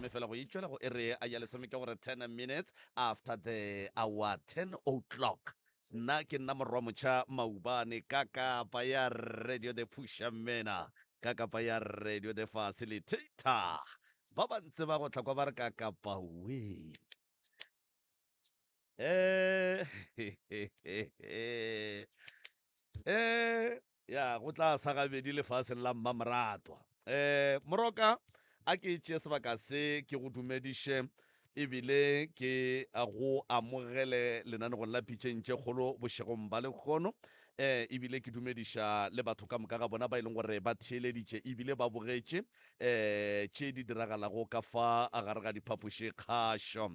lesome fela go itšwela go ere ya lesome ke gore 10 minutes after the hour 10 o'clock. Nna ke nna morwa motšha Maubane ka kapa ya Radio the Pushamena ka kapa ya Radio the Facilitator. Ba ba ntse ba go tla kwa ba re ka kapa we. Eh, eh, ya go tla sa gabedi lefaseng la mmamoratwa. Eh, moroka a ke tšee sebaka se ke go dumediše ebile ke go amogele lenanegong la pitšeng tše kgolo bošegong ba lekgono eh ebile ke dumediša le batho ka moka ga bona ba e leng gore ba theeleditše ebile ba bogetše eh tše di diragalago ka fa gare ga diphapoši kgašo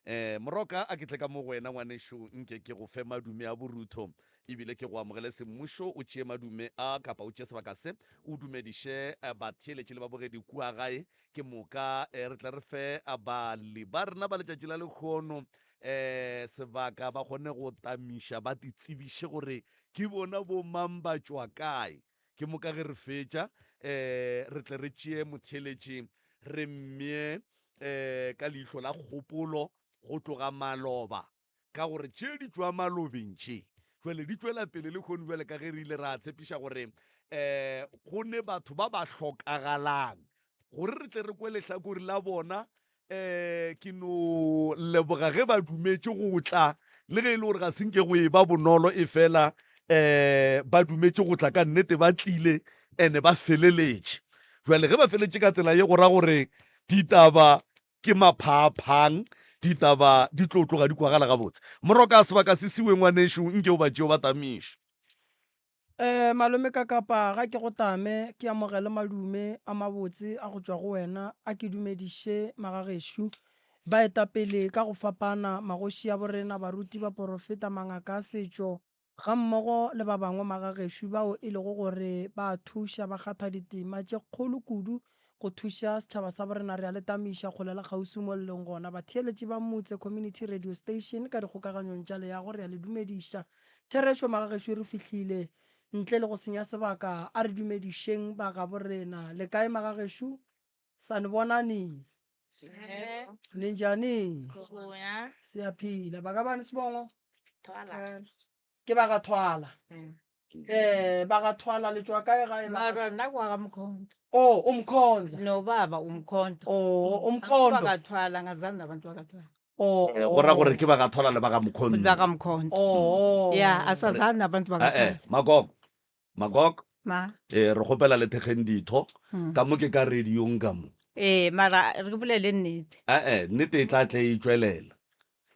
eh moroka a ke tle ka mo go wena ngwanešo nke ke go fe madume a borutho ebile ke go amogele semmušo o tšee madume a kapa o tšee sebaka se o dumediše eh, batheeletši le babogedi kua gae Ke moka re tle re fe bali ba rena ba letšatši la lekgono um sebaka ba kgone go tamiša ba titsebiše gore ke bona bo mang ba tšwa kae. Ke moka ge re fetša um re tle re tšee motheeletši re mmee um ka leihlo la kgopolo go tloga maloba Ka gore tše di tšwa malobeng tše jwale di tšwela pele lehono bjale ka ge re ile ra tshepiša gore um go ne batho ba ba hlokagalang gore re tle re kwe lehlakore la bona. Um ke no leboga ge ba dumetše go tla le ge e le gore ga se nke go e ba bonolo e fela um ba dumetše go tla ka nnete ba tlile ene ba feleletše. Jwale ge ba feletše ka tsela ye go ra gore ditaba Ke maphaaphang, ditaba di tlo tloga di kwagala gabotse. Moroka, sebaka se siwe ngwanešo, nke o ba tšee o ba tamiše. Eh, malome Kakapa, ga ke go tame, ke amogele madume a mabotse a go tšwa go wena, a ke dumediše magagešo, baetapele ka go fapana, magoši a borena, baruti, baporofeta, mangaka a setšo, gammogo le ba bangwe magagešo bao e lego gore ba a thuša ba kgatha ditema tše kgolo kudu go thuša setšhaba sa borena. Re a le tamiša kgole le kgauswi mo le leng gona. Batheeletši ba Motse Community Radio Station ka dikgokaganyong tša leago re a le dumediša. Therešo magagešo re fihlile. Ntle le go senya sebaka a re dumedišeng ba gabo rena. Le kae magagešo? Sanibonani. Ninjani? Siyaphila. Ba ka bani sebongo? Thwala. Ke ba ga Thwala. Eh, ba ga Thwala le tšwa kae gae? ba ga- Mara nna kwa ga Mkhonto. Oh, uMkhonza. No baba uMkhonto. Oh, uMkhondo. Bakathwala ngazani nabantu bakathwala. Oh. Eh, go ra gore ke ba ga Thwala le ba ga Mkhonto. Ba ga Mkhonto. Oh. Ya, asazani nabantu Eh, eh, bakathwala. Magogo. Magog, Ma. eh, re kgopela le thekgeng ditho Mm. ka mo ke ka radiong ka mo. Eh, mara re bolele nnete. Eh, eh, nnete e tla tle e tšwelela.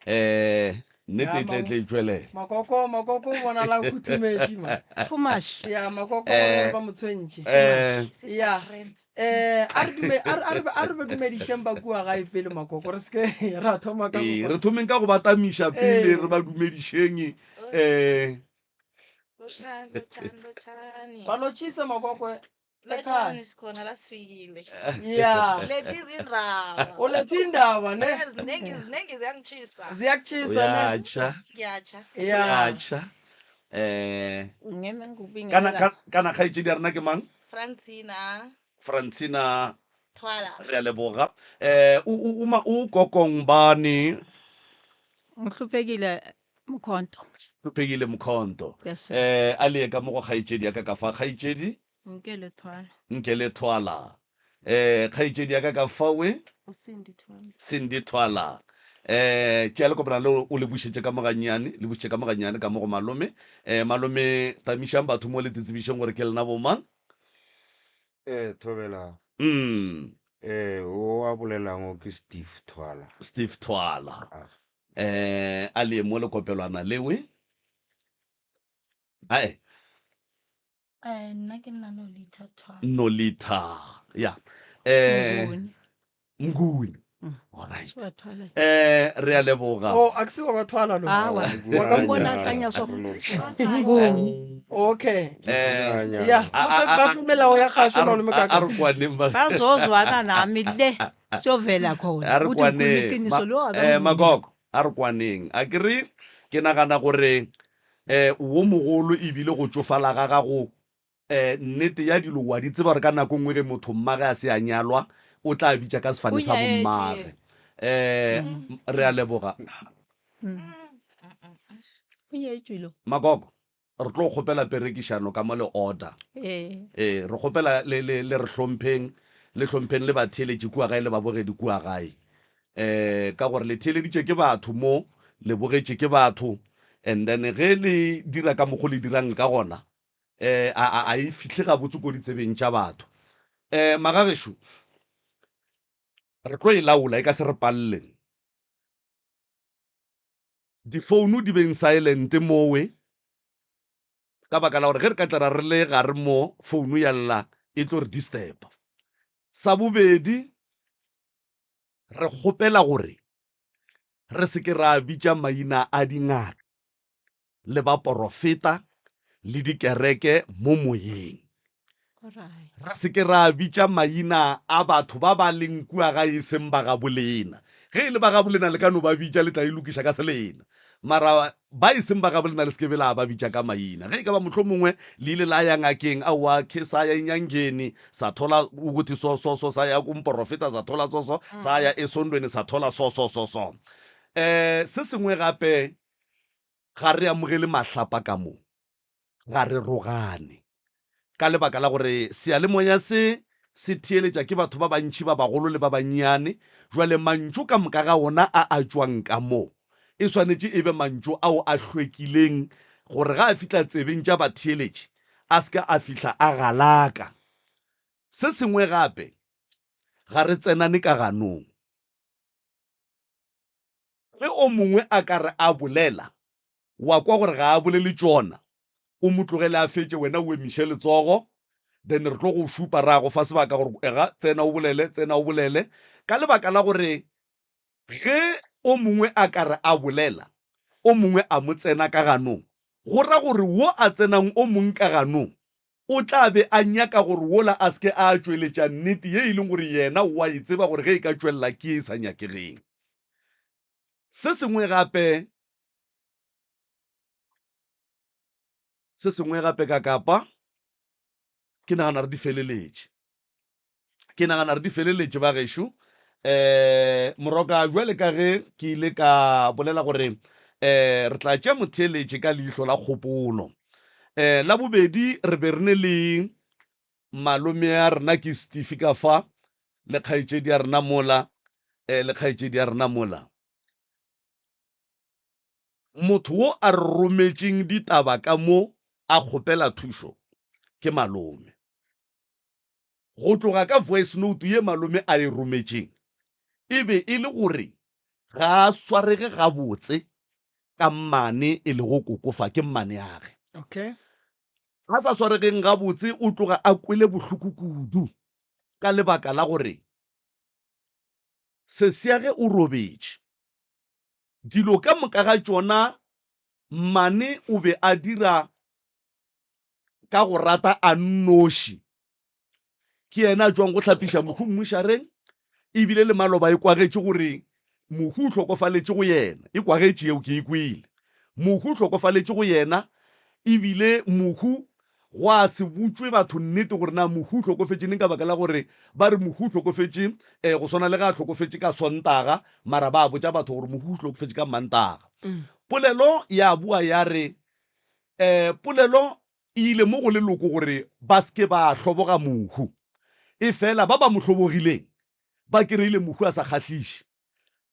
Eh, nnete Ya, e tle ma- tle e tšwelela. Makoko, makoko o bonala a khuthumetse ma. Too much. Ya, makoko Eh, ba ba mo tshwentše. Eh, Ya. Eh, a re dume a re a re a re ba dumedišeng ba kua gae pele makoko re seke ra thoma ka ee, go re thomeng ka go ba tamiša pele Eh. re ba dumedišeng eh Lotshani, lotshani, lotshani. Ba lotšhise makoko ekhaya. Lotshani sikhona la sifikile. Ya. Silethe izindaba. Ulethe indaba ne? Ziningi ziningi ziyangitshisa. Ziyakutshisa ne? uyatsha Ngiyatsha. Ya. uyatsha eh Ngeme ngikubingelela. kana kana- kana kgaetšedi ya rena ke mang Francina francina Thwala. re a leboga eh o o o ma- o kokong bane Ngihluphekile Mkhonto. Hluphekile Mkhonto. Yes, sir. Eh, a le ye ka mo go kgaetšedi ya ka ka fa, kgaetšedi? Nke le thwala. Nke le thwala. Eh, kgaetšedi ya ka ka fa we? O Cindy Thwala. Cindy Thwala. Eh, tšea lekopana leo o le bušetše ka mo gannyane, le bušetše ka mo gannyane ka mo go malome. Eh, malome, tamišang batho mo le tsebišeng gore ke lena bomang. Eh, thobela. Mm. Eh, o a bolelang o ke Steve Thwala. Steve Thwala. Ah. Eh, a le mo lekopelwana lewe. Ae. Eh, nna ke nna Nolitha Thwala. Nolitha. Ya. Eh, Mnguni. Mnguni. Mm. All right. Sure, Thwala. Eh, re a leboga. Oh, akusiwo kwathwala lo. Awa. Wa ka Ngibona hlanya so. Nguni. Okay. Eh, Ya, a- a- ba a- fe melao ya kgašo a- malome a- kaka. a re kwaneng ba- Bazozwana nami le siyovela khona. a re Ukuthi ngikhuluma kwaneng iqiniso Ma- lo eh, akangivumi. magogo a re kwaneng a ke re ke nagana gore um wo mogolo ebile go tšofala ga gago um nnete ya dilo wa di tseba gore ka nako nngwe ge motho mmage a se a nyalwa o tla bitša ka sefane sa bommage. Um re a leboga. Makoko, re tlo kgopela perekišano ka mo le order. Ee, re kgopela le, le, le re hlompheng, le hlompheng le batheeletši kua gae le babogedi kua gae. Um ka gore le theeleditše ke batho mo, le bogetše ke batho, and then ge le dira ka mokgo le dirang ka gona, um a, a, a e fihle gabotse ko ditsebeng tša batho. Um magagešo, re tlo e laola, e ka se re palle. Difounu di beng silent mowe, ka baka la gore ge re ka tla ra re le gare mo, founu ya lla e tlo re disturba. Sa bobedi, re kgopela gore re se ke ra bitša maina a dingaka le baporofeta le dikereke mo moyeng. Re se ke ra bitša maina a batho ba ba leng kua gae e seng ba gabolena. Ge e le ba gabolena le ka no ba bitša, le tla e lokiša ka selena. Mara ba e seng ba gabolena le se ke be la ba bitša ka maina. Ge e ka ba mohlomongwe le ile la ya ngakeng, aowa, khe sa ya enyangeni, sa thola ukuthi so, so, so, sa ya kumporofeta sa thola so, so, sa ya esondweni sa thola so, so, so, so. Um se sengwe gape, Ga re amogele mahlapa ka mo, ga re rogane. Ka lebaka la gore seyalemoya se se theeletša ke batho ba bantši ba bagolo le ba bannyane, jwale mantšu ka moka ga ona a a tšwang ka mo e swanetše e be mantšu ao a hlwekileng gore ga a fihla tsebeng tša batheeletši a se ke a fihla a galaka. Se sengwe gape, ga re tsenane ka ganong. Ge o mongwe a ka re a bolela, wa kwa gore ga a bolele tšona, o mo tlogele a fetše, wena o emiše letsogo, then re tlo go šupa ra go fa sebaka gore ega tsena o bolele, tsena o bolele. Ka lebaka la gore ge o mongwe a ka re a bolela, o mongwe a mo tsena ka ganong, go ra gore wo a tsenang o mong ka ganong o tla be a nyaka gore wola a se ke a tšweletša nnete ye e leng gore yena o a e tseba gore ge e ka tšwelela ke ye e sa nyakegeng. Se sengwe gape, se sengwe gape ka kapa, ke nagana re di feleletše. Ke nagana re di feleletše ba gešo. Um Moroka, bjale ka ge ke ile ka bolela gore um re tla tšea motheeletše ka leihlo la kgopolo. Um la bobedi re be re ne le malome ya rena ke Steve ka fa le kgaetšedi ya rena mola um le kgaetšedi ya rena mola. Motho wo a re rometšeng ditaba ka mo a kgopela thušo ke malome. Go tloga ka voice note ye malome a e rometšeng, e be e le gore ga a swarege gabotse ka mmane e lego koko fa, ke mmaneage. Okay. A sa swaregeng gabotse o tloga a kwele bohloko kudu ka lebaka la gore sesiage o robetše. Dilo ka moka ga tšona mmane o be a dira ka go rata a nnoši. Ke yena a tšwang go hlapiša mohu mmušareng, ebile le maloba e kwagetše gore mohu o hlokofaletše go yena. E kwagetše yeo, ke e kwele. Mohu o hlokofaletše go yena, ebile mohu gwa se botšwe batho nnete gore na mohu o hlokofetše neng ka baka la gore ba re mohu o hlokofetše um go swana le ge a hlokofetše ka Sontaga, mara ba botša batho gore mohu o hlokofetše ka Mantaga. Polelo ya boa ya re um polelo e ile mo go leloko gore ba se ke ba hloboga mohu. Efela ba ba mo hlobogileng ba kereile mohu a sa kgahliše,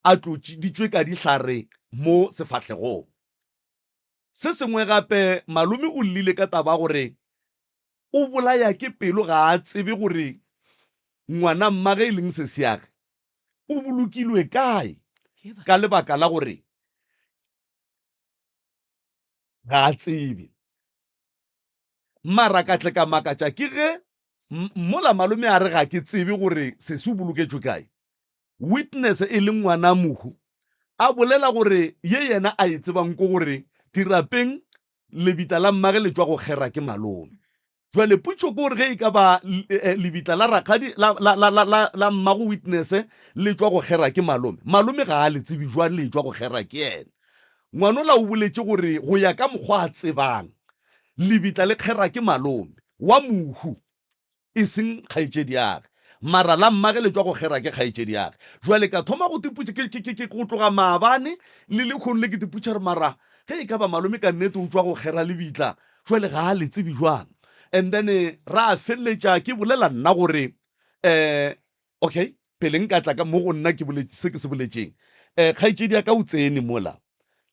a tloditšwe ka dihlare mo sefahlegong. Se sengwe gape, malome o llile ka taba ya gore o bolaya ke pelo ga a tsebe gore ngwana mmage e leng sesiage o bolokilwe kae ka lebaka la gore ga a tsebe. Mara ka tle ka makatša ke ge mola malome a re ga ke tsebe gore sesi o boloketšwe kae. Witness e leng ngwana mohu a bolela gore ye yena a e tsebang ko gore dirapeng lebitla la mmage le tšwa go kgera ke malome. Jwale potšo ke gore ge e ka ba lebitla la rakgadi la, la, la, la, la, la mmago Witness le tšwa go kgera ke malome, malome ga a le tsebe jwang le tšwa go kgera ke yena. Ngwanola o boletše gore go ya ka mokgwa a tsebang, lebitla le kgera ke malome wa mohu, e seng kgaetšediage. Mara la mmage le tšwa go kgera ke kgaetšediage. Jwale ka thoma go tipotša, ke, ke, ke, ke, go tloga maabane le lehono le ke tipotša gore mara ge e ka ba malome ka nnete o tšwa go kgera lebitla, jwale ga a le tsebe jwang? And then ra feleletša ke bolela nna gore um okay, pele nka tla ka mo go nna ke boletše se ke se boletšeng. Um kgaetšedi ya ka o tsene mola.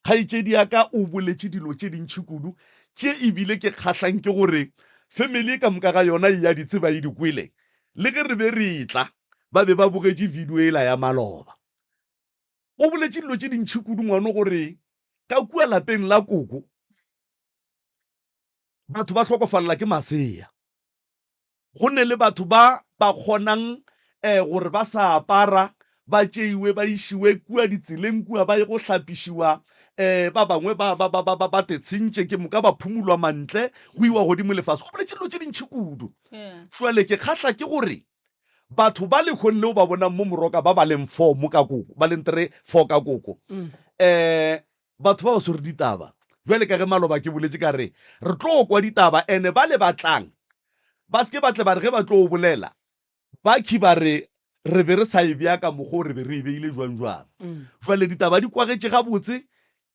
Kgaetšedi ya ka o boletše dilo tše dintši kudu tše ebile ke kgahlang ke gore family e ka moka ga yona e ya di tseba e di kwele. Le ge re be re etla ba be ba bogetše video yela ya maloba. O boletše dilo tše dintši kudu ngwano gore ka kua lapeng la koko batho ba hlokofalela ke masea. Go ne le batho ba ba kgonang um gore ba sa apara ba tšeiwe ba išiwe kua ditseleng kua ba ye go hlapišiwa um ba bangwe ba ba ba ba ba tetshentše ke moka ba phumulwa mantle go iwa godimo le fase. O boletše dilo tše dintši kudu. Jwale ke kgahla ke gore batho ba lehono leo ba bonang mo Moroka ba ba leng four mo ka koko, ba leng three, four ka koko, um batho ba ba swere ditaba. Bjale ka ge maloba ke boletše ka re re tlo kwa ditaba ene ba le batlang ba se ke ba tle ba re ge ba tlo bolela bakhi ba re re be re sa e bea ka mokgwa o re be re e beile jwang jwang. Jwale ditaba di kwagetše gabotse,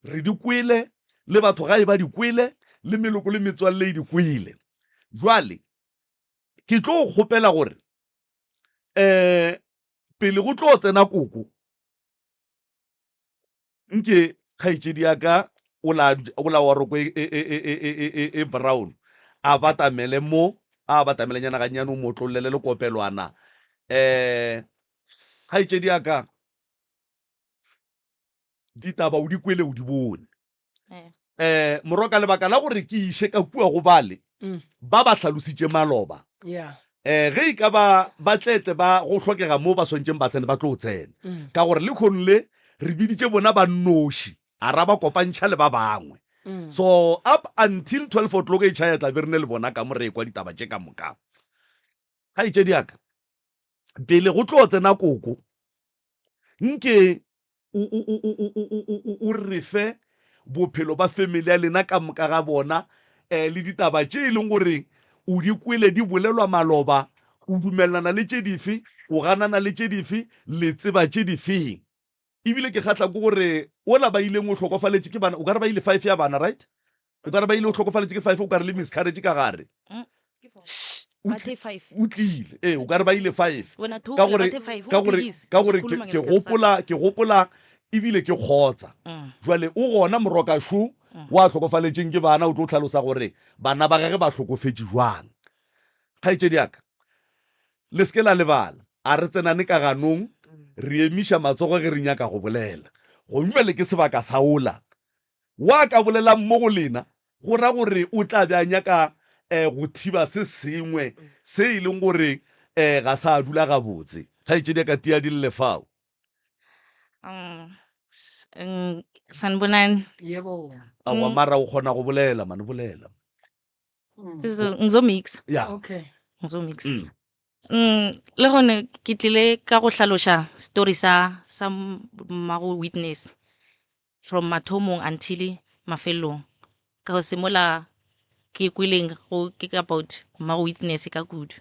re di kwele, le batho gae ba di kwele, le meloko le metswalle e di kwele. Jwale ke tlo kgopela gore um pele go tlo tsena koko, Nke kgaetšedi ya ka o la o la wa roko e, e, e, e, e, e, e, e brown a batamele mo a batamelenyana gannyane o mo otlollele le kopelwana. Um kgaetšedi ya ka ditaba o di kwele o di bone. Eh. Um morwa ka lebaka la gore ke iše ka kua go bale ba ba hlalositše maloba Yeah. um ge e ka ba ba tletle ba go hlokega mo ba swantšeng ba tsene ba tlo tsena ka gore lehono le re biditše bona ba nnoši a ra ba kopantšha le ba bangwe so up until 12 o'clock e tšhaya tla be re ne le bona ka mo re ekwa ditaba tše ka moka. Kgaetšedi ya ka pele go tlo tsena koko nke o re fe bophelo ba family ya lena ka moka ga bona um le ditaba tše e leng gore o di kwele di bolelwa maloba, o dumelelana le tše dife, o ganana le tše dife, le tseba tše difeng. Ebile ke kgahla ke gore ola ba ileng o hlokofaletše ke bana, o ka re ba ile five ya bana, right? O ka re ba ile o hlokofaletše ke five, o ka re le miscarriage ka gare. O Ba tli- the five. o tlile ee o ka re ba ile five Wena two ka fela, gore ba the five, ka o gore phikise. ka gore ke Khuluma ke ngesikhathi sakho. gopola ke gopola ebile ke kgotsa jwale o gona morokašo wa hlokofaletšeng ke bana o tlo hlalosa gore bana ba gage ba hlokofetše jwang. Kgaetšedi ya ka le se ke la lebala a re tsenane ka ganong re emiša matsogo ge re nyaka go bolela gong jwale ke sebaka sa ola Wa ka bolelang mo go lena, go ra gore o tla be a nyaka go thiba se sengwe se e leng gore ga sa dula gabotse. Kgaetšedi ya ka tia di lle fao. Sanibonani. Yebo. Aowa mara o kgona go bolela mane, bolela. Ngizomixa. Ya. Okay. Ngizomixa. Le gone ke tlile ka go hlaloša story sa sa mmago witness from mathomong until mafelong ka go semola ke kweleng go ke about mmago witness ka kudu.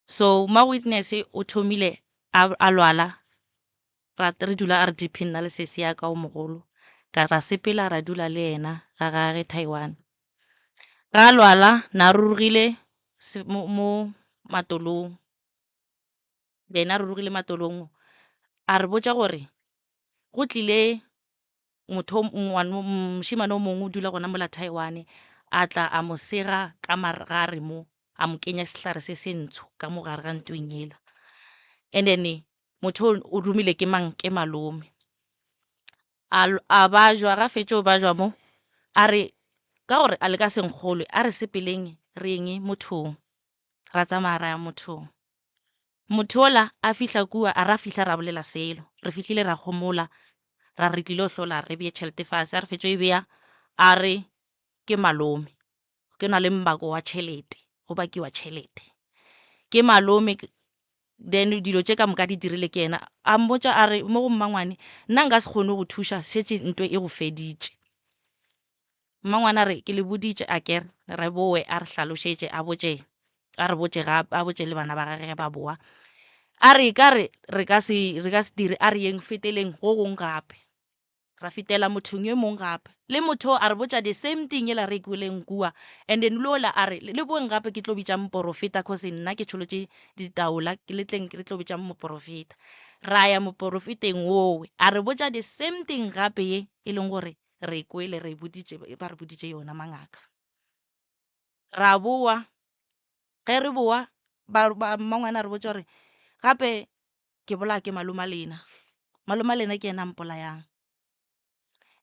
So mmago witness o thomile a a lwala ra re dula R_D_P nna le sesi ya ka o mogolo ka ra sepela ra dula le yena ga gage Taiwan. Ga a lwala na rurugile mo mo matolong, yena a rurugile matolong a re botša gore go tlile motho mošemane o mongwe o dula gona mola Taiwan a tla a mo sega ka gare mo a mo kenya sehlare se se ntsho ka mo gare ga ntweng yela. And then motho o romile ke mang ke malome. A a bajwa ga fetše o bajwa mo a re ka gore a le ka se nkgolwe a re sepeleng re yeng mothong. Ra tsamaya ra ya mothong. Motho ola a fihla kua a ra fihla ra bolela selo. Re fihlile ra homola ra re tlilo hlola re beye tšhelete fase. A re fetšo e beya a re ke malome ke na le mbako wa tšhelete go bakiwa tšhelete. Ke malome then dilo tše ka moka di dirile ke yena. A mmotša a re mo go mmangwane nna nka se kgone go thuša šetše ntwe e go feditše. Mmangwane a re ke le boditše akere re bowe a re hlalošetše a botše a re botše gape a botše le bana ba gage ge ba boa. A re ka re re ka se re ka se dire a re yeng feteleng go gong gape. Ra fetela mothong yo mong gape. Le motho a re botša the same thing yela re e kweleng kua. And then lola a re le boeng gape ke tlo bitša moporofeta cause nna ke tšholotše ditaola le tleng re tlo bitša moporofeta. Ra ya moporofeteng wowe a re botša the same thing gape ye e leng gore re e kwele re e boditše ba re boditše yona mangaka. Ra boa ge re boa ba ba mmangwana a re botša gore gape ke bolaya ke malome a lena, malome a lena ke yena a mpolayang.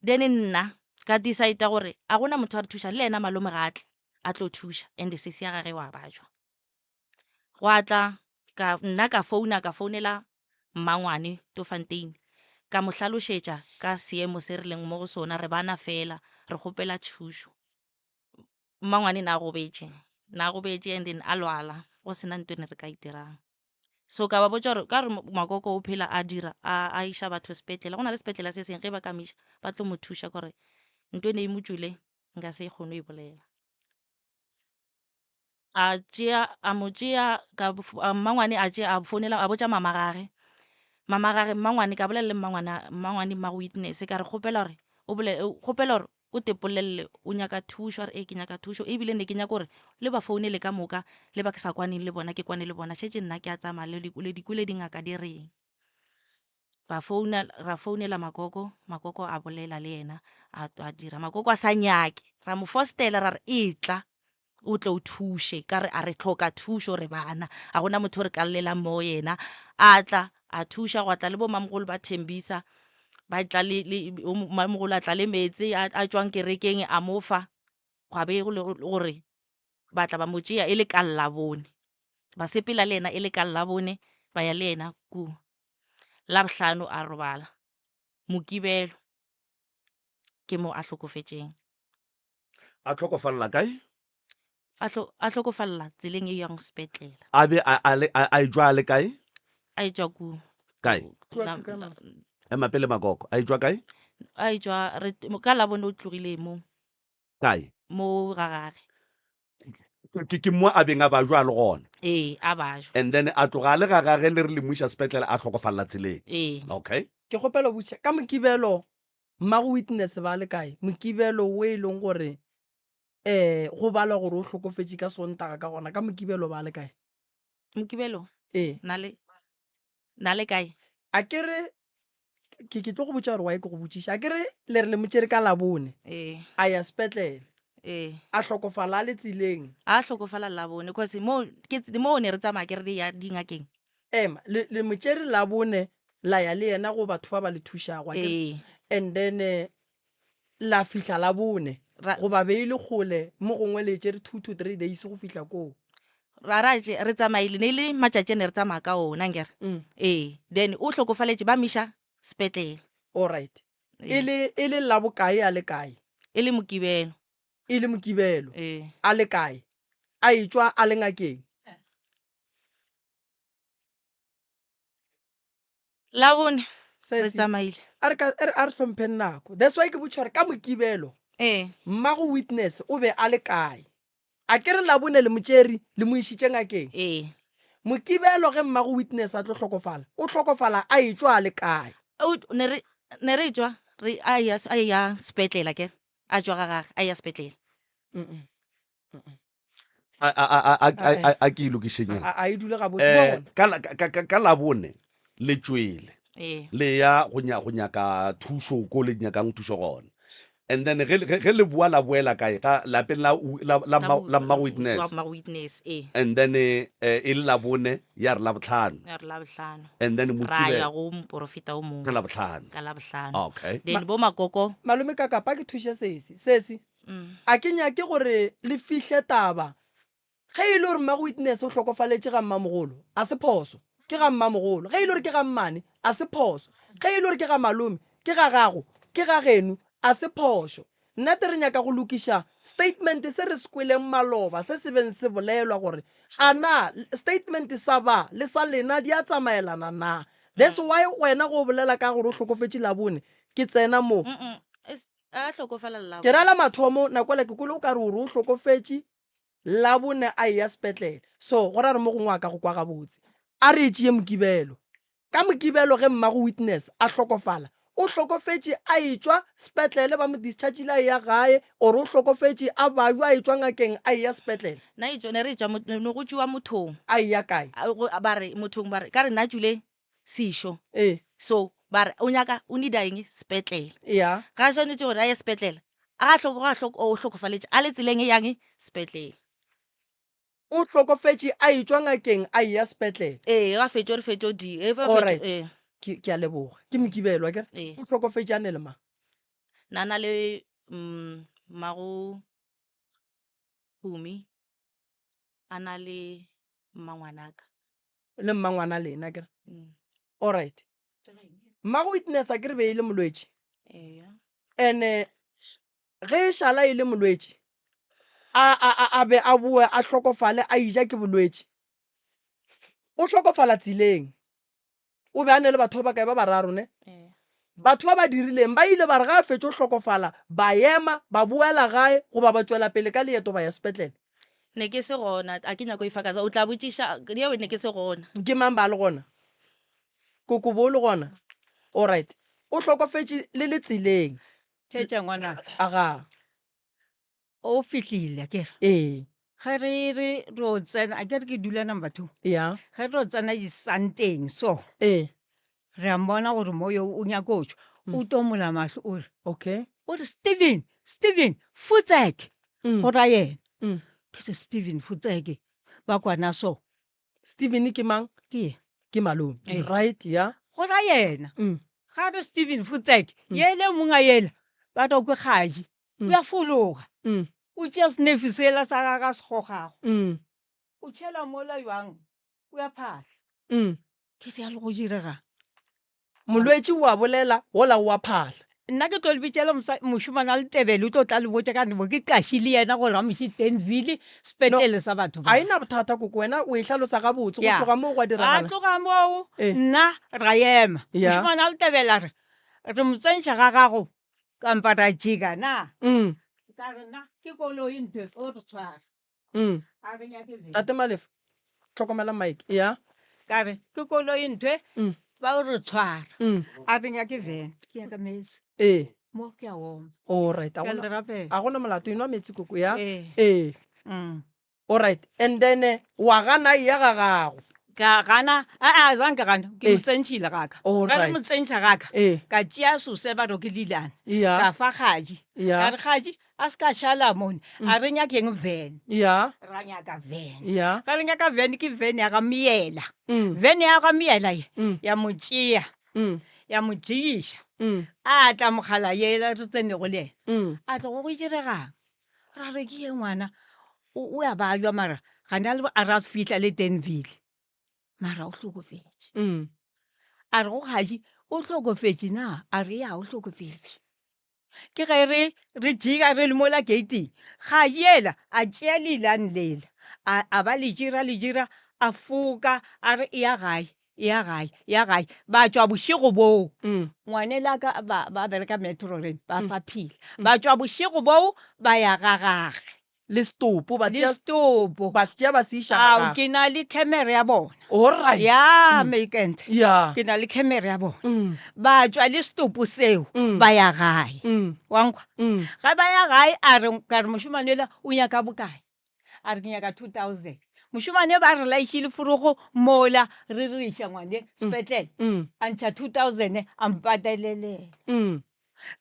Then nna ka decide gore a gona motho a re thušang le yena malome ga a tle a tlo thuša and sesi ya gage wa bajwa. Gwa tla ka nna ka founa ka founela mmangwane Tofantein ka mo hlalošetša ka seemo se re leng mo go sona re bana fela re kgopela thušo. Mmangwane na gobetše na gobetše and then a lwala go sena ntho e ne re ka e dirang. So ka ba botša gore ka re makoko o phela a dira a a iša batho sepetlele go na le sepetlele se sengwe ge ba ka mo iša ba tlo mo thuša gore ntho e ne e mo tšwele nka se kgone go e bolela. A tšea a mo tšea ka mmangwane a tšea a founela a botša mama gage mama gage mmangwane ka bolela le mmangwana mmangwane mmago witness ka re kgopela gore o bole kgopela gore o tepolelele o nyaka thušo a re ee ke nyaka thušo ebile ne ke nyaka gore le ba founele ka moka le ba ke sa kwaneng le bona ke kwane le bona šetše nna ke a tsamaya le le di kwele dingaka di reng. Ba founa ra founela makoko makoko a bolela le yena a a dira makoko a sa nyake ra mo fostela ra re etla o tle o thuše ka re a re tlhoka thušo re bana a gona motho re ka llelang mo yena a tla a thuša gwa tla le bo mamogolo ba thembisa ba tla le le mamogolo a tla le meetse a tšwang kerekeng a mo fa gwa be go le gore ba tla ba mo tšea e le ka Labone ba sepela le yena e le ka Labone ba ya le yena ku Labohlano a robala Mokibelo ke mo a hlokofetšeng. A hlokofalela kae? A hlo a hlokofalela tseleng e yang sepetlele. A be a a le a a etšwa a le kae? A etšwa ku. Kae? La, la, Ema pele Makoko. A etšwa kae? A etšwa re ka Labone o tlogile mo. Kae? Mo ga gage. Ke, ke mo a beng a bajwa a le gona. Ee, a bajwa. And then a tloga a le ga gage le re le mo iša sepetlele a hlokofalela tseleng. Ee. Okay. Ke kgopela go botšiša, ka Mokibelo mmago Witness ba le kae? Mokibelo wo e leng gore um go balwa gore o hlokofetše ka Sontaga ka gona, ka Mokibelo ba le kae? Mokibelo? Ee. Na le, Na le kae? A ke re, ke, ke tlo go botša gore why ke go botšiša. A ke re le re le mo tšere ka Labone. Ee. A ya sepetlele. Ee. A hlokofala a le tseleng. A hlokofala Labone, cause mo, ke, mo ne re tsamaya ke re re ya dingakeng. Ema, le, le mo tšere Labone la ya le yena go batho ba ba le thušago, a ke re? Ee. And then eh, la fihla Labone, Ra, goba be e le kgole, mo gongwe le tšere 2 to 3 days go fihla koo. Ra ra tše re tsamaile ne e le matšatši a ne re tsamaya ka ona nkere. Mm. Ee, then o hlokofaletše ba miša sepetlele. Alright. E Ee. le e le Labokae a le kae? E le Mokibelo. E le Mokibelo. Ee. A le kae? A etšwa a le ngakeng. Labone re Sesi, tsamaile. a re ka a re a re hlompheng nako. That's why ke botša gore ka Mokibelo Ee. mmago witness o be a le kae? A ke re Labone le mo tšere le mo išitše ngakeng? Ee. Mokibelo ge mmago witness a tlo hlokofala, o hlokofala a etšwa a le kae? O ne re ne re tšwa re a ya a ya sepetlele akere a tšwa ga gage a ya sepetlele. Mm-mm. Mm-mm. A a a a a a a ke e lokišenyana. A a e dule gabotse. Eh, Bona. ka la- ka ka ka Labone le tšwele Ee. le ya go nya go nyaka thušo ko le nyakang thušo gona. And then ge ge ge le boa la boela kae ga lapeng la la la La mma la mma witness. La mma witness ee. And then eh e le Labone ya re Labohlano. Ya re Labohlano. And then Ra Mokibelo. ya go moporofeta o mongwe. Ka Labohlano. Ka Labohlano. Okay. Then bo makoko. Malome Kakapa ke thuše sesi. Sesi. A ke nyake gore le fihle taba. Ge e le gore mmago Witness o hlokofaletše ga mmamogolo, a se phoso. Ke ga mmamogolo. Ge e le gore ke ga mmane, a se phoso. Ge e le gore ke ga malome, ke ga gago, ke ga geno, a se phošo. Nnete re nyaka go lokiša statement se re se kweleng maloba se se beng se bolelwa gore a na statement sa ba le sa lena di a tsamaelana na. That's why wena ge o bolela ka gore o hlokofetše Labone, ke tsena mo. A hlokofala Labone. Ke ra la mathomo nakwela ke kwele o ka re o re o hlokofetše Labone a eya sepetlele. So go ra gore mo gongwe a ka go kwa gabotse. A re e tšee Mokibelo. Ka Mokibelo ge mmago Witness a hlokofala, o hlokofetše a etšwa sepetlele ba mo dischargile a eya gae or o hlokofetše a bajwa a etšwa ngakeng a eya sepetlele? Na etšwa, ne re etšwa, ne go tšwiwa mothong. A eya kae? A, go, ba re, mothong ba re, ka re nna tšwile sešo. Ee. So, ba re, o nyaka, o needa eng? Sepetlele. Ya. Ga a swanetše gore a ye sepetlele, a ga hloko, ga hloko, o hlokofaletše a le tseleng e yang sepetlele. O hlokofetše a etšwa ngakeng a eya sepetlele. Ee, ga fetšo re fetšo di. E, fa fetšo, Alright. ee. Ke, ke a leboga. Ke Mokibelo, akere? Ee. O hlokofetše a ne le mang? Na na le mm, mmago Phumi, a na le mmangwanaka. Le mmangwana lena, akere? Mm. Alright. Mmago Witness akere be e le molwetši? Eya. Ene Ge e šala e le molwetši, a, a, a, a be a boe a hlokofale a ija ke bolwetši. O hlokofala tseleng. O be a ne le batho ba bakae? Ba bararo, ne? Batho ba ba dirileng ba ile ba re ge a fetšo hlokofala, ba ema, ba boela gae goba ba tšwela pele ka leeto ba ya sepetlele. Ne ke se gona, a ke nyako e fakaza. O tla botšiša, yeo ne ke se gona. Ke mang ba le gona? Koko bo le gona? Alright. O hlokofetše le le tseleng. Theetša ngwanaka. Aga. O fihlile akere? Ee. Ge re re ro tsena, akere ke dula number 2. Ya. Ge re ro tsena disanteng so. Ee. Re a mmona gore moyo o nyaka o tšwa. O tomola mahlo o re. Okay. O re Steven, Steven, futsek. Go ra yena. Ke re Steven futsek. Ba kwana so. Steven ke mang? Ke ye. Ke malome. Ee. Right, ya. Go ra yena. Ga re Steven Futsek, yele monga yela, ba tlo ke kgaji. O ya fologa. O tšea senefi sela sa gagwe a se gogago. O tšhela mola jwang, o ya phahla. Ke re ya le go diregang? Molwetši o a bolela, wola o a phahla. Nna ke tlo le bitšela mošemane wa Letebele, o tlo tla le botša ka bo ke qašile yena gore a mo iše Danville sepetlele sa batho ba. A e na bothata koko, wena o e hlalosa gabotse. Go tloga moo gwa diragala. Ga tloga moo nna ra ema. Mošemane wa Letebele a re, re mo tsentšha ga gago kampa ra jika na? Ka re nna ke koloi ntho e, o re tshwara. Mm. A re nyake vene. Tate Malefa, hlokomela mic. Ya. Ka re, ke koloi ntho e, ba o re tshwara. A re nyake vene. Ke nyaka meetse. Ee. Mo ke a oma. All right. Ke a le rapela. A gona molato, enwa meetse koko, ya? Ee. Ee. All right. And then eh, wa gana ya ga gago. Ka gana, a a zang ka gana, ke Eh. mo tsentšhile ga ka. All Ge re right. mo tsentšha ga ka, Eh. ka tšea sose ba re ke lilane. Ya. Ka fa kgaji. Ya. Ka re kgaji, a se ka šala mone, a re nyakeng van. Ya. Ra nyaka van. Ya. Ge re nyaka van, ke van ya ga Miela. Van ya ga Miela ye, ya mo tšea, ya mo tšeiša. A tla mogala yela re tsenego le yena. A tla go go diregang? Ra re ke ye ngwana, o, o a babja mara gana le a ra fihla le Danville. Mara o hlokofetše. A re go kgaji, o hlokofetše na? A re ya, o hlokofetše. Ke ge re re jika re le mola gating, kgaji yela a tšea leilane lela, a, a ba le jira le jira, a foka, a re eya gae, eya gae, eya gae. Ba tšwa bošego boo, ngwanela ka ba, ba bereka Metro Rail, ba sa phela. Ba tšwa bošego boo ba ya ga gage. Le setopo, ba Le tšea setopo. Ba se tšea ba se iša ga Ao, gagwe. ke na le camera ya bona. Alright. Ya, Maikente. Ya. Ke na le camera ya bona. Ba tšwa le setopo seo, ba ya gae. Wa nkwa? Ge ba ya gae, a re, ka re mošemane yola o nyaka bokae? A re ke nyaka 2000. Mošemane ba re laišile forogo mola re re iša ngwane sepetlele. A ntšha 2000 a mpatelelela.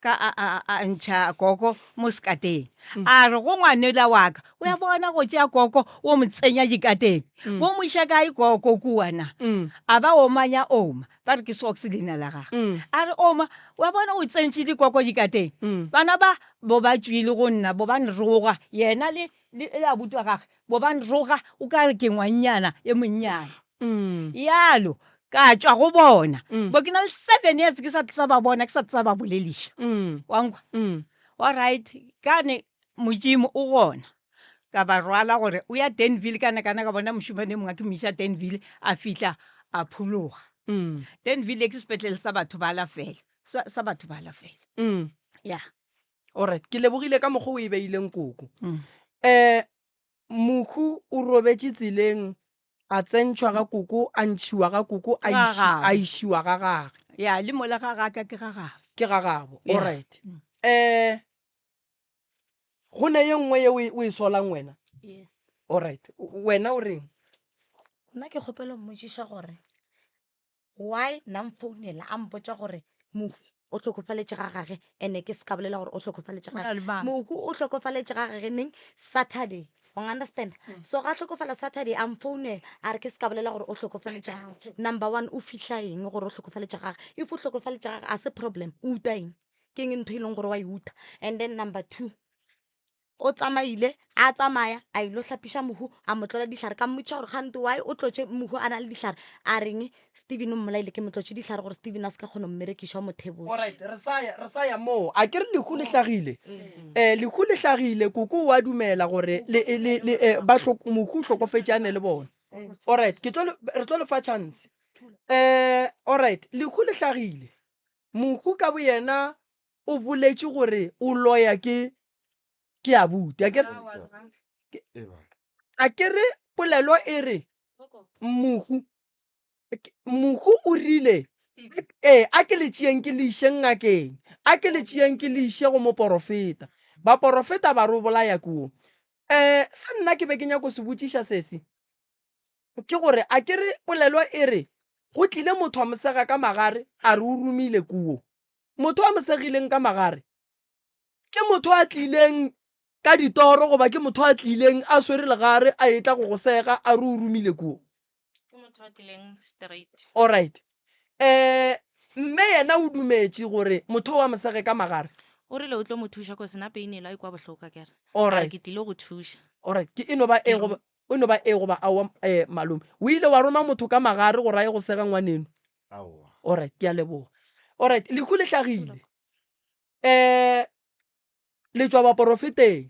Ka a, a, a ntšha koko mo sekateng. A re go ngwanela wa ka, o ya bona go tšea koko o mo tsenya dikateng. O mo iša kae koko kua na? A ba omanya Oma, ba re ke Socks leina la gagwe. A re Oma, wa bona o tsentše dikoko dikateng. Bana ba bo ba tšwile go nna, bo ba nroga, yena le, le, le abuti wa gagwe, bo ba nroga o ka re ke ngwannyana e monnyane. Yalo ka tšwa go bona. Bo ke na le 7 years ke sa tsa ba bona, ke sa tsa ba boleliša. Wa nkwa? All right, kane Modimo o gona. Ka ba rwala gore o ya Danville, ka na kana ka bona mošemane e mongwe ke mo iša Danville, a fihla a phologa. Danville ke sepetlele sa batho ba la fela, sa batho ba la fela. Ya. All right, ke lebogile ka mokgwa o e beileng koko. Mohu o robetše tseleng. A tsentšhwa ga koko, a ntšhiwa ga koko, a Ga iši, a gabo. išiwa ga gage. Ya, le mola ga gaka ke ga gabo. Ke ga gabo. Ya. Alright. Eh, go ne ye nngwe ye o e, o e solang wena? Yes. Alright. Wena o reng? Nna ke kgopela go mmotšiša gore why nna mfounela a mpotša gore mohu o hlokofaletše ga gage ene ke se ka bolela gore o hlokofaletše ga gage. Mohu o hlokofaletše ga gage neng? Saturday. Wa understand? So ga hlokofala Saturday a mfounela a re ke se ka bolela gore o hlokofaletše ga gage. Number one, o fihla eng gore o hlokofaletše ga gage? If o hlokofaletše ga gage a se problem, o uta eng? Ke eng ntho e leng gore wa e uta? And then number two, O tsamaile, a tsamaya, a ilo hlapiša mohu, a mo tlola dihlare. Ka mmotšiša gore kgante why o tlotše mohu a na le dihlare. A reng Steven o mmolaile, ke mo tlotše dihlare gore Steven a se ka kgona go mmerekiša, o mo thebotše. Alright, re sa ya, re sa ya moo. A ke re lehu le hlagile? Eh, lehu le hlagile, koko o a dumela gore le, le, le, eh, ba hlok-, mohu o hlokofetše a ne le bona. Alright, ke tlo le, re tlo le fa chance. Eh, alright, lehu le hlagile. Mohu ka boyena o boletše gore o loya ke ke abuti a kere a kere polelo e re mohu mohu o rile ee a ke le tšeeng ke le iše ngakeng a ke le tšeeng ke le iše go moporofeta baporofeta ba re o bolaya ke wo um se nna ke be ke nyako se botšiša sesi ke gore a kere polelo e re go tlile motho a mo sega ka magare a re o romile kuo motho a mo segileng ka magare ke motho a tlileng ka ditoro goba ke motho a tlileng a swere legare a etla go go sega a re o romile kuo? Ke motho a tlileng straight. Alright. Um mme yena o dumetše gore motho o a mo sege ka magare? O rile o tlo mo thuša cause na pain ela e kwa bohloko akere. A re Alright. ke tlile go thuša. Alright, ke e no ba ee goba e no ba ee goba aowa um malome. O ile wa roma motho ka magare gore a ye go sega ngwaneno? Aowa. Alright, ke a leboga. Alright, lehu le hlagile. um le tšwa baporofeteng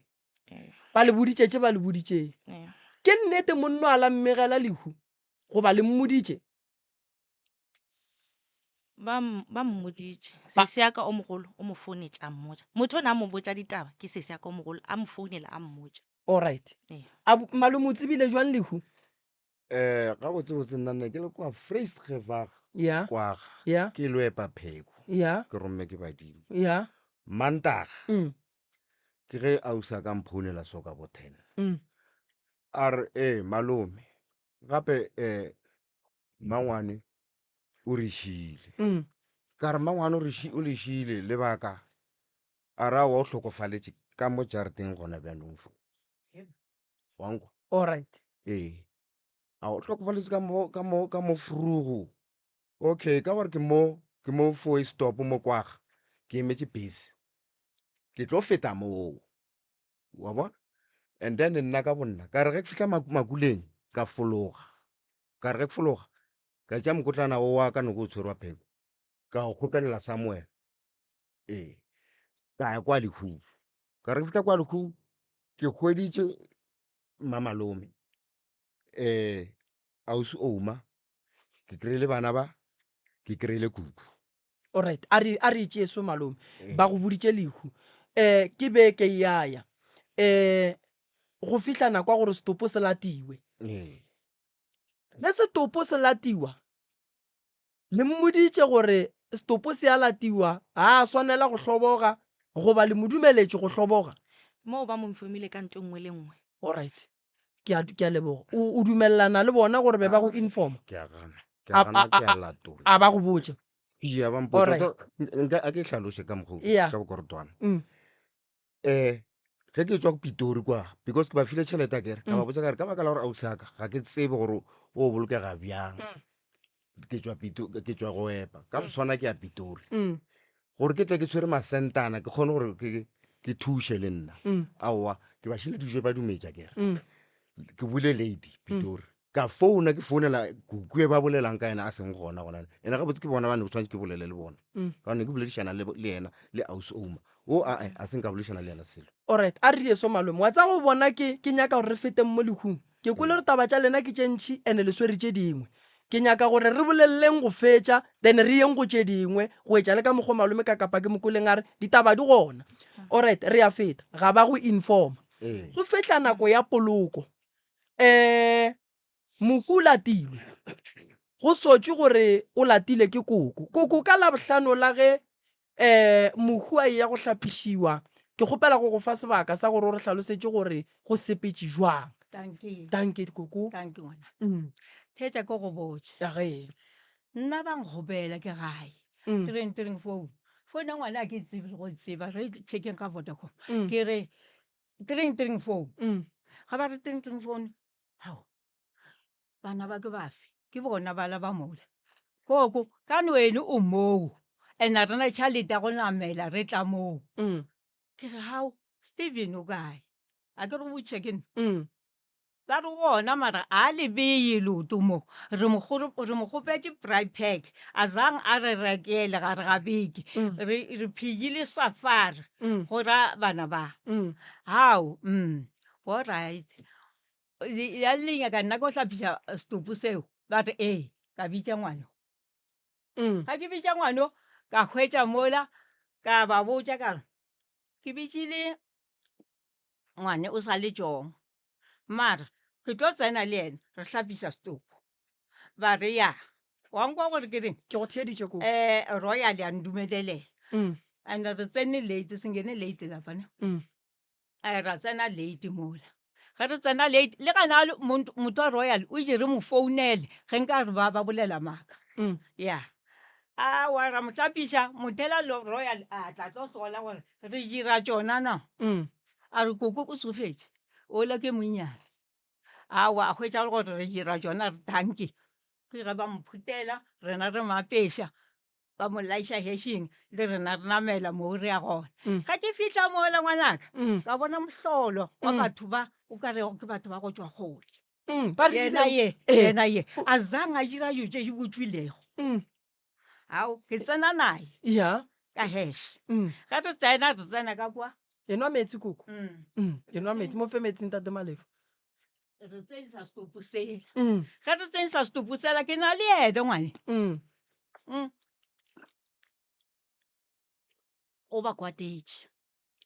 ba le boditše tše ba le boditšeng ke nnete monno a la mmegela lehu goba le mmoditše ba ba mmoditše sesi ya ka o mogolo o mo founetše a mmotša motho o ne a mo botša ditaba ke sesi ya ka o mogolo a mo founela a mmotša alright malome o tsebile jwang lehu Um gabotsebotse nna ne ke le kwa Vreesgewaag ya kwaga ya ke lo epa pheko ya ke romme ke badimo ya mantaga mm, ke ge ausi a ka mphounela so ka bo 10 mm. a re ee malome gape um mmangwane o re šile Mm. ka re mmangwane o re ši- o le šile lebaka a re aowa o hlokofaletše ka mo jarateng gona bjanong fo wa nkwa Alright. Ee. A o hlokofaletse ka mo ka mo ka mo frugu. Okay, ka gore ke mo ke mo four stop mo kwaga. Ke emetše bese. Ke tlo feta moo. Wa bona? And then nna ka bonna ka re ge ke fihla makuleng ka fologa. Ka re ge ke fologa ka tšea mokotlana o wa ka ne ke o tshwere wa pheko. Ka o kgopelela Samuel. Ee. Ka ya kwa lehung. Ka re ke fihla kwa lehung ke hweditše mmamalome um ausi Ouma, ke kry-ile bana ba, ke kry-ile kuku. Alright, a re a re e tšee so malome. Ba go boditše lehu. Eh ke beke ya ya. Eh go fihla nako ya gore setopo se latiwe. Ee. Ge setopo se latiwa, Le mmoditše gore setopo se a latiwa, ga a swanela go hloboga, goba le mo dumeletše go hloboga? Moo ba mo nfomile ka nto nngwe le nngwe. Alright. Ke a, ke a leboga. O, o dumelelana le bona gore be ba go informa? Ke a gana. Ke a gana, ke a latola. A ba go botša? Iya, ba mpotša. Alright. Nka, a ke hlaloše ka mokgwa, Yeah. ka bokorotwana. Mm. Eh, ge ke tswa ko Pitori kwa, because ke ba file tšhelete akere, ka ba Mm. botša ka re ka baka la gore ausi wa ka ga ke tsebe gore o bolokega bjang. Mm. Ke tšwa Pito, ke tšwa go epa. Ka moswana ke ya Pitori. Mm. Gore ke tle ke tshwere masentana ke kgone gore ke ke thuše le nna. Mm. Aowa, ke ba šile dijo ba dumetša akere. Mm. Ke buile late Pitori. Ka founa ke founela kuku e ba bolelang ka yena a seng gona gona. Ene gabotse ke bona ba ne ke tshwanetse ke bolele le bona. Mm. Ka gonne ke boledišana le le yena le ausi Ouma. O ae a se nka boledišana le yena selo. Alright, a re die so malome. Wa tseba go bona ke ke nyaka gore re feteng mo lehung. Ke kwele gore taba tša lena ke tše ntši and le swere tše dingwe. Ke nyaka gore re boleleleng go fetša then re yeng go tše dingwe go etša le ka mokgo malome ka kapa ke mo kweleng a re ditaba di gona. Alright, re a feta. Ga ba go informa. Ee. Go fihla nako ya poloko. Um. Mohu o latilwe. Go sotšwe gore o latile ke koko. Koko ka Labohlano la ge um mohu a eya go hlapišiwa, ke kgopela go go fa sebaka sa gore o re hlalosetše gore go sepetše jwang. Dankie. Dankie koko. Dankie ngwana. Mm. Theetša ke go botše. Ya ge. Nna ba nkgopela ke gae. Mm. Treng treng phone. Phone ya ngwana a ke e tsebe le go e tseba re checkeng ka Vodacom. Mm. Ke re treng treng phone. Mm. Ga ba re treng treng phone. Hao. Bana ba ke bafe? Ke bona bala ba mola. Koko, kane wene o moo and a re na tšhalete ya go namela re tla moo. Mm. Ke re hao, Steven o kae? A ke re o botšiša ke nna. Mm. Ba re gona mara a le beye leoto mo. Re mo re mo kgopetše braai pack, a zang a re rekele gare ga beke. Mm. Re re phiyile safari Mm. go ra bana ba. Mm. Hao, mm. All right. Ya le nyaka nna ko hlapiša setopo seo? Ba re ee. Ka bitša ngwano. Mm. Ga ke bitša ngwano ka hwetša mola ka ba botša ka re ke bitšile ngwane o sa le tšong mara ke tlo tsena le yena re hlapiša setopo. Ba re ya. Wa nkwa gore ke reng? Ke go theeditše ko. Um Royal ya ndumelelela. Mm. And re tsene late, se ngene late lapa ne. Mm. A ra tsena late mola. Ge re tsena late, le gana motho wa Royal o itše re mo founele ge nka re ba ba bolela maaka. Mm. Ya. Aowa ra mo hlapiša, mothela Royal a tla tlo hlola gore re dira tšona na. Mm. A re koko o tsofetše, ola ke monnyane. Aowa a hwetša gore re dira tšona re tanki. Ke ge ba mo phutela, rena re mo apeša. Ba mo laiša hešing, le rena re namela moo re ya gona. Mm. Ga ke fihla mola ngwanaka, Mm. ka bona mohlolo wa Mm. batho ba o ka rego ke batho ba go tšwa kgole. Mm. Ba re Yena rile- ye, Eh. yena ye, a zang a dira dilo tše di botšwilego. Mm. Ao, ke tsena naye Ya. ka heše. Mm. Ge re tsena, re tsena ka kwa. Enwa metsi koko. Mm. Mm. Enwa metsi, mo fe metsi ntate Malefo. Re tsenisa setopo sela. Mm. Ge re tsenisa setopo sela, ke na le yena ngwane. Mm. Mm. O ba kwatetše.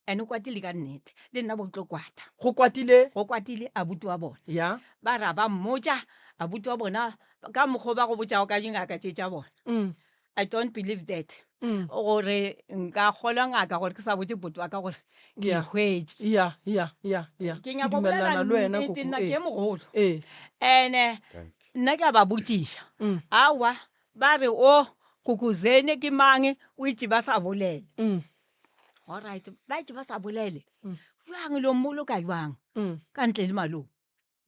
And o kwatile ka nnete. Le nna bo tlo kwata. Go kwatile? Go kwatile abuti wa bona. Ya. Ba ra ba mmotša abuti wa bona ka mokgwa o ba go botšago ka dingaka tše tša bona. Mm. I don't believe that. Mm. Gore nka kgolwa ngaka gore ke sa botše buti wa ka gore ke Yeah. hwetše. Ya, ya, ya, ya. Ke nyaka go bolela dumelelana le wena nnete, koko. nna Ee. ke mogolo. Ee. And-e Thank you. nna ke a ba botšiša. Mm. Aowa, ba re o Kokozene ke mang, o itše ba sa bolele. Mm. Alright, ba itše ba sa bolele. Mm. Bjang lo mmoloka bjang Mm. ka ntle le malome?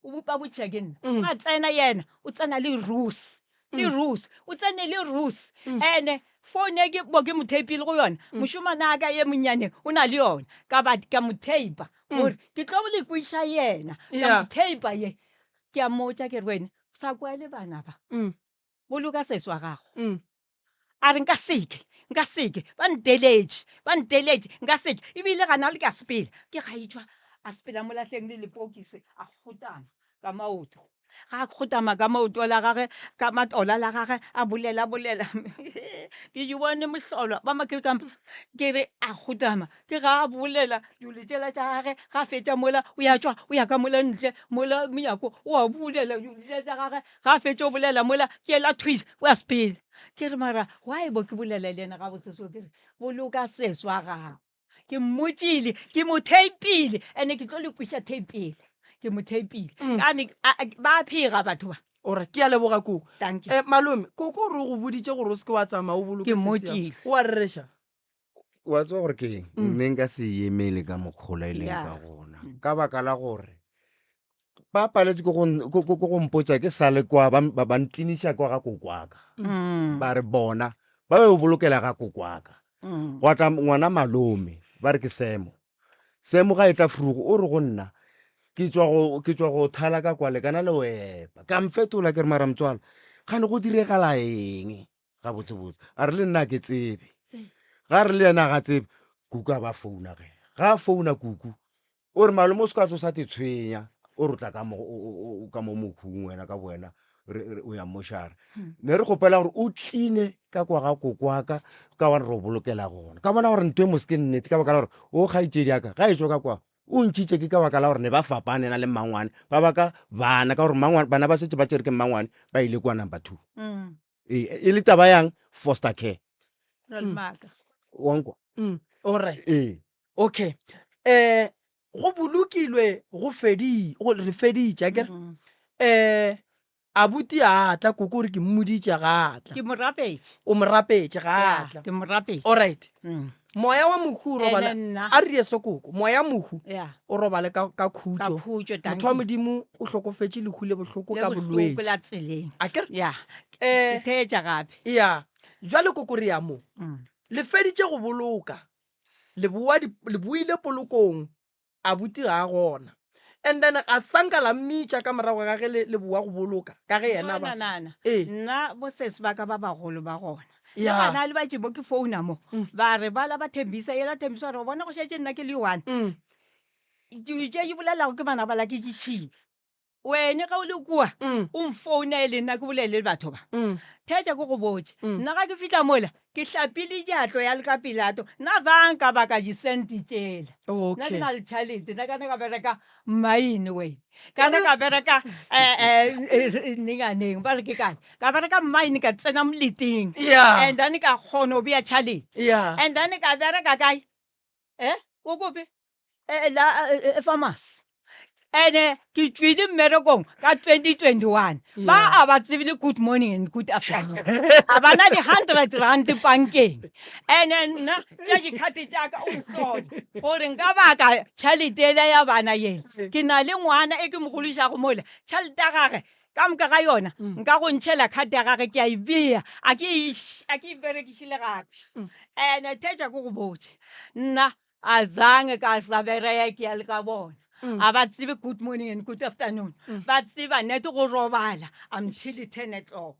O ba botšiša ke nna. Mm. Ba tsena yena, o tsena le Rose. Le Mm. Rose, o tsene le Rose. Mm. And-e phone e ke bo ke mo tape-ile go yona, Mm. mošomane wa ka ye monnyane o na le yona. Ka ba ka mo tape-a Mm. gore ke tlo le kweša yena. Ka Yeah. mo tape-a ye. Ke a mmotša ke re wena, o sa kwele bana ba. Mm. Boloka sesi wa gago. Mm. A re nka seke, nka seke, ba nteletše, ba nteletše, nka seke. Ebile gana le ka sepela. Ke ga etšwa a sepela mo lahleng le lepokisi, a kgotama ka maoto. Ga a kgotama ka maoto la gage, ka matola la gage, a bolela, bolela. Ke di bone mohlolo, ba makirikampa. Ke re a kgotama, ke ga a bolela dilo tšela tša gage, ga a fetša mola, o ya tšwa, o ya ka mola ntle, mola monyako, o a bulela dilo tšela tša gage, ga a fetša o bolela mola, ke ela thwi, o a sepela. Ke re mara, why bo ke bolela le yena gabotse so, ke re boloka sesi wa gago. Ke mmotšile, ke mo tape-ile, and-e ke tlo le kweša tape-ile. Ke mo tape-ile. Mm. Kane, ba a phega batho ba. Ora, ke a leboga koko. Thank you. Eh, malome, koko o re o go boditše gore o se ke wa tsamaya o boloke Ke sesi ya mmotšile. O a rereša? Wa tseba gore ke eng? Mm. Nne nka se emele ka mokgola e leng Yeah. ka gona. Mm. Ka baka la gore ba paletse ke go mpotša ke sale kwa, ba ntliniša kwa ga kokwaka. Mm. Ba re bona, ba be bolokela ga kokwaka. Mm. Gwa tla ngwana malome, ba re ke Semo. Semo ga e tla frugo, o re go nna, ke tswa go thala ka kwa lekana le o epa. Ka mfetola ke re mara motswala, kgane go diregala eng gabotsebotse? A re le nna ke tsebe. Ga re le yena ga tsebe, kuku a ba founa ge. Ga a founa kuku, o re malome o se ka tlo sa te tshwenya, o re o tla ka mo, o, o, ka mo mokhung wena ka bowena, re, o ya mošara. Hmm. Ne re kgopela gore o tline ka kwa ga koko wa ka, ka gobane re o bolokela gona. Ka bona gore ntho e mose ke nnete, ka baka la gore o kgaetšedi ya ka, ga e tšwa ka kwa, O ntšhitše ke ka baka la gore ne ba fapane yena le mmangwane, ba baka bana ka gore mmangwane, bana ba šetše ba tšere ke mmangwane ba ile kua number two. Mm. Ee, e le taba yang foster care. Ra le maaka. Wa nkwa? Mm. Alright. Ee. Okay. Eh go bolokilwe go fedi go re feditše akere. Mm. Eh Abuti a tla koko o re ke mmoditše ga a tla. Ke mo rapetše. O mo rapetše ga a tla. Ke mo rapetše. Alright. Mm. Moya wa mohu o robala Ene nna. a re so koko. Moya mohu Yeah. o robale ka ka Ka khutšo. khutšo Motho wa dankie. Modimo o hlokofetše lehu le bohloko Le ka bohloko bolwetši. la tseleng. Akere? Yeah. Eh. Ke theetša gape. Ya. Jwale koko re ya mo. Mm. Le feditše go boloka. Le boa di, le boile polokong. Abuti ga a gona. And then a sanka la mmitša ka morago ga ge le, le boa go boloka, ka ge yena a ba Bona, sa. nana, Ee. nna bosesi ba ka ba bagolo ba gona. Le Ya. gana le ba tšebo ke founa mo, ba re bala ba thembisa, yela thembisa gore o bona go šetše nna ke le one. Di- Tše di bolelago ke bana bala ke ditšhila. Wene ge o le kua, o mfounele nna ke bolele le batho ba. Theetša ke go botše, nna ga ke fihla mola, ke hlapile diatlo ya le ka Pilato, nna zanka ka baka disente tšela. Nna ke na le tšhalete, nna ka ne ka bereka mmaene wene. Ka ne ka bereka nenganeng, ba re ke kae? Ka bereka mmaene ka tsena moleteng. And then ka kgona go bea tšhalete. And then ka bereka kae? Eh, ko kope? Eh, la eh, eh, farmers. Ene ke tšwile mmerekong ka 2021. Ba a ba tsebile good morning and good afternoon. A ba na di 100 rand bankeng. Ene nna tša dikhate tša ka o nsone gore nka baka tšhelete ele ya bana yela. Ke na le ngwana e ke mo gološago mola. Tšhelete ya gage ka moka ga yona nka go ntšhela card ya gage ke a e bea a ke e a ke e berekiše le gape. Ene theetša ke go botše nna A zange ka sa bereke ya le ka bona. A ba tsebe good morning and good afternoon. Ba tseba net go robala until 10 o'clock.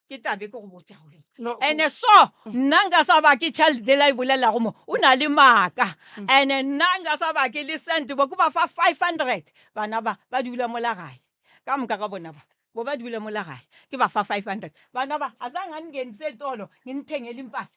Ke tabe ke go botša go yona. No, Ene so nna nka sa ba ke tšhelete la e bolelago mo o na le maaka. Ene nna nka sa ba ke le cent bo ke ba fa 500 bana ba ba dula mola gae. Ka moka ga bona ba bo ba dula mola gae ke ba fa 500. Bana ba a zange a ngenise tolo nginithengele impahla.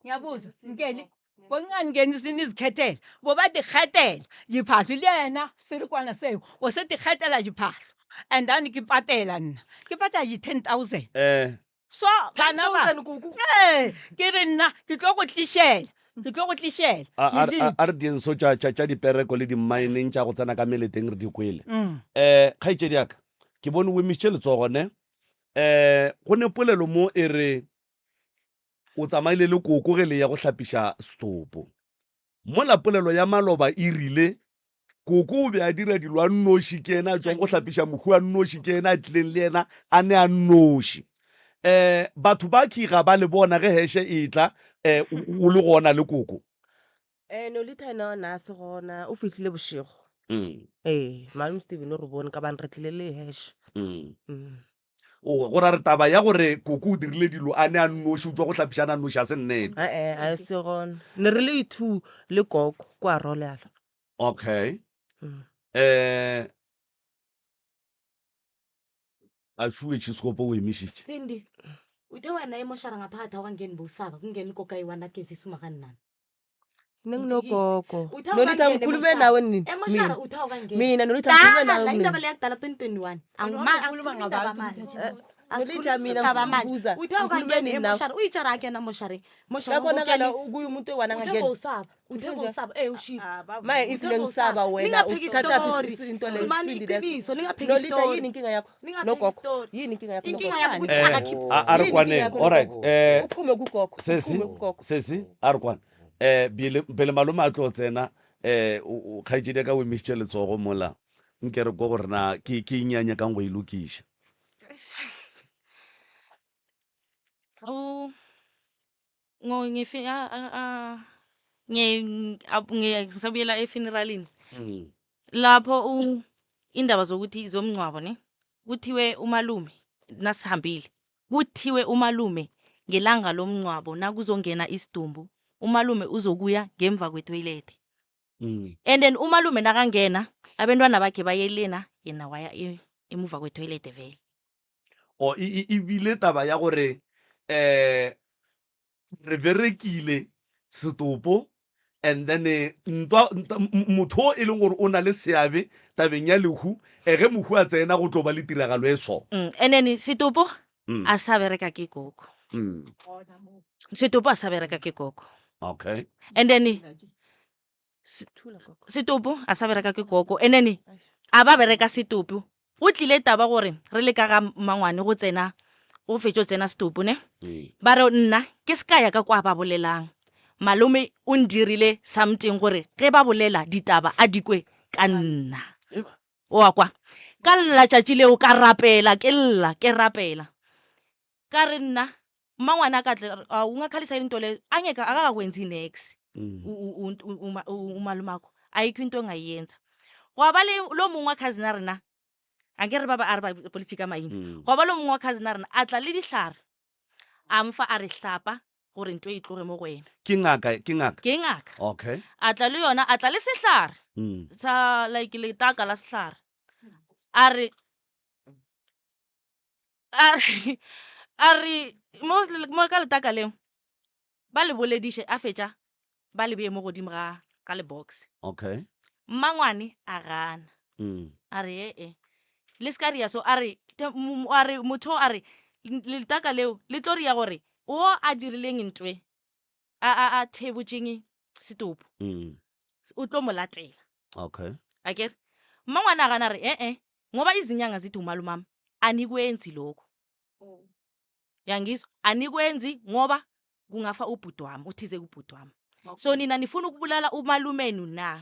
Ngiyabuza Nkele bonginganingeni nizikhethela bo ba di kgethela diphahlo le yena seferekwana seo o se di kgethela diphahlo and then ke patela nna ke patela di-ten thousand Eh, so bana ba 10,000 koko. ee ke re nna ke tlo go tlišela ke tlo go tlišela a a- Ke a- a re dienso tša tša tša dipereko le dimmaeneng tša go tsena ka meleteng re di kwele. Mm. Eh, kgaetšedi ya ka, ke bone o emišitše letsogo ne. Eh, go ne polelo mo e re O tsamaile le koko ge le ya go hlapiša setopo. Mola polelo ya maloba e rile, Koko o be a dira dilo a nnoši, ke yena a tšwang go hlapiša mohu a nnoši, ke yena a tlileng le yena a ne a nnoši. Um batho ba khi ga ba le bona ge heshe e etla um o le gona le koko. Eh, Nolitha yena na a se gona, o fihlile bošego. Mm. Ee, malome Steven o re bone ka bane re tlile le hash. Mm. Mm. O, go ra re taba ya gore koko o dirile dilo a ne a nnoši, o tšwa go hlapiša a ne a nnoši, a se nnete. Ae, a se gona. Ne re le two le koko kwa Rolealo. Okay. Mm. Eh, a šuwe Chiskopo o emišitše. Cindy, uthe wena emoshara ngaphakathi awangeni bowusaba kungena ikoka eyi-one agezisa umakannana. Nne nginogogo. Uthe Nolitha awukangeni ngikhulume emoshara. nawe nini? Emoshara Mina. uthe awukangeni. Mina Nolitha ngikhulume Dala nawe indaba mina. le yakudala 2021. Wena Angima- ukhuluma asikhulumi indaba ngabantu, manje. mthatha. Nolitha Asikhulumi mina indaba manje. ngibuza. Uthe Ngikhulume awukangeni nini nawe? emoshara. Uyitshara akena emoshareng. Moshara Kuyabonakala ubukele- kuye umuntu oyi-one Uthe angangena. bowusaba. Uthe Uthe bowusaba. Eh ushilo. Ah, ba- Maye if Uthe bowusaba. lengisaba wena Ningapheki usithatha isitori. into leyo Khulumani isibindi leso. iqiniso, ningapheki Nolitha isitori. yini inkinga yakho? Ningapheki Nogogo. isitori. Yini inkinga yakho Inkinga nogogo? yami ukuthi Eh, akakhiphi a a re Yini inkinga kwaneng. yakho All right. nogogo? Eh, Uphume kugogo. sesi, Uphume kugogo. sesi, a re kwane. Eh, bile pele malome a tlo tsena, eh, o- o- kgaetšedi ya ka o emišitše letsogo mola. Nke re kwa gore na ke ke eng ya nyakang go e lokiša. O ngo ngifi a a a nge ab- nge- ngisabuyela efuneralini. Lapho u indaba zokuthi zomngcwabo ne kuthiwe umalume nasihambile kuthiwe umalume ngelanga lomngcwabo nakuzongena isidumbu umalume uzokuya ngemva kwetoilet. And then umalume nakangena abentwana bakhe bayelena yena waya e- emuva kwetoilet vele. O e e- e bile taba ya gore eh re berekile setopo. And then eh, ntwa motho o e leng gore o na le seabe tabeng ya lehu, eh, ge mohu a tsena go tlo ba le tiragalo e so. And then setopo a sa bereka ke koko. Setopo a sa bereka ke koko. Okay. And then setopo a sa bereka ke koko. And then a ba bereka setopo. Go tlile taba gore re le ka ga mmangwane go tsena go fetšo tsena setopo ne. Ba re nna ke se ka ya ka kwa ba bolelang. Malome o ndirile something gore ge ba bolela ditaba a di kwe ka nna. O a kwa? Ka lla tšatši leo ka rapela ke lla ke rapela. Ka re nna mmangwane a ka tle a o ngakhalisa yini into leyo angeke akakakwenzi nex umalumako ayikho into ongayenza. Gwa ba le lo mongwe wa cousin a rena a ke re ba ba a re ba boletše ka maina. Gwa ba lo mongwe wa cousin a rena a tla le dihlare a mfa a re hlapa gore nto e tloge mo go wena. Ke ngaka, ke ngaka? Ke ngaka. Okay. A tla le yona, a tla le sehlare sa like letaka la sehlare. A re a re a re mo mo ka letaka leo ba le bolediše a fetša ba le bee mo godimo ga ga le box. Okay. Mmangwane a gana. A re ee le se ka ria so a re a re motho a re letaka leo le tlo ria gore o a dirileng ntwe a a a thebotšeng setopo o tlo mo latela. Okay. Akere mmangwane a gana a re ee ngoba izinyanga zithi umalumami anikwenzi lokho. Yangizwa anikwenzi ngoba kungafa ubhuti wami uthize kubhuti wami. So nina nifuna ukubulala umalumenu na?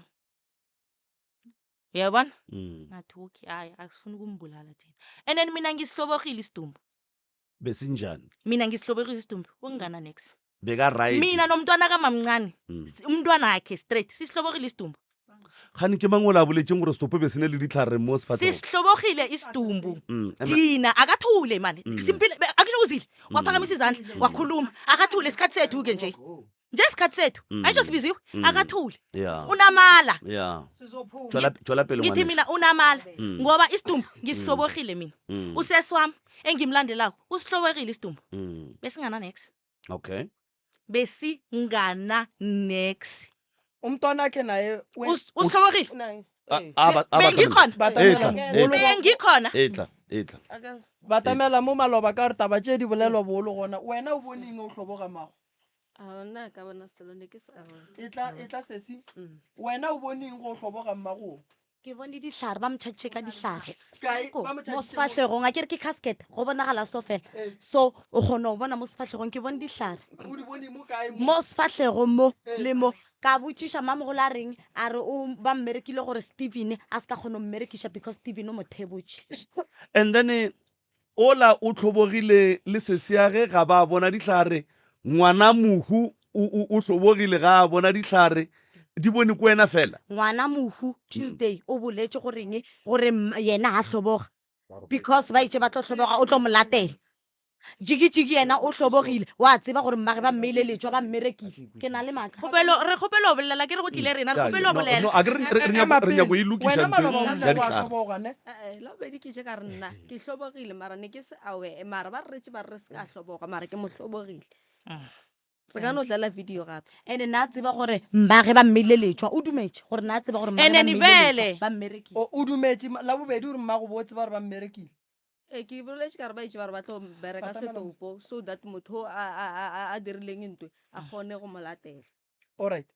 Uyabona? Ngathi okay hayi asifuni ukumbulala thina. And then mina ngisihlobogile isidumbu. Besinjani? Mina ngisihlobogile isidumbu okungana next. Beka right. Mina nomntwana kamamncane. Umntwana wakhe straight sisihlobogile isidumbu. Gane ke mang o la boletseng gore setopo be se ne le ditlhare mo sefatlhegong? Sisihlobogile isidumbu. Thina akathule mani. Simpile akusho uzile. Waphakamisa izandla wakhuluma. Akathule isikhathi sethu ke nje. Nje isikhathi sethu. Ayisho sibiziwe. Akathule. Yeah. Unamala. Yeah. Sizophuma. Tšwela tšwela pele Ngithi ngwanešu. mina unamala ngoba isidumbu ngisihlobogile mina. Usesi wami engimlandelako usihlobogile isidumbu. Besingana nex. Okay. Besingana nex. Umntwana wakhe naye we- Usihlobogile. Naye. A- Eh. a ba- a ba- Bengikhona. Batamela Etla, mo- etla. Bengikhona. Etla, etla. Akazi. Batamela mo maloba ka gore taba tše di bolelwa bolo gona. Wena o bone eng o hloboga mago? A nna ka bona selo ne ke sa Etla, etla sesi. Wena o bone eng go hloboga mmago? Ke bone dihlare ba motšhatše ka dihlare. Kae? Ko, Ba mo motšhatšitše mo? sefahlegong a ke re ke casket go bonagala so fela. Ee. So o kgona go bona mo sefahlegong ke bone dihlare. O di bone mo kae mo? Mo sefahlegong mo Ee. le mo. Ka botšiša mamogolo a reng a re o ba mmerekile gore Steven a se ka kgona go mmerekiša because Steven o mo thebotše. And then eh, ola o hlobogile le sesiage ga ba bona dihlare, ngwana mohu o, o, o hlobogile ga a bona dihlare, di bone ko wena fela. Ngwana mohu Tuesday o boletše goreng gore yena ha hloboga because ba itše ba tlo hloboga o tlo mo latela. Jiki-jiki yena o hlobogile wa tseba gore mmage ba mmeile letšwa ba mmerekile. Ke na le maatla. Kgopelo re kgopelo bolela ke re go tlile rena re kgopelo bolela. No, a ke re re nyako re nyako e lokiša Wena ntho maloba o ya rile wa dihlare. hloboga ne? Eh, la bobedi ke je ka re nna ke hlobogile mara ne ke se aware mara ba re retše ba re re se ka hloboga mara ke mo hlobogile. Re ka no dlala video gape. Ene na tseba gore mmage ba mmeile letšwa o dumetše gore na tseba gore mmage Ene ba ni mmeile vele. letšwa ba mmerekile. O o dumetše la bobedi gore mmago bo tseba gore ba mmerekile. Ee, ke boletše ka re ba itše ba re ba tlo bereka Batamela. setopo so that motho a, a, a, a- a dirileng ntwe a kgone go mo latela. Alright.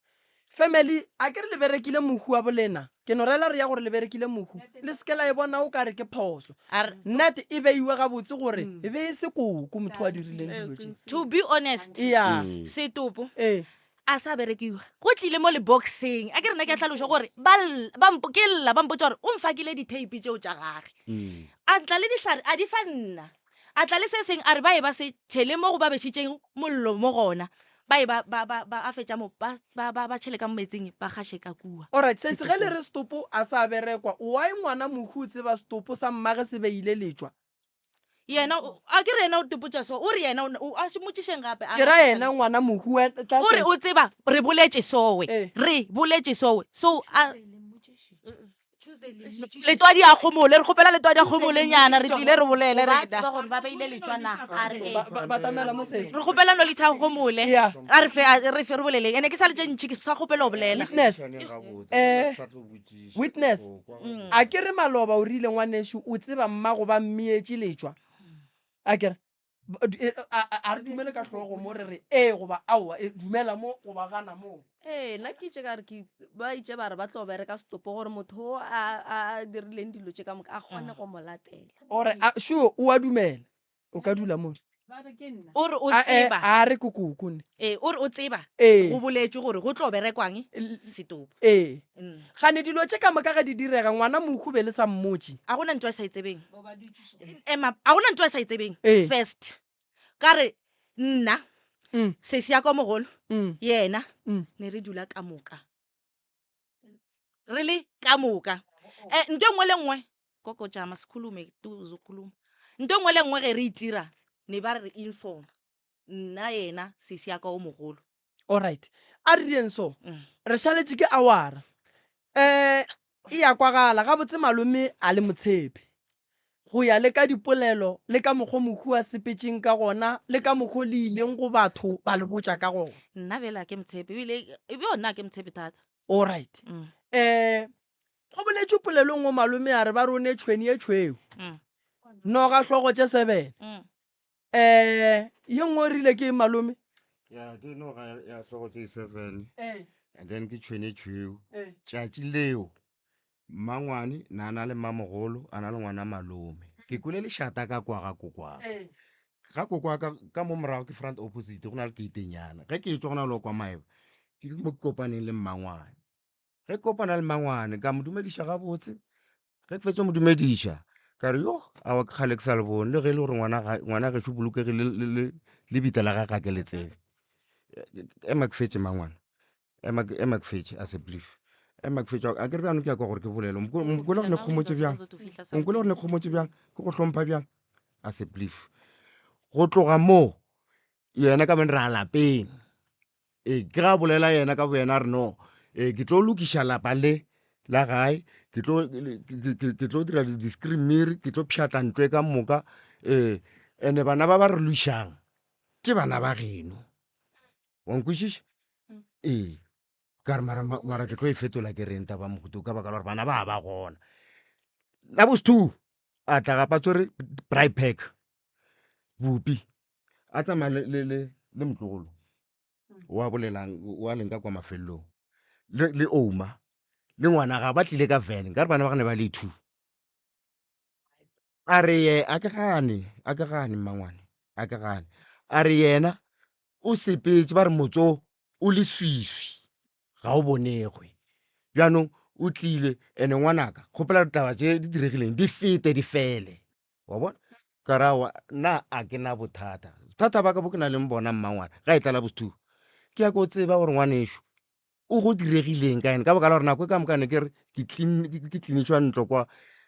Family, a ke re le berekile mohu wa bolena. Ke no rela re ya gore le berekile mohu. Le se ke la e bona o ka re ke phoso. A re- Nnete e beiwe gabotse gore e be e se koko motho a dirileng dilo tše. To be honest, Eya. setopo Ee. a sa berekiwa go tlile mo leboxeng a ke rena ke a tlhaloša gore ba ll- ba mpo- ke lla ba mpotsa gore o mfakile di-tape tšeo tša gage a tla le dihlare a di fa nna a tla le se seng a re ba e ba se tšhele mo go ba bešitšeng mollo mo gona ba e ba ba ba ba a fetša mo ba ba ba ba tšhele ka mo metsing ba gaše ka kua Alright, sesi ge le re setopo a sa berekwa, why ngwana mohu o tseba setopo sa mmage se beile letšwa? Yena o- a ke re yena o tepotša so o re yena o ne- o- a se mmotšišeng gape a Ke ra ga- yena ngwana mohu we- tla o re sesi. o tseba re boletše sowe Ee. re boletše sowe so a Letwadi a gomole, re kgopela letwadi a gomole nyana, re tlile re bolele Ba rena. tseba gore ba beile letšwa na a re ee. Ba- ba- batamela mo sesi Re kgopela Nolitha a gomole. Yeah. A re fe a re fe re boleleng. Ene ke sa le tše ntši ke sa kgopela go bolela. Witness. Eh, witness. A ke re maloba o rile ngwanešu o tseba mmago ba mmietše letšwa. A ke re E, a re dumele ka hlogo mo re re ee goba aowa e dumela mo goba gana mo. Ee, nna ke itše ka re ke ba itše ba re ba tlo bereka setopo gore motho o a a dirileng dilo tše ka moka a kgone go mo latela. Ore a sure o a dumela o ka dula mo. O re o A e tseba. a re kokoko ne. Ee, o re o tseba. Ee. Go boletšwe gore go tlo berekwang setopo. Ee. Gane dilo tše ka moka ge di direga ngwana mohu be le sa mmotše. A gona ntho a sa e tsebeng. Ema, a gona ntho a sa e tsebeng. Ee. First. Ka re nna sesi ya ka o mogolo yena ne re dula ka moka. Re le ka moka. Eh, ntho e nngwe le nngwe koko jama sikhulume tu uzokhuluma. Ntho e nngwe le nngwe ge re itira ne ba re inform. Nna yena sesi ya ka o mogolo. Alright. A re direng so. Re šaletše ke awara. Um e ya kwagala gabotse malome a le motshepe. Go ya le ka dipolelo le ka mokgo mohu a sepetšeng ka gona le ka mokgo le ileng go batho ba le botša ka gona. Nna bjale a ke motshepe ebile ebjo nna a ke motshepe thata. Alright. Um go boletšwe polelo nngwe malome a re ba re o ne tšhweni ye tšhweu. Noga hlogo tše sebene. Um ye nngwe o rile ke eng malome? Ya ke noga ya hlogo tše seven. Ee. And then ke tšhwene e tšhweu. Ee. Tšatši leo mmangwane na na le mmamogolo a na le ngwana malome. Ke kwele lešata ka kwa ga kokwaka. Ee. Ga kokwaka ka mo morago ke front opposite go na le gatenyana. Ge ke etšwa go na le kwa maeba ke mo ke kopaneng le mmangwane. Ge ke kopana le mmangwane ka mo dumediša gabotse. Ge ke fetša mo dumediša ka re yo aowa ke kgale ke sa le bone le ge e le gore ngwana gešo bolokegile lebitla la gage ga ke le tsebe. Ema ke fetše mmangwane, ema ema ke fetše a se please. Ema ke fetše a ke re bjano ke ya kwa gore ke bolele. O nkwele gore ne kgomotše bjang? O nkwele gore ne kgomotše bjang? Ke go hlompha bjang? A se please. Go tloga moo yena ka beng ra lapeng. Ee, ke ga bolela yena ka boyena a re no, ee, ke tlo lokiša lapa le la gae, ke tlo ke tlo dira di-screen ke tlo pšhatla ntlo e ka moka, ee, ene bana ba ba re lwišang ke bana ba geno. Wa nkwešiša? Ee, ka re mara mara ke tlo e fetola ke reng taba mohuta ka baka la gore bana ba ba gona. La bo two a tla gapa tswere braai pack, bupi a tsamaya le, le, le, le motlogolo wa bolelang wa leng ka kwa mafelelong le, le oma le ngwana ga ba tlile ka van nka re bana ba gane ba le two a re ye a ke gane a ke gane mmangwane a ke gane a re yena o sepetse ba re motso o le swiswi ga o bonegwe bjanong o tlile ene ngwanaka kgopela ditaba tše di diregileng di fete di fele wa bona ka ra wa nna a ke na bothata bothata ba ka bo ke na leng bona mmangwana ga e tlala bosthu ke ya ko tseba gore ngwaneso o go diregileng ka ene ka baka la gore nako e ka moka ne ke re ke tlinišwa ntlo kwa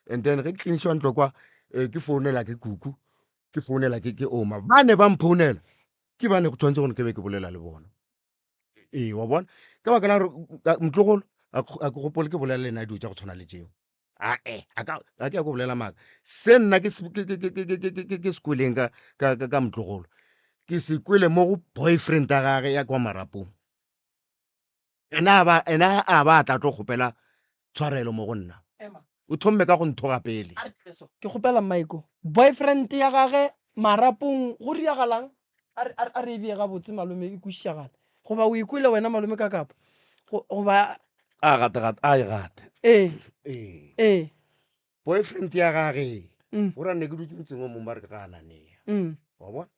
and then ge ke tlinišwa ntlo kwa um ke founela ke kuku ke founela ke ke oma ba ne ba mphounela ke ba ne go tshwanetse gore ke be ke bolela le bona ee wa bona ka baka la gore motlogolo a ke gopole ke bolela le ena dilo tša go tshwana le tšeo ae a ka a ke ya go bolela maaka se nna ke ke se kweleng ka ka ka motlogolo ke se kwele mo go boyfriend ya gage ya kwa marapong ena a ba ena a ba tla tlo kgopela tshwarelo mo go nna o thomme ka go nthoga pele ke kgopela maiko boyfriend ya gage marapong go riagalang a re e bee gabotse malome e kwešišagale goba o ikwele wena malome ka kapa goba a gate gate a e gate ee ee ee boyfriend ya gage Mm. go ra ne ke dutse motseng o mongwe ba re ke ga ananea Mm. wa bona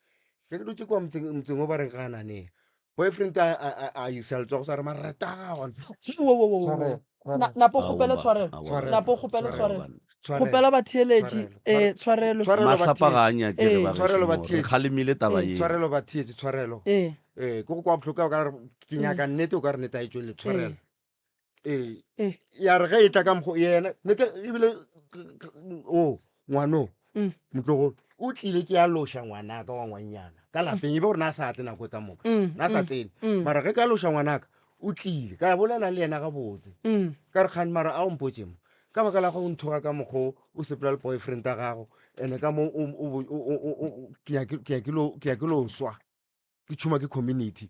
ge ke dutse kwa motseng motseng o ba reng ga ananea boyfriend a a a- a isa letsogo sa re mareta a gago Wo, wo, wo, wo, wo. Na- napo kgopela tshwarelo Tshwarelo. napo kgopela Tshwarelo. tshwarelo Tshwarelo. kgopela batheeletši Tshwarelo. eh tshwarelo Tshwarelo mahlapa ga a batheetši. nyakege Ee. ba Tshwarelo gešo mo. Re batheetši. kgalemile taba Ee. ye tshwarelo batheetši tshwarelo ee ee ke go kwa bohloko ka gore ke nyaka nnete o ka re nnete a e tšwelele tshwarelo ee Ee. ya re ge e tla ka mokgo yena ne ke ebile o ngwano Mm. motlogolo o tlile ke ya loša ngwanaka wa ngwannyana ka lapeng e be gore na a sa tle nako e ka moka Mm, na a sa mm, tsene mm. mara ge ka loša ngwanaka o tlile ka bolela le yena gabotse Mm. ka re kgane mara a o mpotse mo Ka baka la go nthoga ka mokgwa o, o sepela le boyfriend ya gago, and-e ka mo o, o, o, o, o, o, ke ya ke, ke ya ke lo, ke ya ke lo swa. Ke tšhuma ke community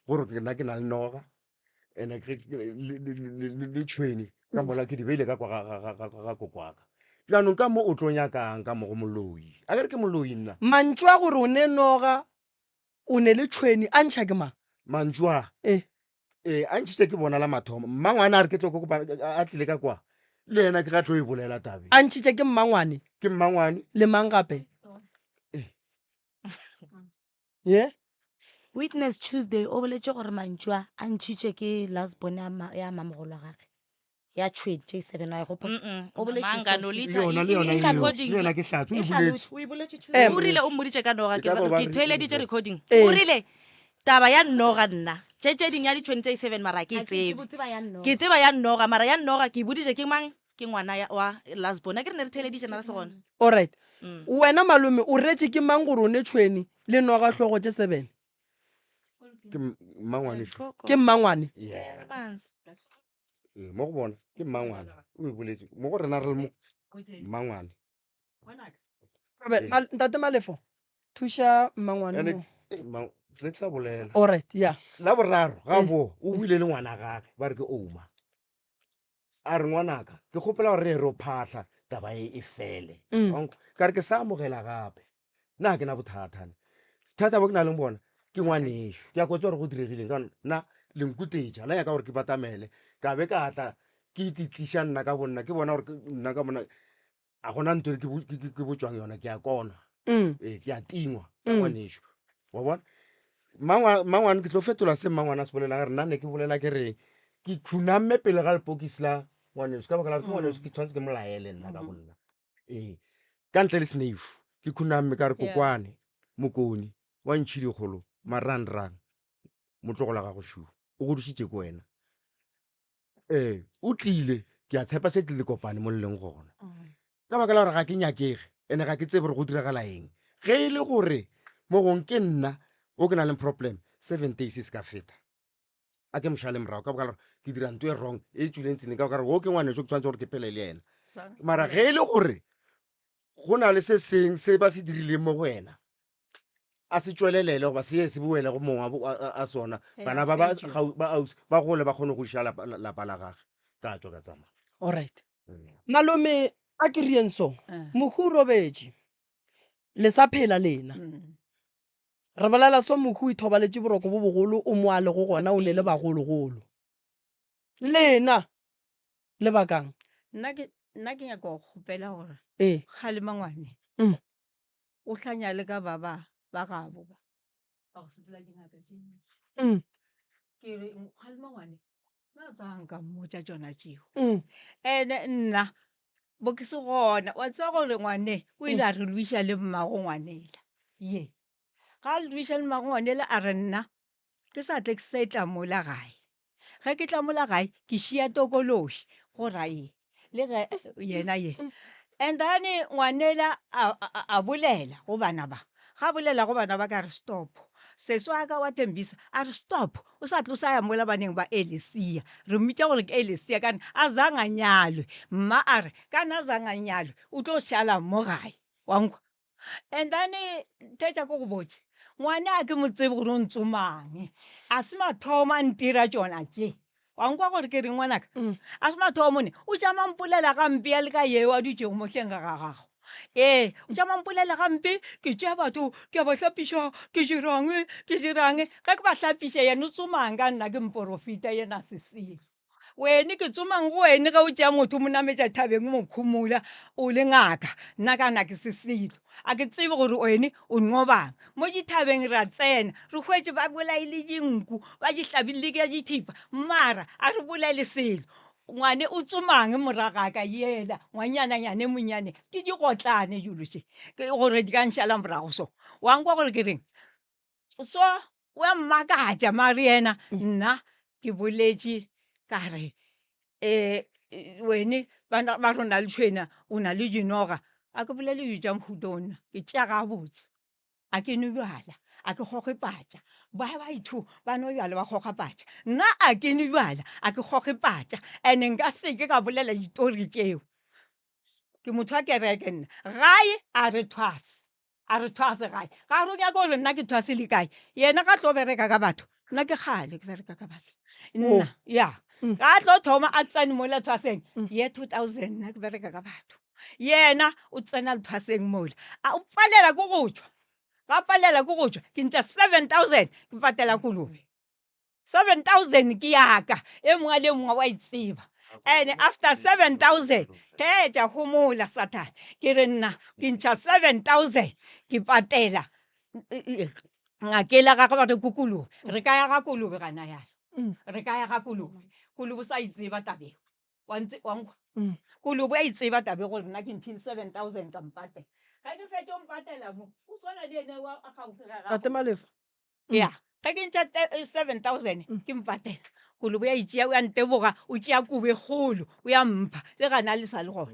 gore ke nna ke na le noga, and-e ke, ke, le, le, le, le, le tšhwene ka mola ke di beile ka kwa ga, ga, ga, ga, ga kokwaka. Bjanong ka mo o tlo nyakang ka mo go moloi? A ke re ke moloi nna. Mantšu a gore o ne noga, o ne le tšhwene a ntšha ke mang? Mantšu a? Ee. Ee, a ntšhitše ke bona la mathomo. Mmangwane a re ke tlo kopana, a tlile ka kwa. Le yena ke ga tlo e bolela tabe. A ntšhitše ke mmangwane? Ke mmangwane. Le mang gape? Ee. Ye? Witness Tuesday o boletše gore mantšu a a ntšhitše ke last born ya ma, ya mamogolo wa gage ya tšhwene tše seven wa e gopola? Mm-mm. O boletše Manga, so- Nolita, Le yona, e- le yona e- e eo. recording. Le yona ke hlatse, o E e boletše. hlaloše, o e boletše Tuesday. O rile o mmoditše ka noga, E ke ka ba ba ke re theeleditše involve. recording. Ee. O rile taba ya noga nna tše tše ding ya ditšhwene tše seven mara ha ke e Ha ke- ke tsebe. bo tseba ya noga. Ke tseba ya noga mara ya noga ke e boditše ke mang? Ke ngwana ya, wa last born. A ke re ne re theeleditše na re se gona. Alright. Wena Wena malome o retše ke mang gore o ne tšhwene le noga hlogo tše seven? Ke mmangwane. Ke mmangwane. Yeah. Ee, mo go bona ke mmangwane o e boletse mo go rena re le mo mmangwane. Robert, Ee. Mal- Ntate Malefo, thuša mmangwane Ene- mo. eh, mmang- ne ke sa bolela. Alright, yeah. La boraro ga Eh. bo o buile le ngwana gage ba re ke Ouma. A re ngwanaka ke kgopela gore re ye re o phahla taba e e fele. Wa nkwa? Ka re ke sa amogela gape. Nna ga ke na bothata ne. Bothata bo ke na leng bona ke ngwanešo. Ke a kwa tseba gore go diregileng ka nna le nkutetša la nyaka gore ke batamele. Ka be ka tla ke ititliša nna ka bonna ke bona gore nna ka bona a gona ntho e ke ke botšwang yona ke a kona. Ee, ke a tingwa ka ngwanešo. Wa bona? Mmangwane ke tlo fetola se mmangwane a se bolelang re nna ne ke bolela ke re ke khunamme pele ga lepokisi la ngwaneso ka baka la gore ke ngwaneso ke tshwanetse ke molaele nna ka bonna. Ee, ka ntle le sneifu ke khunamme ka re kokwane mokoni wa ntšhi dikgolo marangrang motlogola gago shu o godišitše ke wena. Ee, o tlile ke a tshepa se tlile kopane mo le leng gona ka baka la gore ga ke nyakege ene ga ke tsebe gore go diragala eng. Ge e le gore mo gong ke nna o ke na leng problem seven days e se ka feta a ke mošale morago ka baka la gore ke dira ntho e wrong e tswileng tseleng ka baka la gore o ke ngwaneso ke tshwanetse gore ke phele le yena. Mara ge e le gore go na le se seng se ba se dirileng mo go wena a se tšwelelele goba se ye se boele go mongwe a sona bana ba ba ba ausi ba gole ba kgone go iša lapa la gage ka tšwa ka tsamaya. Alright. Malome a ke rieng so mohu o robetše le sa phela lena. Re bolela so mohu o ithobaletše boroko bo bogolo o mo a lego gona o ne le bagologolo. Lena le bakang? Nna ke nna ke nyaka go kgopela gore Ee. kgalema ngwane o hlanya le ka ba ba ba gabo ba ba go sepela dingaka tše ntši. Ke re kgalema ngwane nna tsang ka mmotša tšona tšeo. Ene nna bo ke se gona wa tseba gore ngwane o ile a re lwiša le mmago ngwanela ye. Ga a lwiša le mmago ngwanela a re nna ke sa tle ke sa tla mola gae. Ge ke tla mola gae ke šia tokološi go ra eng le ge yena ye. And then ngwanela a bolela go bana ba, ga bolela go bana ba ka re stop. Sesi wa ka wa Thembisa a re stop o sa tlo sa ya mola baneng ba Elesia. Re mmitša gore ke Elesia kana a zang a nyalwe. Mma a re kana a zang a nyalwe o tlo šala mo gae wa nkwa. And then theetša ko go botše, ngwane a ke mo tsebe gore o ntsomang. A se mathomo a ntira tšona tše. Wa nkwa gore ke reng ngwanaka? A se mathomo ne, o tšama mpolela gampe ya le ka yeo a dutšego mo hleng ga gago. Ee, o tšama mpolela gampe, ke tšea batho ke a ba hlapiša, ke dirang, ke dirang. Ge ke ba hlapiša yena o tsomang ka nna ke mporofita yena a se selo. Wene ke tsomang go wene ge o tšea motho o mo nametša thabeng o mo khumula o le ngaka, nna ka na ke se selo. A ke tsebe gore wene o nqobang. Mo dithabeng ra tsena re hwetše ba bolaile dinku, ba di hlabile ka dithipa, mara a re bolele selo. Ngwane o tsomang moragaka yela ngwanyananyane monyane ke digotlane dilo tše gore di ka nšala morago so. Wa nkwa gore ke reng? So wa mmakatša mare yena nna ke boletše ka re um wene ba re o na le tšhwena o na le dinoga a ke bolele dilo tša mohuta o nna ke tšea gabotse a ke nwe bjala a ke kgoge patša ba batho ba nwa bjala ba kgoga patša nna a ke nwe bjala a ke kgoge patša and-e nka seke ka bolela ditori tšeo. Ke motho wa kereke nna. Gae a re thwase. A re thwase gae. Ga re o nyaka gore nna ke thwase le kae. Yena ga tlo bereka ka batho. Nna ke kgale ke bereka ka batho. Nna, ya. Ga tlo thoma a tsene mola thwaseng, ye 2000 nna ke bereka ka batho. Yena o tsena lethwaseng mola. A o palela ke go tšwa. Ga palela ke go tšwa, ke ntša 7000 ke patela kolobe. 7000 ke yaka e mongwe le mongwe wa e tseba and after 7000 theetša homola sathane ke re nna ke ntšha 7000 ke patela ngakela gagwe ba re ko kolobe re ka ya ga kolobe gana yalo re ka ya ga kolobe kolobe o sa e tseba tabeo wa ntse wa nkwa kolobe a e tseba tabe gore nna ke ntšhile 7000 ka mpatela ga ke fetše o mpatela mo o swana le ene wa gaufi ga gago Tate Malefa. Ya, ge ke ntšha 7000 ke mpatela, kolobe ya itšea, o ya nteboga, o tšea kobo e kgolo, o ya mpha, le gana le sa le gona.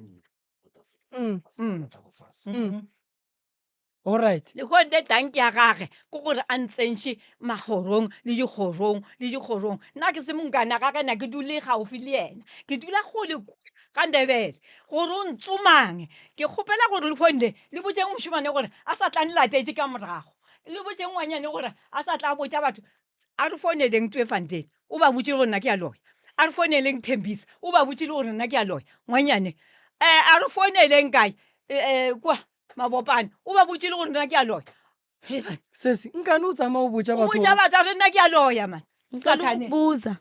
Alright. Lehono le tanki ya gage ke gore a ntsenše magorong le dikgorong le dikgorong. Nna ke se monkana gage, na ke dule gaufi le yena, ke dula kgole kua ga Ndebele. Gore o ntsomang, ke kgopela gore lehono le le botšeng mošemane gore a sa tla nlatetše ka morago. Le botše ngwanyane gore a sa tla botša batho. A re founeleng Tweefontein, o ba botšile gore nna ke a loya. A re founeleng Thembisa, o ba botšile gore nna ke a loya. Ngwanyane, eh, a re founeleng kae, eh, kwa Mabopane, o ba botšile gore nna ke a loya. Hei man. Sesi, nkane o tsamaya o botša O batho botša gore. batho a re nna ke a loya man. Nka le go Sathane. buza.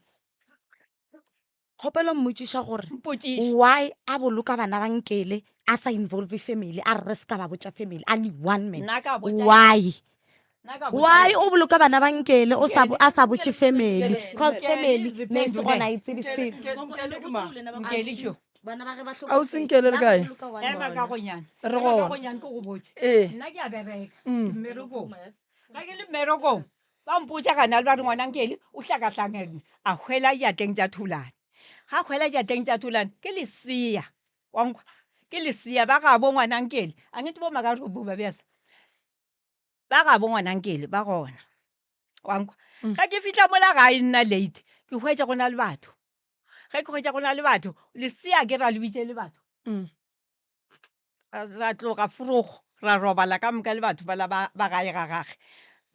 Kgopelo mmotšiša gore Mpotšiše. why a boloka bana ba Nkele a sa involve family a re re se ka ba botša family a le one man Nna ka botša why Nna ka botša why o boloka bana ba Nkele o sa Nkele a sa botše family Nkele cause Nkele family is ne e se gona Ziphendulele. e tsebe Nkele selo Nkele Nkele ke mang? Nkele ke yo. bana ba ge ba A o se hlokofetše Nkele le nna ba kae? boloka one Ema ka bona gonyane. Re Ema ka gona. gonyane ke go botše. Ee. Nna ke a bereka. Ke mmerekong. Ge ke le mmerekong ba mpotša gana le ba re ngwana Nkele o hlakahlakane a hwela diatleng tša Thulane. Ga hwela diatleng tša Thulane ke lesea wa nkwa ke lesea ba gabo ngwana Nkele a ngete bo makarobo ba bjasa ba gabo ngwana Nkele ba gona wa nkwa. Ge ke fihla mola gae nna late ke hwetša go na le batho ge ke hwetša go na le batho lesea ke ra le bitše le batho. Ra tloga forogo ra robala ka moka le batho bala ba ba gae ga gage.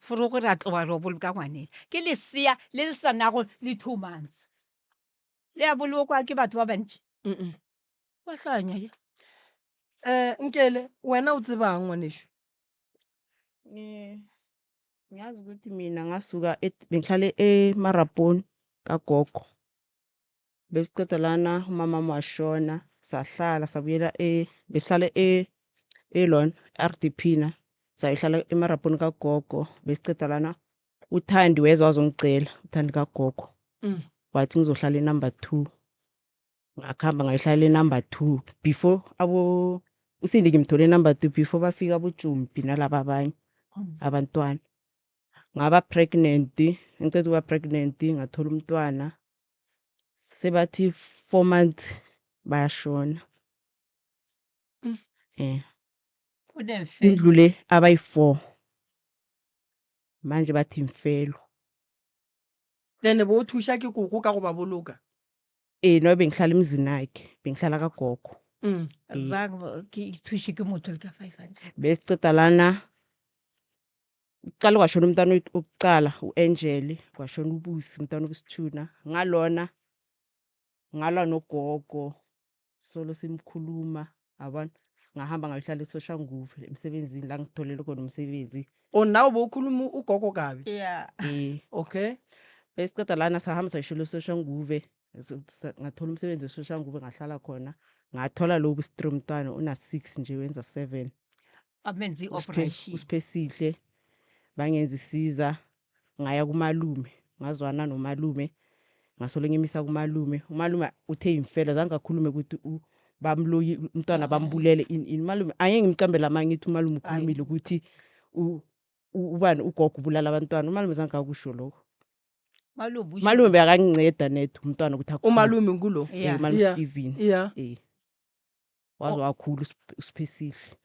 Forogo ra tloga ro boloka ngwanela. Ke lesea le le sa nago le 2 months. Le a bolokwa ke batho ba bantši. Ba hlanya ye. Eh, Nkele, wena o tsebang ngwanešu? Eh, ngiyazi ukuthi mina ngasuka bengihlale eMaraponi kagogo. Besiqeda lana umama wami washona sahlala sabuyela e besihlala e elona RDP na sayohlala emarabhoni kagogo besiqeda lana uThandi weza wazongicela uThandi kagogo wathi ngizohlala enumber 2 ngakhamba ngayohlala enumber 2 before abo uSindi ngimthole enumber 2 before bafika aboJumpi nalaba abanye abantwana ngaba pregnant ngiceda ukuba pregnant ngathola umntwana sebathi 4 months bayashona eh Kunemfelo. indlu le abayi-4 manje bathi imfelo Then bo o thuša ke koko ka go ba boloka. eh no bengihlala emzini wakhe bengihlala kagogo Zange ke thuše ke motho le ka 500. besiceda lana kuqala kwashona umntwana wokuqala u-Angel kwashona uBusi umntwana obusithuna ngalona ngalwa nogogo solo simkhuluma yabona ngahamba ngayohlala eSoshanguve emsebenzini la ngitholele khona umsebenzi O nna o bo o khuluma ugogo kabi. Yeah. eh Okay. besiceda lana sahamba sayisholo eSoshanguve ngathola umsebenzi eSoshanguve ngahlala khona ngathola lo busitri umntwana una 6 nje wenza 7 Bamenze i-operation. uSiphesihle bangenza isiza ngaya kumalume ngazwana nomalume ngasolo ngimisa kumalume umalume uthe imfelo zange akhulume ukuthi bamloyi umntwana bambulele ini ini umalume angeke ngimcambele amanga ngithi umalume ukhulumile ukuthi ubani ugogo ubulala abantwana umalume zange akusho lokho Malume usho- umalume bekanginceda net umntwana ukuthi akhule. Umalume ngulo. Eh, Yeah. umalume Yeah. Steven Yeah. eh waze wakhula uSiphesihle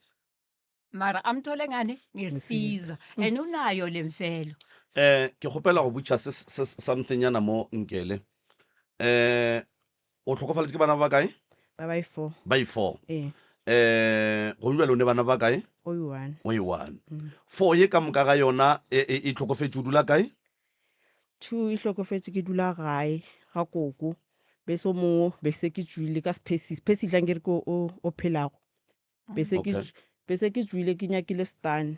Mara amthole ngani ngesiza and unayo lemfelo. Eh ke kgopela go botša se se something nyana mo Nkele. Eh o tlhokofaletše ke bana ba bakae? ba bayi 4 Ba yi 4. eh. Um gong bjale o ne bana ba kae? O i-one. O i-one. Four ye ka moka ga yona e, e, e hlokofetše o dula kae? Two e hlokofetše ke dula gae ga koko, bese o mongwe be se ke tšwile ka sephesi, sephesi tla nkere ke o, o phelago. Be se ke, Okay. be se ke tšwile ke nyakile stane,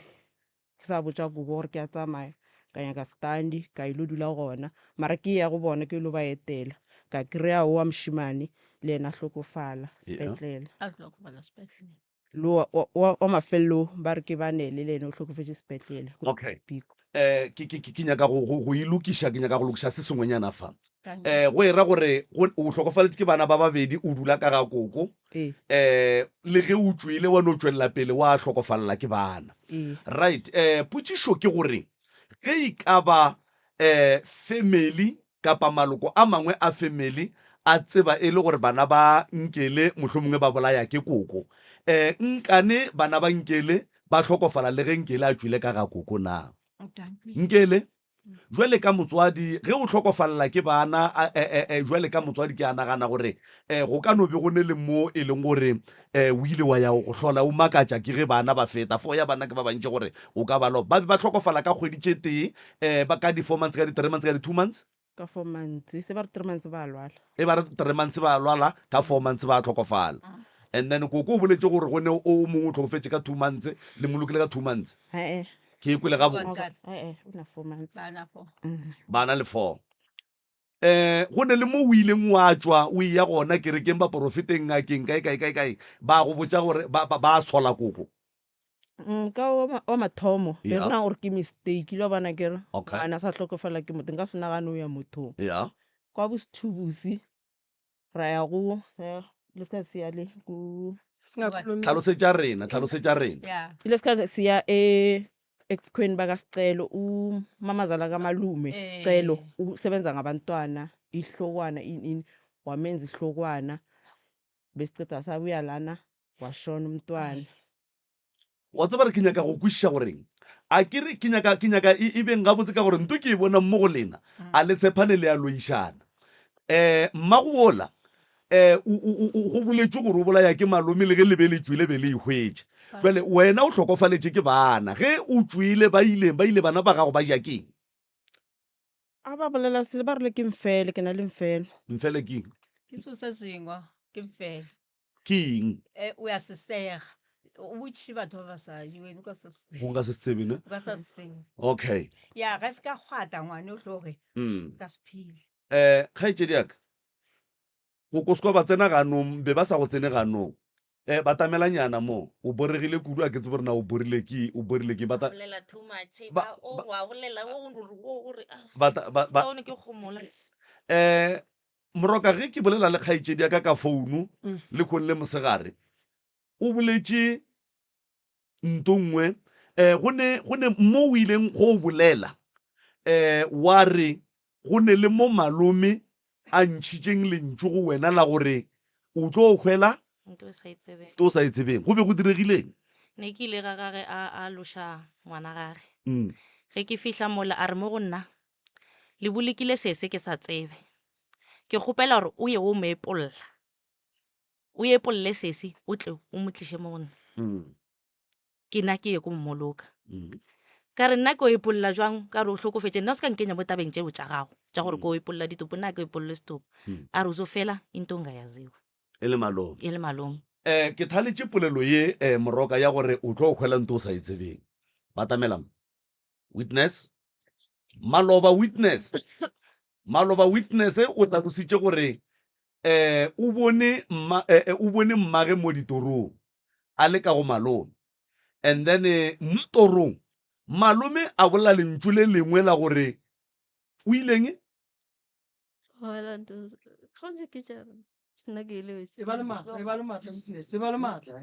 ke sa botša koko gore ke a tsamaya, ka nyaka standi ka ilo dula gona, mara ke ya go bona ke ilo ba etela, ka kry-a o wa mošemane le yena a hlokofala Yeah. sepetlele. A hlokofala sepetlele. Le wa, wa, wa, wa mafelelo ba re ke Banele le yena o hlokofetše sepetlele ko Okay. Biko. Eh, ke, ke, ke, ke nyaka go, go, go e lokiša, ke nyaka go lokiša se sengwenyana fa. Eh, go e ra gore go, o hlokofaletše ke bana ba babedi, o dula ka ga koko. Ee. Eh, le ge o tšwele wa no tšwelela pele wa hlokofalela ke bana. Ee. Right. Eh, potšišo ke gore ge e ka ba eh, family kapa maloko a mangwe a family a tseba e le gore bana ba Nkele mohlomongwe ba bolaya ke koko, eh, nkane bana ba Nkele ba hlokofala le ge Nkele a tšwile ka ga koko na? Nkele, Jwale ka motswadi, ge o hlokofalela ke bana, e, e, e, jwale ka motswadi ke a nagana gore e, go ka no be go ne le mo e leng gore e, o ile wa ya go hlola o makatša ke ge bana ba feta. Fo ya bana ke ba bantši gore o ka ba loba. Ba be ba hlokofala ka kgwedi tše tee, e, ba ka di-four months, ka di-three months, ka di-two months. Ka four months, se ba re three months ba lwala. E ba re three months ba lwala, ka four months ba hlokofala. And then koko o boletše gore go ne o mongwe o hlokofetše ka two months, le molokile ka two months. He-e. Ke e kwele gabotse. He-e, o na four months. Ba na four. Ba na le four. Um go ne le mo o ileng wa tšwa o eya gona kerekeng, baporofeteng, ngakeng, kae kae kae kae, ba go botša gore ba, ba, ba sola koko. Ka wa ma- wa mathomo be Yeah. re nagana gore ke mistake ile wa bona ke re Okay. ngwana a sa hlokofala ke motho nka se nagane o ya mothong Yeah. kwa bosithubusi ra ya go sa le se ka se ya le go Singakhulumi. Tlhalosetša rena, tlhalosetša rena. Yeah. ile se ka se ya e ebukhweni bakaSicelo umamazala kamalume Sicelo usebenza ngabantwana ihlokwana ini ini wamenza ihlokwana besiceda sabuya lana washona umntwana. Wa tseba re ke nyaka go kwešiša goreng a ke re ke nyaka ke nyaka e, e beng gabotse ka gore nto ke e bonang mo go lena a le tshepane le a loišana. Um mmago wola um o go boletšwe gore o bolaya ke malome le ge le be le tšwele be le e hwetša. Jwale wena o hlokofaletše ke bana ge o tšwele ba ileng ba ile bana ba gago ba ja keng? A ba bolela selo ba rile ke mfele ke na le mfele. Mfele ke eng? Ke seo se sengwe ke mfele. Ke eng? Eh, o ya se sega. O botšiše batho ba basadi, wena o ka se se Go nka se se tsebe ne? O ka sa se tsebe. Okay. Ya, ge se ka kgwata ngwane o tloge, Mm. ka se phele. Eh, kgaetšedi ya ka, koko se kwa ba tsena ganong, be ba sa go tsene ganong. Eh, batamelanyana mo, o boregile kudu, a ke tsebe gore na o borile ke, o borile ke. Bata, bolela too much, Ba- ba, o, ba- wa bolela, o, o, o re, ah, bata, ba, ba, kaone ke gomola. eh, Moroka, ge ke bolela le kgaetšedi ya ka ka founu Mm. lekhong le mosegare, o boletše nto nngwe um go ne go ne mo o ileng go o bolela um wa re go ne le mo malome a ntšhitšeng lentšu go wena la gore o tlo hwela Nto e sa e tsebeng. nto o sa e tsebeng. Go be go diregileng? Ne ke ile ga gage a a loša ngwana gage. Mm. Ge ke fihla mola a re mo go nna, Le bolokile sese ke sa tsebe. Ke kgopela gore o ye o mo epolla. O epolle sese o tle o mo tliše mo go nna. Mm. Ke nna ke ye ko mmoloka. Mm. Ka re nna ke o epolla jwang ka re o hlokofetše nna o se ka nkenya mo tabeng tšeo tša gago tša gore ke o epolla ditopo nna ke epolle setopo. Mm. A re o zo fela into ongayaziwa. E le malome. E le malome. Eh, ke thaletše polelo ye eh, Moroka ya gore o tlo hwela nto o sa e tsebeng. Batamela mo. Witness, Maloba witness, maloba witness o hlalositše gore eh o bone mma eh, eh, o bone mmage mo ditorong a le ka go malome and then eh, mo torong malome a bolela lentšu le lengwe la gore o ileng Tlogela nto- Kgonje ke tša nna ke e lebetse. E ba le maatla, e ba le maatla, witness, e ba le maatla.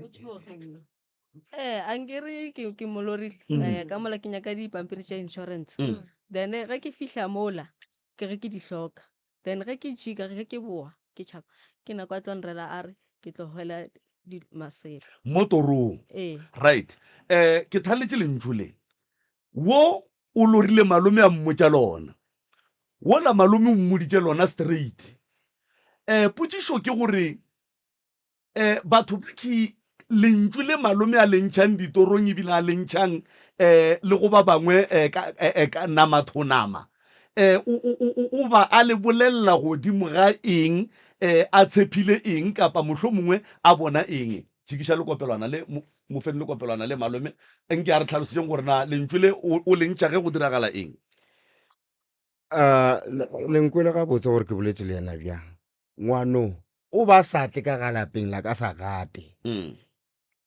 Eh, ankere ke ke mo lorile Mm. eh, ka mola ke nyaka dipampiri tša insurance Mm. then eh, ge ke fihla mola ke ge ke di hloka then ge ke tšhika ge ke boa ke tšhaba ke nako a tlo nrela a re ke tlo hwela di masela mo torong ee right eh ke thaletše lentšu le wo o lorile malome a mmotša lona wola malome o mmoditše lona straight eh potšišo ke gore eh batho ba ke Lentšu le malome a le ntšhang ditorong ebile a le ntšhang um le go ba bangwe um ka, ka namathonama, um o, o, o, o ba a le bolelela godimo ga eng, um a tshephile eng kapa mohlomongwe a bona eng? Tšikiša lekopelwana le, mo, mo feng lekopelwana le malome, nke a re tlhalosetšeng gore na lentšu le o, o le ntšha ge go diragala eng. A le nkwele gabotse gore ke boletše le yena bjang. Ngwano o ba sa tle ka ga lapeng la ka sa gate. Mm.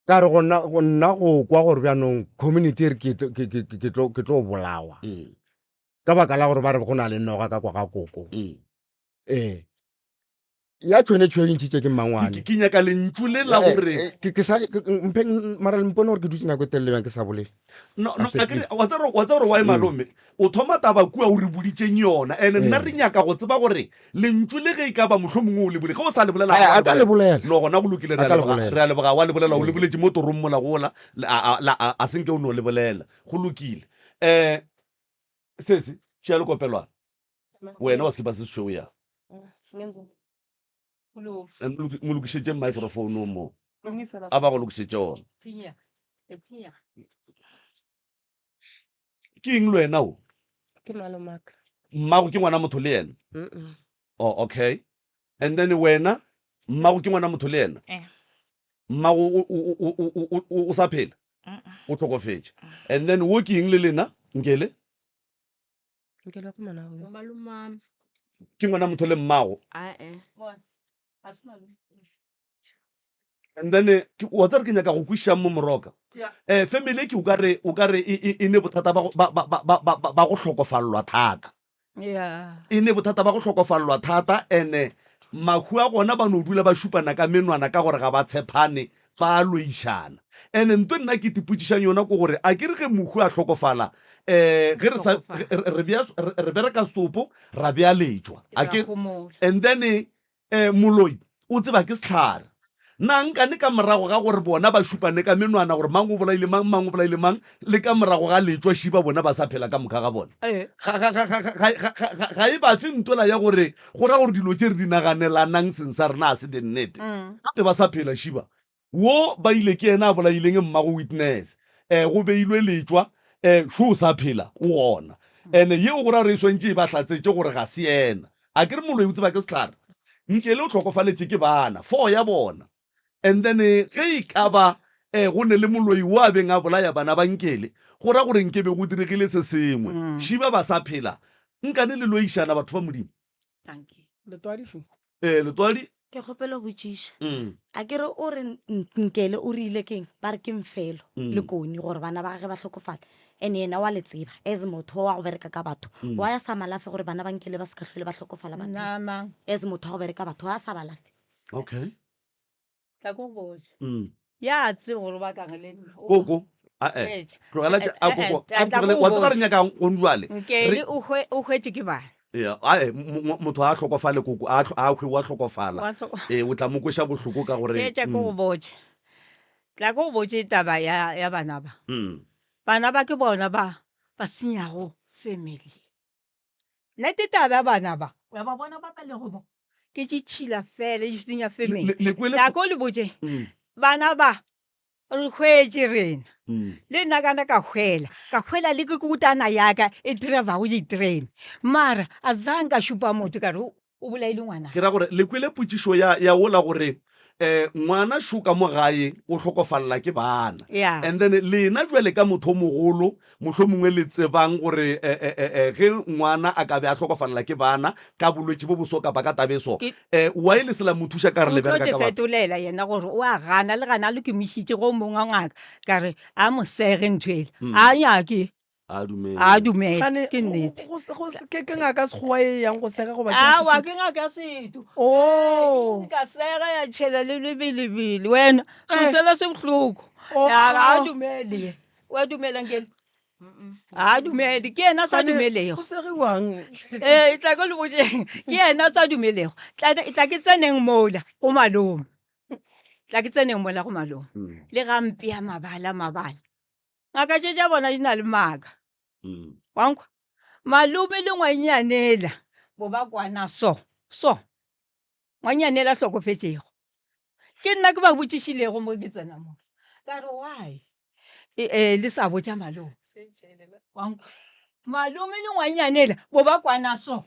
Ka re go nna go nna go kwa gore bjanong community e re ke tlo- ke- ke- ke tlo ke tlo bolawa. Mm. Ka baka la gore ba re go na le noga ka kwa ga koko. Mm. Ee. Ya tšhwene tšhwene ntšhitše ke mmangwane. Ke, ke nyaka lentšu le la Eh, gore eh, ke ke sa ke- mphe mara le mpone gore ke dutse nako e telele bjang ke sa bolele. No, Ka no, se a kere, wa tseba gore- wa tseba gore why malome o thoma taba kua o re boditšeng yona and nna Mm. re nyaka go tseba gore lentšu le ge e ka ba mohlomongwe o le bole ge o sa le bolela A- ga wa a ka le bolela. No, gona go lokile, re A a ka le leboga, bolela. re a leboga, wa le bolela, o le Mm. boletše mo torong mola gola, le- a, a, la, a, a senke o no le bolela. Go lokile. Um sesi, tšea lekopelwana. Wena wa sekipa se sešweu ya. Mo lokišetše microphone mo. A ba go lokišetše ona. Ke eng le wena o? Ke malomaka. Mmago ke ngwana motho le yena? Oh, okay. And then wena, mmago ke ngwana motho le yena? Eh. Mmago o sa phela? O hlokofetše. And then wo ke eng le lena, Nkele? Nkele ke ngwana wa Malomame. Ke ngwana motho le mmago? Ae. And then eh, ke wa tsare ke nyaka go kwišang mo moroka. Yeah. Eh family ke o ka re o ka re e, e, e ne bothata ba go ba ba ba ba ba ba go hlokofallwa thata. Yeah. E ne bothata ba go hlokofallwa thata ene mahu a gona ba no dula ba šupana ka menwana ka gore ga ba tshepane ba a loišana. Ene nto nna ke tipotšišang yona ke gore a ke re ge mohu a hlokofala eh ge re sa re bea re bereka setopo ra bea letšwa a ke and then eh moloi o tseba ke sehlare. Na nkane ka morago ga gore bona ba šupane ka menwana gore mang o bolaile mang, mang o bolaile mang, le ka morago ga letšwa šiba bona ba sa phela ka moka ga bona? Ga, ga, ga, ga, ga, ga, ga, ga, ga e ba fe ntwela ya gore go ra gore dilo tše re di naganelanang seng sa rena ga se dinnete? Gape ba sa phela šiba. Wo ba ile ke yena a bolaileng mmago Witness. Eh, go beilwe letšwa, eh, šo o sa phela, o gona. Ene yeo go ra gore e swantše e ba hlatsetše gore ga se yena. A ke re moloi o tseba ke sehlare? Nkele o hlokofaletše ke bana, four ya bona. And then ge e ka ba eh, go ne le moloi wo a beng a bolaya bana ba Nkele, go ra gore nke be go diregile se sengwe. Šiba ba sa phela. Nkane le loišana batho ba Modimo. Letwadi šo. Eh, Letwadi. Ke kgopela go botšiša. A ke re o re Nkele o rile keng? Ba re ke Mfelo le Koni gore bana ba gage ba hlokofale. And yena wa le tseba as motho wa go bereka ka batho. Why a sa malafe gore bana ba Nkele ba se ka hlole ba hlokofala ba phela? As motho wa go bereka batho, why a sa ba lafe? Okay. Tla ko go botša. Ya tseba gore o bakang le nna. Koko, a-e. Tlogela tša, a koko, a tlogele, wa tseba re nyakang gong jwale. Nkele o hwe, o hwetše ke bana. Ya, a-e, motho a hlokofale koko, a a hwe wa hlokofala. Ee, o tla mo kweša bohloko ka gore. Theetša ke go botše. Tla ke go botše taba ya, ya bana ba. Bana ba ke bona ba, ba senyago family. Nnete taba ya bana ba, wa ba bona ba ba lego mo, ke tšitšhila fela di senya family. Le, le kwele. Tla ko le botše, bana ba re hwetše rena. Le nna kana ka hwela, ka hwela le ke kutana ya ka e drivago di-train. Mara a zang ka šupa motho ka re o bolaile ngwana. Ke ra gore le kwele potšišo ya, ya wola gore eh ngwana šo ka mo gae o hlokofalela ke bana. Yeah. And then lena jwale ka motho o mogolo mohlomongwe le tsebang gore eh, eh, eh, eh, ge ngwana a ka be a hlokofalela ke bana ka bolwetši bo boso kapa ka taba e so, Ke- eh why le se la mo thuša ka re O le tlo bereka te ka batho? fetolela yena gore o a gana le gana le ke mo išitše go mongwe wa ngaka ka re a mo sege ntho ele. A nyake. A dumele. A dumele, Gane, ke nnete. go, go, go, ke, ke ngaka sekgowa e yang go sega goba ke ya Aowa, Sesotho? ke ngaka ya setho. Oh. Ee, ka sega ya tšhela le lebelebele wena. Eh. Sesela se bohloko. Oh. Ya, ga a dumele ye. O a dumela Nkele? Ga a dumele, ke yena a sa Gane, dumelego. Go segiwang? Ee, tla ke le botšeng. Ke yena a sa dumelego. Tla, tla ke tseneng mola go malome. Tla ke tseneng mola go malome. Le ga mpea mabala mabala. Ngaka tše tša bona di na le maaka. Wa nkwa? Malome le ngwanyanela bo ba kwana so, so. Ngwanyanela a hlokofetšego. Ke nna ke ba botšišilego mo ke tsena mo. Ka re why e, e, le sa botša malome? Wa nkwa? Malome le ngwanyanela bo ba kwana so.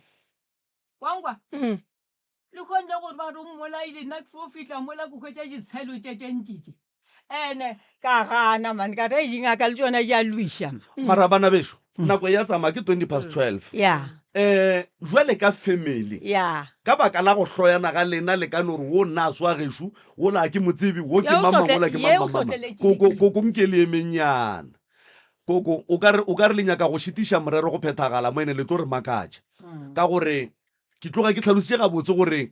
Wa nkwa? Mm. Le kgonne gore ba re o mmolaile, nna ke fo fihla mola ke hwetša ditshelo tše tše ntši tše. Ene ka gana man, ka re dingaka le tšona di a lwiša man. Mara bana bešo, nako ya tsamaya ke 20 past 12. Ya. Eh, jwale ka family. Ya. Ka baka la go hloyana ga lena le ka no re wo nna a swa gešo, wola a ke mo tsebe, wo ke Ye o mang mang, hlotle- wola ke ye mang o mang mang. hlohleletše Koko, ke- koko nke le emenyana. Koko, o ka re, o ka re le nyaka go šitiša morero go phethagala mo ene le tlo re makatša. Ka gore Ke tloga ke hlalositše gabotse gore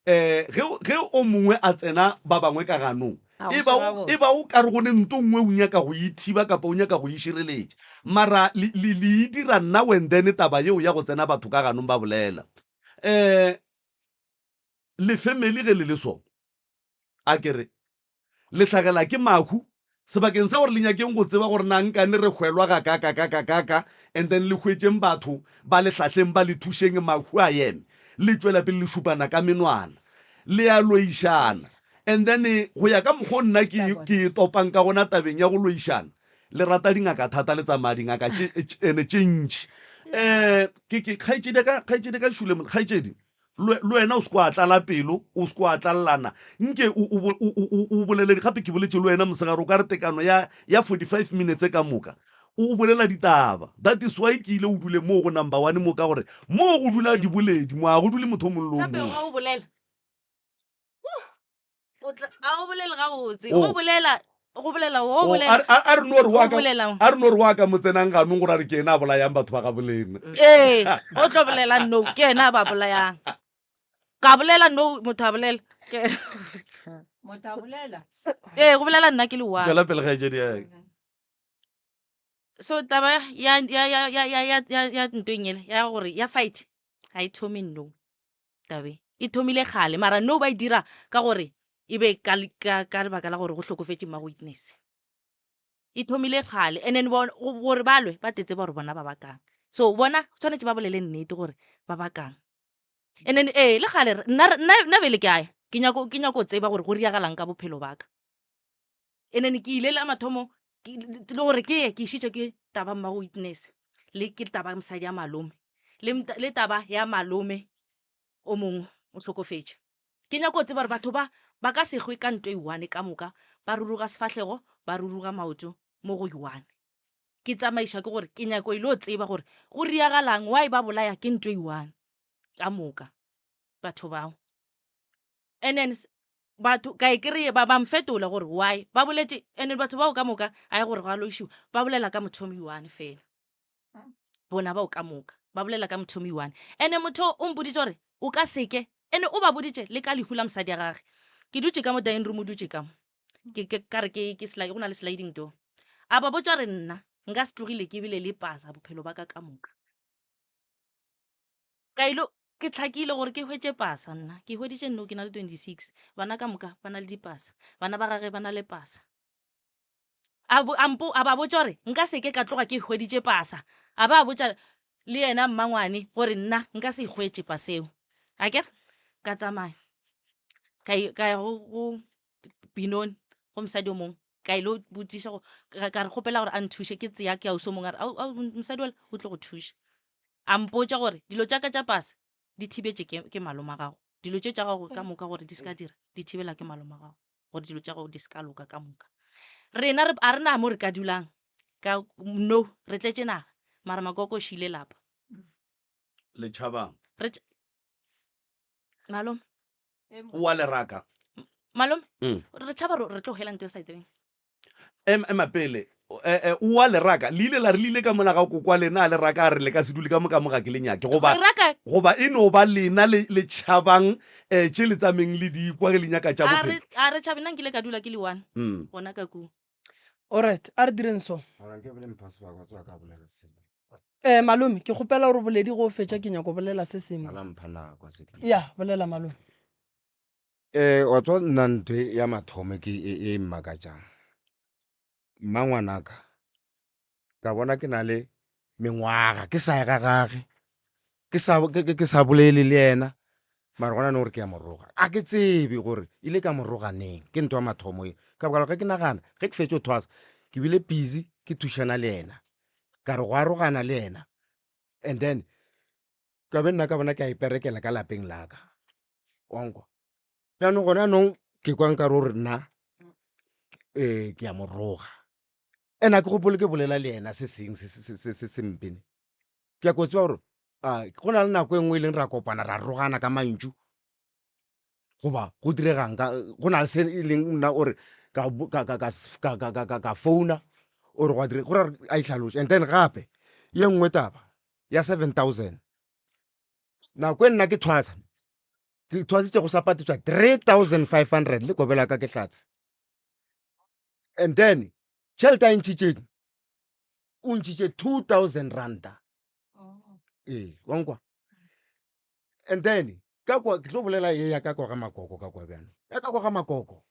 um ge, ge o mongwe a tsena ba bangwe ka ganong, e ba o, e ba o ka re go ne nto nngwe o nyaka go e thiba kapa o nyaka go e šireletša. Mara le, le, le e dira now and then taba yeo ya go tsena batho ka ganong ba bolela. Um le family ge le le so, A ke re, Le hlagela ke mahu, sebakeng sa gore le nyakeng go tseba gore na nkane re hwelwa gakakakakakaka, and then le hwetšeng batho ba le hlahleng ba le thušeng mahu a eme, le tšwela pele le šupana ka menwana. Le a loišana. And then go ya ka mokgwa o nna ke, ke e topang ka gona tabeng ya go loišana, le rata dingaka thata, le tsamaya dingaka tše, ene tše ntši. Um ke, ke, kgaetšedi ya ka, kgaetšedi ya ka Šule, kgaetšedi, Le wena o se kwa tlala pelo, o se kwa tlallana. Nke o, o, o, o, o bolele, gape ke boletše le wena mosegare, o ka re tekano ya, ya 45 minutes ka moka. O, o bolela ditaba. That is why ke ile o dule moo go number one mo, ka gore moo go dula diboledi, mo a go dule motho o mongwe le o Gape mongwe. ga o bolela, O tla, a o bolele gabotse. O. Go bolela, go bolela, o O, a bolela. re- a a re no re wa O ka, bolelang. a re no re wa ka mo tsenang ganong gore a re ke ena a bolayang batho ba gabolena. Ee, o tlo bolela no, ke ena a ba bolayang. Ka bolela no, motho a bolela. Ke- Motho a bolela. Ee, go bolela nna ke le one. Tšwela pele kgaetšedi ya ka. So taba ya ya ya ya ya ya ya ya ntweng ele ya gore ya fight ga e thome no. Tabe e thomile kgale mara no ba e dira ka gore e be ka, ka, ka lebaka la gore go hlokofetše mmago witness. E thomile kgale and then gore ba lwe ba tetse ba gore bona ba bakang. So bona tshwanetse ba bolele nnete gore ba bakang. And then ee le kgale nna nna nna bele ke aya ke nyako ke nyako tseba gore go riagalang ka bophelo baka. And then ke ile la mathomo le gore ke ye ke išitšwe ke taba mmago witness le ke taba mosadi ya malome le, le taba ya malome o mongwe o hlokofetše. Ke nyako tseba gore batho ba ba ka se hwe ka nto e one ka moka, ba ruruga sefahlego, ba ruruga maoto mo go one. Ke tsamaiša ke gore ke nyako ile tseba gore go riagalang, why ba bolaya ke nto e one ka moka batho bao. And then batho ka e kry-e ba ba mfetola gore why ba boletše, and then batho bao ka moka a ye gore go a loišiwa, ba bolela ka motho o mo one fela. Bona bao ka moka ba bolela ka motho o mo one. And motho o mpoditše gore o ka seke, and o ba boditše le ka lehu la mosadi ya gage. Ke dutše ka mo dining room, o dutše ka mo. Ke, ke, ka re ke, ke slide, go na le sliding door. A ba botša gore nna nka se tlogile ke bile le pasa bophelo ba ka ka moka. Ka ilo, ke hlakile gore ke hwetše pasa nna. Ke hweditše nno ke na le 26. Bana ka moka ba na le dipasa. Bana ba gage ba na le pasa. A, bo, a, mpo, a ba botša gore nka se ke ka tloga ke hweditše pasa. A ba botša le yena mmangwane gore nna nka se hwetše paseo. A ke re? Ka tsamaya. Ka, ka ya go, go Binoni, go mosadi o mongwe. Ka ilo botšiša go, ka, ka re kgopela gore a nthuše ke tseya ke ausi o mongwe a re, au, au, mosadi ola o tlo go thuša. A mpotša gore dilo tša ka tša pasa di thibetše ke, ke malome a gago. Dilo tše tša gago ka moka gore di se ka dira, di thibela ke malome a gago. Gore dilo tša gago di se ka loka ka moka. Rena re, a re na mo re ka dulang ka no, re tletše naga mara makoko o šile lapa. Le tšhabang. Re malome. O a le raka. Malome, re tšhaba re tlo hwela nto e sa e tsebeng. Em, ema pele. E, e, o a le raka. Le ile la re le ile ka mola ga kokwa lena a le raka a re le ka se dule ka mo ka mo ga ke le nyake. Goba, Re raka. goba e no ba lena le, le tšhabang eh, tše le tsameng le di kwa ge le nyaka tša A bophelo. re, a re tšhabe, nna nkile ka dula ke le one gona ka kua. Alright, a re direng so. Mara nke be le mpha sebaka wa tseba ka bolela selo. Eh, malome, ke kgopela gore boledi go fetša ke nyako bolela se sengwe. A la mpha nako a se ke. Ya, bolela malome. Eh, wa tseba nna ntho e ya mathomo ke e, e mmakatšang. Mma ngwanaka, ka bona ke na le mengwaga ke sa ye ga gage, ke sa, ke, ke, ke sa bolele le yena. Mara gona no gore ke ya moroga. A ke tsebe gore ile ka moroga neng. Ke ntho ya mathomo e. Ka baka la ge ke nagana, ge ke fetše go thwasa, ke bile busy ke thušana le yena. Ka re go arogana le yena. And then ka be nna ka bona ke a iperekela ka lapeng la ka. Wa nkwa? Bjanong gona anong ke kwa nkare o re nna um ke a moroga. And a ke gopole ke bolela le yena se seng se se se se se mpe ne. Ke ya ko tseba gore a go na le nako e nngwe e leng ra kopana ra rogana ka mantšu goba go diregang ka go na le se e leng nna ore ka ka ka ka ka ka ka ka founa ore gwa dire go ra a itlhalose. And then gape ye nngwe taba ya 7000 nako e nna ke thwasa ke thwasitše go sa patetswa 3500 le kobela ka ke hlatse. And then tšhelete a e ntšhitšeng o ntšhitše 2000 ranta. Ee, wa nkwa? And then ka kwa ke tlo bolela ye ya ka kwa ga makoko ka kwa bjana ya ka kwa ga makoko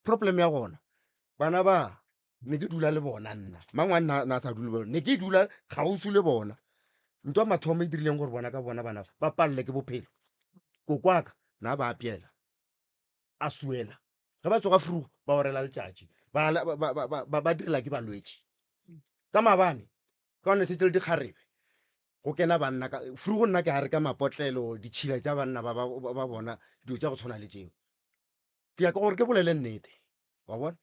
problem ya gona bana ba ne ke dula le bona nna mangwane na na sa dule bona ne ke dula kgauswi le bona ntwa mathomo e dirileng gore bona ka bona bana ba palele ke bophelo kokwaka na ba apiela a suela ge ba tsoga frugo ba orela letšatši ba, ba, ba, ba, ba, ba direla ke balwetši ka maabane ka one setse le dikgarebe go kena banna ka frugo nna ke a re ka mapotlelo ditšhila tša banna ba, ba, ba bona dilo tša go tshwana le tšeo ke ya ka gore ke bolele nnete wa bona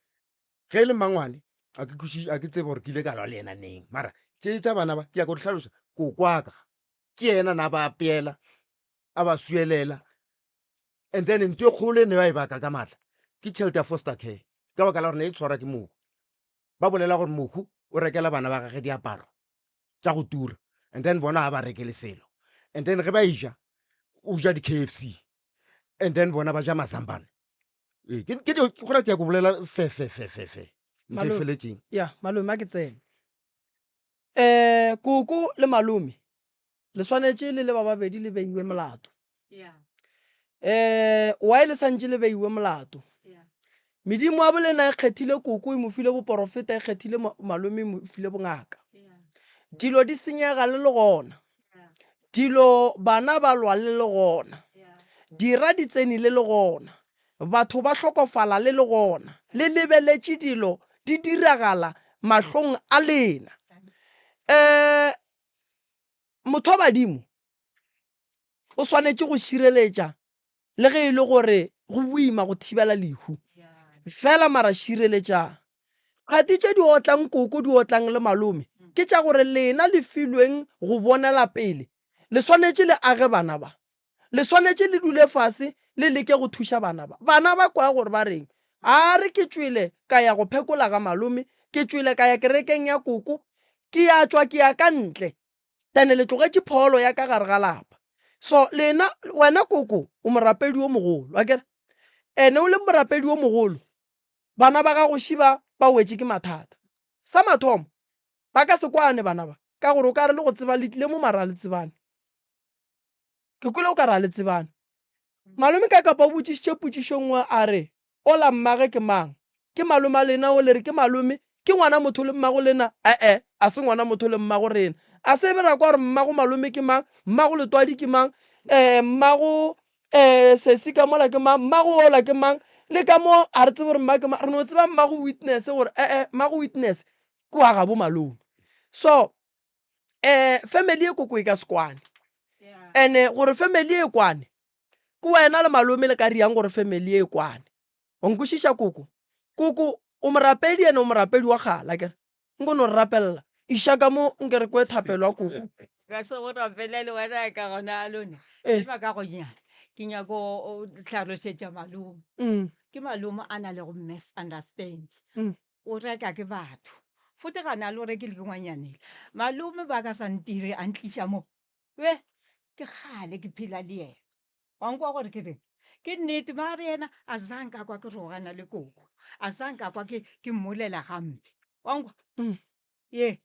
ge e le mangwane a ke kweši a ke tsebe gore ke ile ka lwa le yena neng mara tše tša bana ba ke ya go di hlalosa kokwaka ke yena na ba apeela a ba suelela and then ntho e kgolo e ne ba e baka ka maatla ke tšhelete ya foster care ka baka la gore ne e tshwarwa ke mohu ba bolela gore mohu o rekela bana ba gage diaparo tša go tura and then bona ga ba rekele selo and then ge ba eja o ja di-k f c and then bona ba ja mazambane ee ke ke go ra ke ya go bolela fe fe fe fe fe ntho e feletseng ya malome a ke tsene um koko le malome le swanetše le le ba babedi le beiwe molato um why le santše le beiwe molato medimo ya bolena e kgethile koko e mo file boporofeta e kgethile malome e mo file bongaka dilo di senyega le le gona dilo bana ba lwa le le gona dira di tsene le le gona batho ba hlokofala le le gona le lebeletše dilo di diragala mahlong a lena um Motho wa badimo o swanetše go šireletša le ge e le gore go boima go thibela lehu. Fela mara šireletšang. Kgati tše di otlang koko di otlang le malome ke tša gore lena le filweng go bonela pele. Le swanetše le age bana ba. Le swanetše le dule fase le leke go thuša bana ba. Bana ba kwa gore ba reng. A re ke tšwele ka ya go phekola ga malome, ke tšwele ka ya kerekeng ya koko, ke ya tšwa ke ya ka ntle. Then le tlogetše pholo ya ka gare ga lapa. So lena, wena koko, o morapedi o mogolo, akere? Ene o le morapedi o mogolo, bana ba gago šiba ba wetše ke mathata. Sa mathomo, ba ka se kwane bana ba, ka gore o ka re le go tseba le tlile mo mara ga le tsebane. Ke kwele o ka re a le tsebane. Malome ka kapa o botšišitše potšišo nngwe a re, Ola mmage ke mang? Ke malome a lena o le re ke malome? Ke ngwana motho le mmago lena? E-e, a se ngwana motho le mmago rena. A se be ra kwa gore mmago malome ke mang, mmago letwadi ke mang, um mmago um sesi ka mola ke mang, mmago ola ke mang, le ka mo a re tsebe gore mma ke mang. Re no tseba mmago witness gore e-e, mmago witness ke wa gabo malome. So um family e koko e ka se kwane and-e gore family e kwane ke wena le malome le ka riang gore family e kwane wa nkwešiša koko koko o morapedi ene o morapedi wa kgala kere nko no re rapelela iša ka mo nke re kwe thapelo ya koko ka se go rapelele wena ka gona a lone e ba ka go nyana ke nyako o hlalosetša malome ke malome a na le go misunderstand O reka ke batho. Fote ga na le o rekile ke ngwanyanela. Malome ba ka sa ntire a ntliša mo. We, ke kgale ke phela le yena. Wa nkwa gore ke reng? Ke nnete mare yena a zanka a kwa ke rogana le koko. A zanka a kwa ke ke mmolela gampe. Wa nkwa? Ye.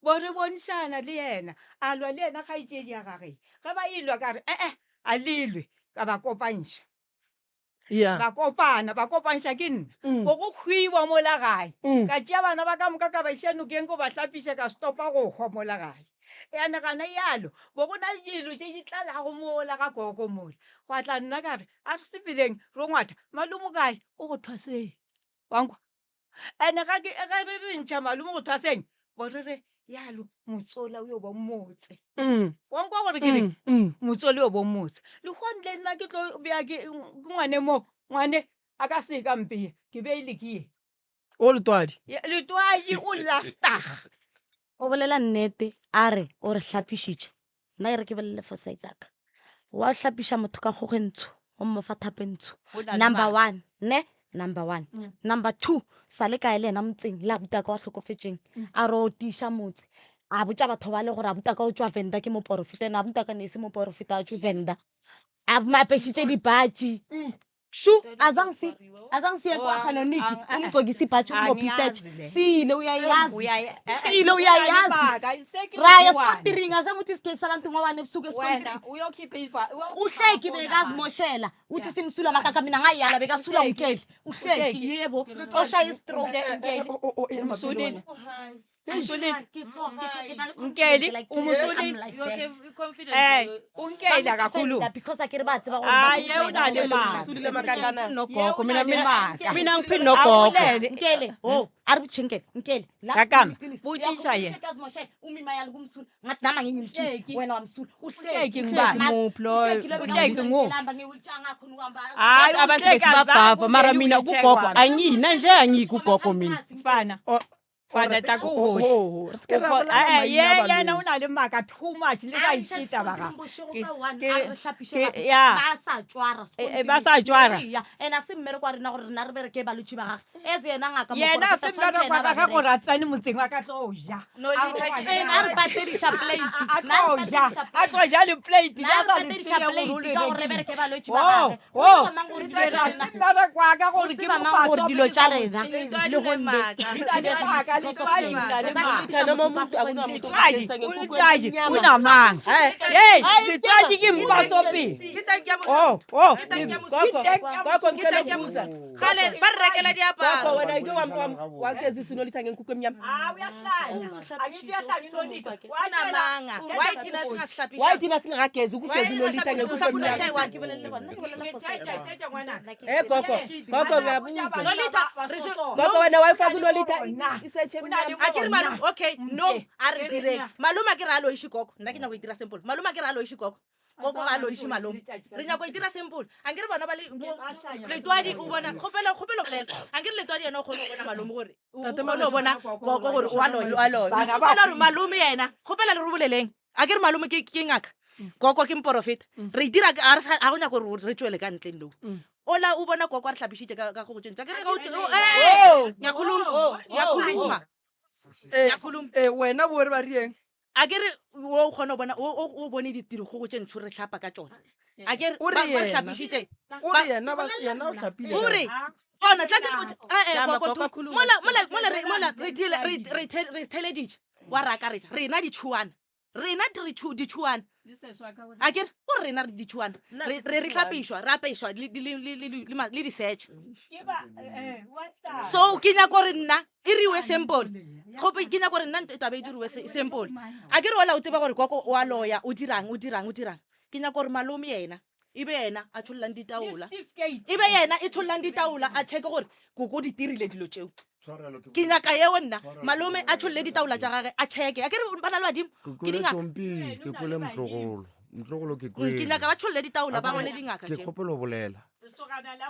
Bo re bontšhana le yena, a lwa le yena kgaetšedi ya gage. Ge ba elwa ka re, E-e, a le lwe, ka ba kopantšha. Yeah. Ba kopana, ba kopantšha ke nna. Mm. Bo go hwiwa mola gae. Mm. Ka tšea bana ba ka moka ka ba iša nokeng ko ba hlapiša ka stopa go hwa mola gae. Ya nagana yalo, bo go na le dilo tše di tlalago mola ga gogo mola. Gwa tla nna ka re, a re sepeleng ro ngwatha, malome o kae? O go thwaseng. Wa nkwa? Ene ga ke ge re re ntšha malome go thwaseng, bo re re yalo motsola o yo bo motse. Wa nkwa gore ke reng? Motsola o yo bo motse. Lehono le nna ke tlo bea ke ngwane mo, ngwane a ka se ka mpea, ke beile ke ye. O letwadi. Letwadi o lastag. O bolela nnete a re o re hlapišitše nna e re ke bolele for side aka wa hlapiša motho ka kgogo e ntsho o mmofa thapo e ntsho number one ne number one number two sa le kae le yena motseng le abutaka wa hlokofetšeng a re o tiiša motse a botša batho ba le gore abutaka o tšwa venda ke moporofeta ene abutaka ne e se moporofeta a tšwe venda a mo apešitše dipatši Shu, azange si azange siye kwa-Hanoniki umgcokisa ibhatshi umbophisethe sile uyayazi sile uyayazi raya esikontirini azange uthi sigesi abantu ngobani ebusuku esikontirini uhleki bekazimoshela uthi simsula makaka mina ngayala bekasula unkeli uhleki yebo oshaya istroke Nkeli, umusulile. Eh, unkeli akakhulumi. Because akere ba tseba gore Hayi, ye o na le maaka. Usulile makakana. Nogogo, mina mina mina ngiphini nogogo. Nkele, oh, a re botšhe Nkele, Nkele. Kakama, botšiša yena. Umima ya le kumsula. Ngathi nama ngingimtshini. Wena wamsula. Uhleki ngubani? Muphi loyo? Uhleki nguphi? Hayi Hayi, abantu uhleki besibabhava azange mara ungene mina wheelchair kugogo kwami. angiyi nanje angiyi kugogo mina. Mfana. Fana tla ko Oh, hohle. Oh, oh, re se ke ra O kgo- bolela eh, maina ye a yena o balwetši. na le maaka too much le ka itšita ba gago. Ke- ya. ba sa tšwara Eh, eh, ba sa tšwara. ene a se mmereko wa rena gore rena re bereke balwetši ba gage as yena ngaka Yena a se moporofeta tshwantšhe mmereko yena wa ba gagwe bereke. gore a tsene motseng wa ka tlo ja. No, le A tla- robala. Ene a re patediša plate A Nna a re tlo ja, patediša a tlo ja le plate Nna le a a re sa le patediša tsebe gore o plate le ka gore re rekile. bereke balwetši ba Oh, gage o oh. tseba mang gore Ke dilo tša ra rena se mmereko wa ka o gore ke tseba mo mang gore faso dilo pele tša sa rena motseng. le gonne Maaka, letwadi o na le maaka. Noma umuntu akunamuntu Letwadi, ogeza ngenkukhu letwadi, emnyama. o na mang? Hey, letwadi ke mpaso pele. Oh, oh. Gogo, gogo ngicela ukubuza. Kgale ba re rekela Gogo diaparo. wena ike wagezisa unolitha ngenkukhu emnyama. Ah, uyahlanya. Angithi uyahlanya unolitha. Unamanga. Why thina Why singasihlapisha? thina singakagezi ukugeza unolitha ngenkukhu emnyama? Eh gogo, gogo ngiyabuza. Nolitha, re se- Gogo wena wayifaka unolitha isetshe emnyama. A ke re malome, okay, no, a re direng. Malome a ke re a loiše gogo. Nna ke nyako itira simple. Malome a ke re a loiše gogo. Gogo ga a loiše malome. Re nyako itira simple. A nke re bona ba le letwadi o bona kgopelo kgopelo bolela. A nke re letwadi yena o kgone go bona malome gore o Tate kgone go bona gogo gore o a loya. O a loya. Bana ba gore malome yena kgopela le re boleleng. A ke re malome ke ke ngaka. Gogo ke moporofeta. Re itira a re sa- a go nyako gore re tšwele ka ntle no. Ola o bona gogo a re hlapišitše ka ka go tšentša. Ke re ga o eh ngiyakhuluma. Ngiyakhuluma. Eh, Ngiyakhuluma. eh, wena bo re ba rieng a ke re o kgona go bona o o- o bone dikgogo tše ntsho re hlapa ka tšona a ke re O re ba ba re yena. hlapišitše o Ba- re yena ba- yena o hlapile o re bona tla ke le botse- eh, eh, Jama, Gogo, Gogo, khuluma. mola mola mola re mola re thele- re re the- re theleditše wa re akaretša rena ditšhuana rena di re tšhu- ditšhuana a ke re o rena re ditšhuana re re re hlapišwa re apešwa le le- le- le- le- le ma- le disetšhe so ke nyako gore nna e riwe simple gope ke nyako gore nna taba e diriwe simple a ke re ola o tseba gore koko o a loya o dirang o dirang o dirang ke nyako gore malome yena e be yena a tšhollang ditaola e be yena e tšhollang ditaola a checke gore koko di dirile dilo tšeo ke nyaka yeo nna malome a tšholle ditaola tša gage a checke a ke re ba na le badimo ke ke kwele dingaka tsompi ke kwele motlogolo motlogolo ke Mm, ke kwele nyaka ba tšholle ditaola ba bone dingaka ke tšeo kgopelo bolela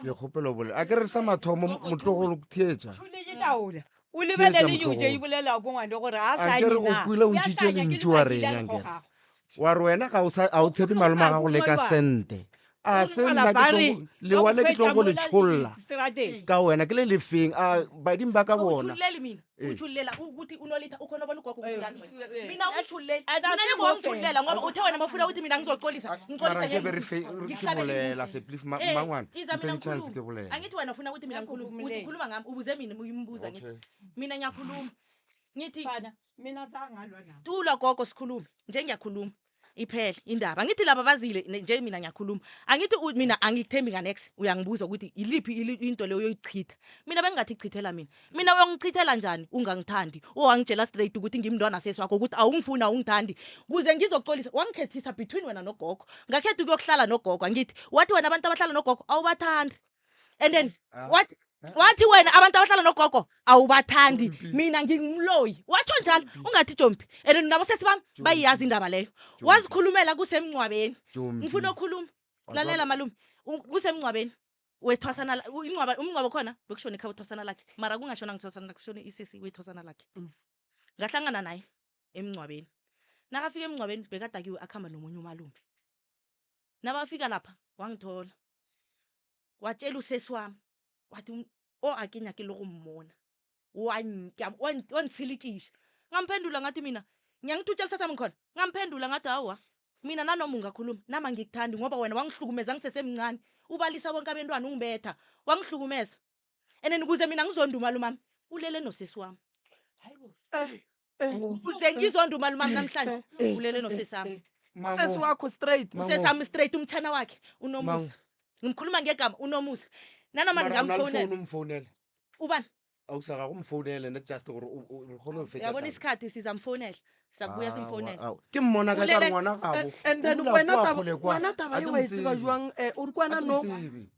ke kgopelo bolela a ke re sa mathomo motlogolo theetša taola o lebelele Theetša dilo tše motlogolo. di bolelago ko ngwane gore a A ke re o kwile o ntšhitše lentšu wa reng, ankere? wa re wena ga o sa- ga o tshepe malome a gago le ka sente a se nna ke tlo- lewa le ke tlo go le tšholla ka wena ke le lefeng a badimo ba ka bona utshulele mina Eh. utshullela ukuthi unolitha ukhona ubona ugogo Eh, ukuthi eh, mina ungitshulele And mina asibo yebo ungitshulela ngoba uthe wena mafuna ukuthi mina ngizoxolisa mara ngixolisa ke be re fe- re ke bolela seplif Eh, mangwana iza mina mpeng chance ngikhulume. ke bolela angithi wena ufuna ukuthi mina ngikhulume uthi khuluma ngami ubuze mina uyimbuza ngithi Okay. mina ngiyakhuluma ngithi mina zangalwa nami tula gogo sikhulume nje ngiyakhuluma. Iphele indaba. Angithi laba bazile nje mina ngiyakhuluma. Angithi mina angikuthembi nganex uyangibuza ukuthi iliphi into leyo uyoyichitha. Mina bengingathi chithela mina. Mina uyongichithela njani ungangithandi? Owangitshela straight ukuthi ngimntwana sesi wakho ukuthi awungifuni awungithandi. Kuze ngizokuxolisa wangikhethisa between wena nogogo. Ngakhetha ukuyokuhlala nogogo angithi. Wathi wena abantu abahlala nogogo awubathandi. And then Ah. wathi wathi wena abantu abahlala nogogo awubathandi mina ngingumloyi watsho njalo ungathi jompi and then nabo sesi bami bayiyazi indaba leyo wazikhulumela kusemngcwabeni Jompi. ngifuna ukukhuluma lalela malume kusemngcwabeni wethwasana ingcwaba umngcwabo khona bekushona ikhabo thwasana lakhe mara kungashona ngithwasana lakhe kushone isisi wethwasana lakhe ngahlangana naye emngcwabeni nakafika emngcwabeni bekadakiwe akuhamba nomunye umalume nabafika lapha wangithola watshela usesi wami wathi o a ke nyake le go mmona wangitshilikisha ngamphendula ngathi mina ngiyangithi utshela usesi wami ngikhona ngamphendula ngathi hawa mina nanoma ungakhuluma nama ngikuthandi ngoba wena wangihlukumeza ngisesemncane ubalisa bonke abentwana ungibetha wangihlukumeza and then ukuze mina ngizonda umalumami ulele nosesi wami ukuze ngizonda umalumami namhlanje ulele nosesi wami Usesi wakho straight. Usesi wami straight umtshana wakhe unomusa ngimkhuluma ngegama unomusa nanoma ningamfonela umfonela ubani awusaka kumfonele not just gore o kgone go fetsa uyabona taba. isikhathi sizamfonela sizakubuya simfonele Awa, ke mmona ka Ulele- ka ngwana gabo And then O dula wena kwa taba kgole kwa. wena taba Ha e ke wa mo e tseba tsebe. jwang eh o re kwana Ha ke no mo tsebe.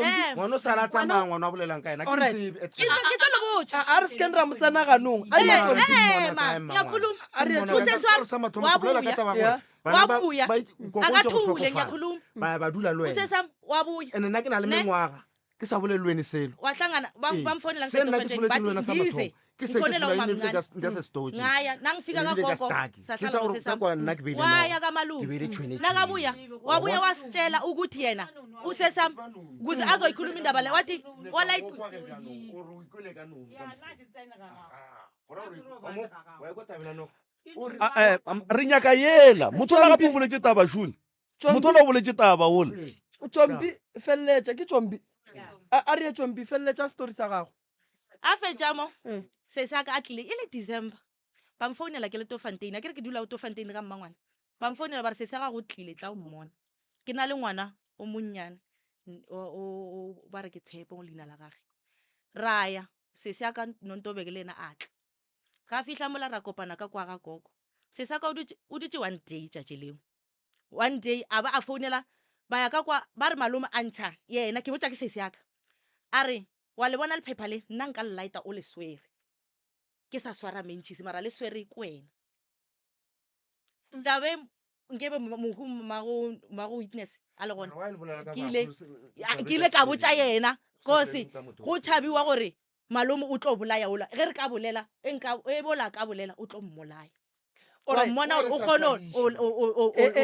Eh. Ngwana o sala a tsamaya ngwana a bolelang ka ena ke mo Alright. tsebe. Ke tlo le botša. A re sekeng ra mo tsena ganong. A re ye Eh, Tjompi. eh, ma, ngiyakhuluma. A re ye Mmona Tjompi. ka- Usesi wami ka- sa mathomo ke bolela ka wabuya. taba ya Yeah. gore bana ba- Wabuya. ba itse- koko o tšwa go Akathule, hlokofala. ngiyakhuluma. Ba ya ba dula le wena Usesi wami wabuya. and nna ke na le Ne? mengwaga ke sa bolele le wene selo wahlangana Ee. bamfonela Se nna ke se boletseng le wena sa ngize mathomo ke se ke se ngifonela bolele ebile umamncane nka se stoje ngaya nangifika Ebile ka kagogo stuck. Ke sahlala sa gore nosesi ka kwa nna ke beile waya noga. kamalume Ke beile tšhwene nakabuya wabuya wasitshela ukuthi yena usesam kuze azoyikhuluma indaba le wathi walayi Ah, eh, re nyaka yela motho ola gape o boletse taba shule motho ola o boletse taba ola Tjompi felletša ke Tjompi. A re ye Tjompi felletša story sa gago. A fetša mo sesi a ka a tlile e le December ba mfounela ke le Tofontein a ke re ke dula o Tofontein ga mmangwana ba mfounela ba re sesi a gago o tlile tla o mmona ke na le ngwana o monnyane ba re ke Tshepo leina la gage ra ya sesi a ka Nontobeke le yena a tla ga fihla mola ra kopana ka kwa ga gogo sesi a ka o dutše one day tšatši leo one day a ba a founela ba ya ka kwa ba re malome a ntšha yena ke botša ke sesi ya ka a re wa le bona lephepha le nna nka le lighta o le swere ke sa swara mentšhisi mara le swere ke wena ntabe nkebe mohu mmago witness a le gona ke ile ke ile ka botša yena cause go tšhabiwa gore malome o tlo bolaya ola ge re ka bolela e nka e bola ka bolela o tlo mmolaya wa mmona gore o kgone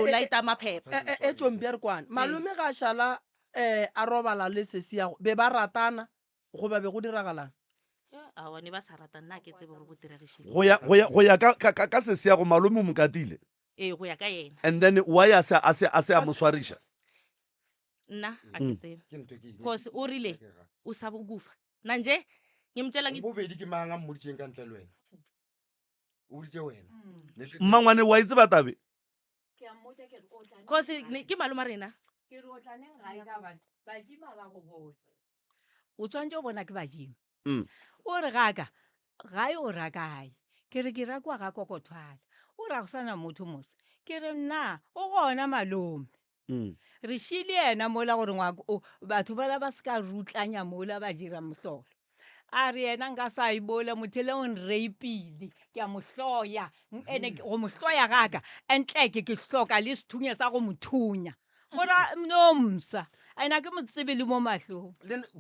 o lighta maphepha E Tjompi a re kwane malome ga a šala um a robala le sesi yago be ba ratana goba be go diragalang awa ne ba sa rata nna ke tsebe gore go diregišeng go ya go ya go ya ka ka ka sesi ya go malome o mo katile ee go ya ka yena and then why a se a se a se a mo swariša nna a ke tsebe cause o rile o sa bokufa nna nje ngimtshela ngi bobedi ke mang a mmoditseng ka ntle le wena o boditse wena Mmangwane wa e tseba tabe cause ke malome a rena ke re o tla neng gae ka bane badimo ba go bone o tshwanetse o bona ke badimo o re gaka gae o ra kae ke re ke ra kwa ga kokothwala o ra go sana motho mose ke re nna o gona malome Re šile yena mola gore ngwako o, batho bala ba se ka rutlanya mola ba dira mohlolo. A re yena nka sa e bola motho ele o nreipile, ke a mo hloya, ene go mo hloya gaka entleke ke hloka le sethunya sa go mo thunya. Go ra Nomsa, ene a ke mo tsebe le mo mahlong.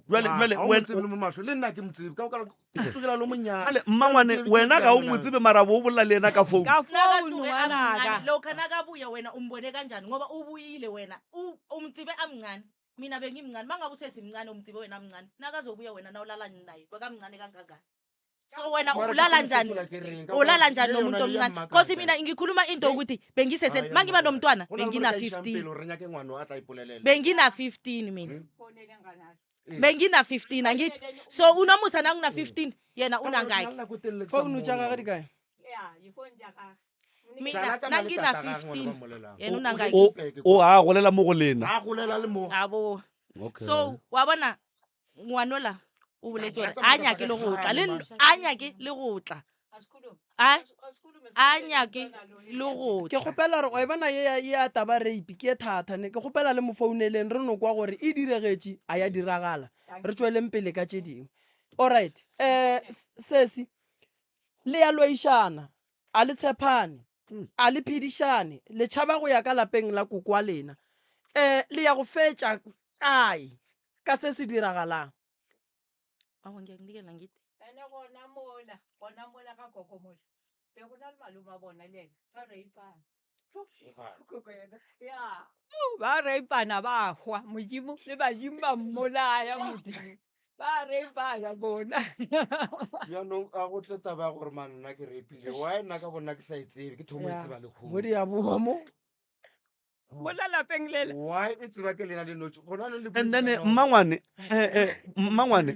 Jwale jwale Ga o mo wen- tsebe le mo mahlong, le nna ke mo tsebe ka baka la ke tlogela le monyane. Jwale mmangwane wena ga o mo tsebe mara bo o bolela le yena ka phone. Ka phone Nakatloge a ngwanaka. mncane lokha nakabuya wena umbone kanjani ngoba ubuyile wena umtsibe amncane mina bengimncane mangabe usesimncane umtsibe wena amncane nakazobuya wena nawulala naye bekamncane kangangani so wena Mara ke ulala tlo njani fetola ke reng? Ka ulala gore njani le nomuntu yona le ya omncane mmakatša. cause mina ngikhuluma into ukuthi bengisese Ah, ya mangiba mmakatša. nomntwana Go na le mo re bengina ka išang 15 pele gore re nyake ngwana o a tla ipolelela. bengina 15 mina Ee. bengina 15 angithi so unomusa nangina 15 yena Ka gore unangaki nna nako e telele ke sa Phone tša mmone gage di kae? Ya, difounu tša gage. Mina Sana tsamaya le nangina tata gagwe ngwana 15 ba mmolelang. yena o nangaki O o a golela mo go lena. A golela le mo. a bo Okay. so wa bona ngwanola o boletse gore Tsamaya a ka nyake le go tla le kgale, nn- a nyake le go tla a a nyake le go Ke tla kgopela gore wa e bona ye ya- ye ya taba rape ke ye thata ne ke kgopela le mo founeleng re no kwa gore e diregetše a ya diragala re tšweleng pele ka tše dingwe alright um sesi le ya lwaišana a le tshepane a le phedišane le tšhaba go ya ka lapeng la koko wa lena um le ya go fetša kae ka se se diragalang Awa, ngiyakunikela ngithi Ene gona mola, gona mola ga koko mola. Be go na le malome a bona le ena, ba reipana. Koko yena. Ya. Ba reipana ba hwa, Modimo le badimo ba mmolaya Modimo. Ba reipana bona. Bjanong a go tle taba ya gore man nna ke repile. Why nna ka bonna ke sa e tsebe ke thomo e Ya. tseba lehono. mo di ya boa mo Mola lapeng lela. Why e tseba ke lena le notši gona le And then mmangwane eh eh mmangwane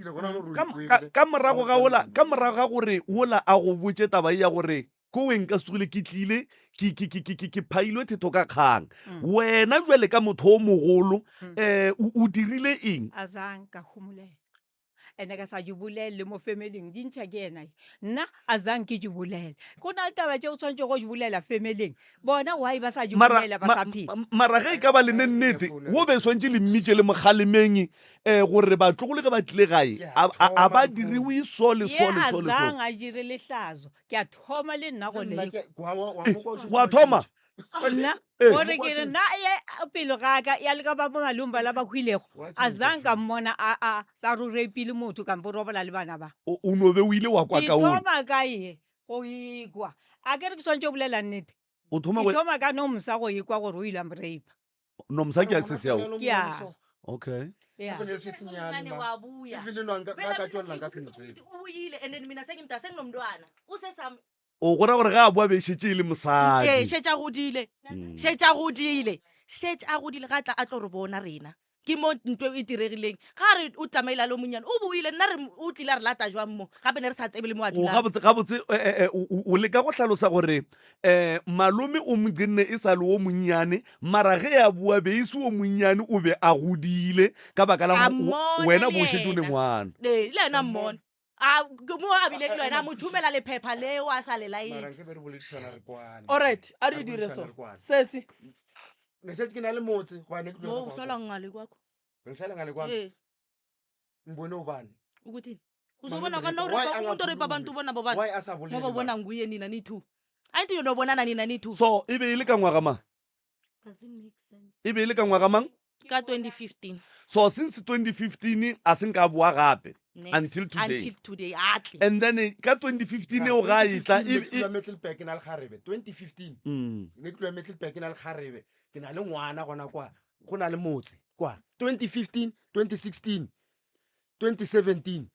ka ka- ka morago ga ola ka morago ga gore ola a go botše taba ye ya gore ko weng ka sogile ke tlile ke ke ke ke ke ke phailwe thetho ka kgang wena jwale ka motho o mogolo eh o o dirile eng Azang ka homolela. Ene ka sa di bolele le mo familing di ntšha ke yena. Nna azang ke di bolele. Go na le taba tše o tshwanetse go di bolela familing. Bona why ba sa di mara bolela ba ma, sa phela. ma- mara ge e ka ba le ne nnete wo be swantše le mmitše le mokgalemeng um gore batlogolo ge ba tlile gae a a- a ba diriwe so le Ye so le so le so azang a dire lehlazo. Ke a thoma le nna go leka. wa thoma Nna Eh. gore ke re nna ye pele ga ka ya le ka ba malome ba la ba hwilego azang ka mmona a a ba ro rapile motho kampo robola le bana ba. O o no be o ile wa kwa Ke kaone thoma ka ye go ikwa. A ke re ke swantše go bolela nnete. o thoma Ke go thoma ka Nomsa go ikwa gore o ile a mo rape. Nomsa ke a se seao Ke a okay yeah. Mncane wa buya ka tswelela nka se mo tsebe o boile and then mina sengimdala senginomntwana usesami o gora gore ge a boa be e šetše e le ee mosadi šetše a godile šetše a godile šetše a godile ga a tla a tlo re bona rena ke mo ntho e diregileng ga a re o tsamaile a le o monnyane o boile nna re o tlile a re lata jwang mo gape ne re sa tsebe le mo a o dulang gabotse gabotse eh, eh, eh, o o leka go hlalosa gore um malome o mogenne e sa le o monnyane mara ge a boa be e se o monnyane o be a godile ka baka la A gore o- mmona wena le bo o šetše o le yena. ngwana ee le yena mmona a ke mo a bile le wena a mo thumela lephepha leo a sa le mara laetše nke be re boledišana re kwane alright a re Re dire boledišana so re kwane. sesi ne šetše ke na le motse gobane ke mo dula o ka hlola kwa ngale kwakho ngihlala ngale kwami ee ngibone ubani ukuthini Malome uzobona rape. kana Why umuntu orepa angakhulumi? abantu ubona bobani why a sa bolele ngoba ubona mara? nguye nina ni-two anti nobonana nina ni-two so e be e le ka ngwaga mang Doesn't make sense. e be e le ka ngwaga mang ka 2015 so since 2015 a se nka a boa gape Next. Until today. until today a tle and then eh, ka 2015 eo ga e tla 2015 ne e- ke e- dula Middelburg ke na le kgarebe 2015 Mm. ne ke dula Middelburg ke na le kgarebe ke na le ngwana gona kwa go na le motse kwa 2015 2016 2017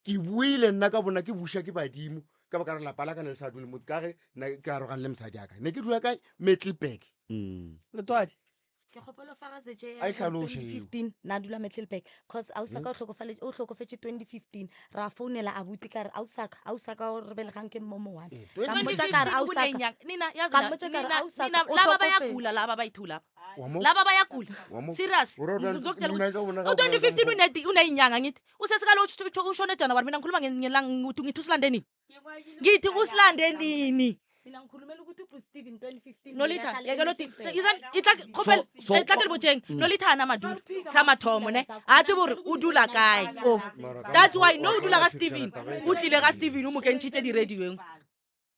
ke buile nna ka bona ke buša ke badimo ka baka re lapa la ka ne le sa dule motse ka ge nna ke arogane le mosadi aka ne ke dula kae Middelburg Mm. letwadi ke kgopela fa ga setse A e hlaloše eo. 2015 na dula Middelburg cause ausaka o hlokofetše 2015 ra founela abuti ka re ausaka ausaka o re belegang ke mmo mongwana Eh, Ka mmotša ka re 2015 ausaka kunenyanga nina yazi Ka na- mmotša ka re nina- ausaka, nina o laba hlokofetše. bayagula laba bayi-two laba Wa mo- laba bayagula wa mo- serious O ra gore Ngizokutshela nna ukuthi ka bona ga u-2015 bolela ka unedi uneyinyanga ngithi usesikalo ushone January mina ngikhuluma ngelanga ngithi ngithi usilande nini ngithi usilande nini mina ngikhulumela ukuthi uBruce Steven 2015 nolitha bekahlala yeke loti eMiddelburg. kgopela So- so- tla ke le botjeng nolitha ana madulo sa mathomo ne a tsebe gore o dula kae o Mara ka that's mokgwa why o- no wa o dula ga kgona go Steven fitlhela taba e o tlile ga Steven o mo kentšhitše di-radioeng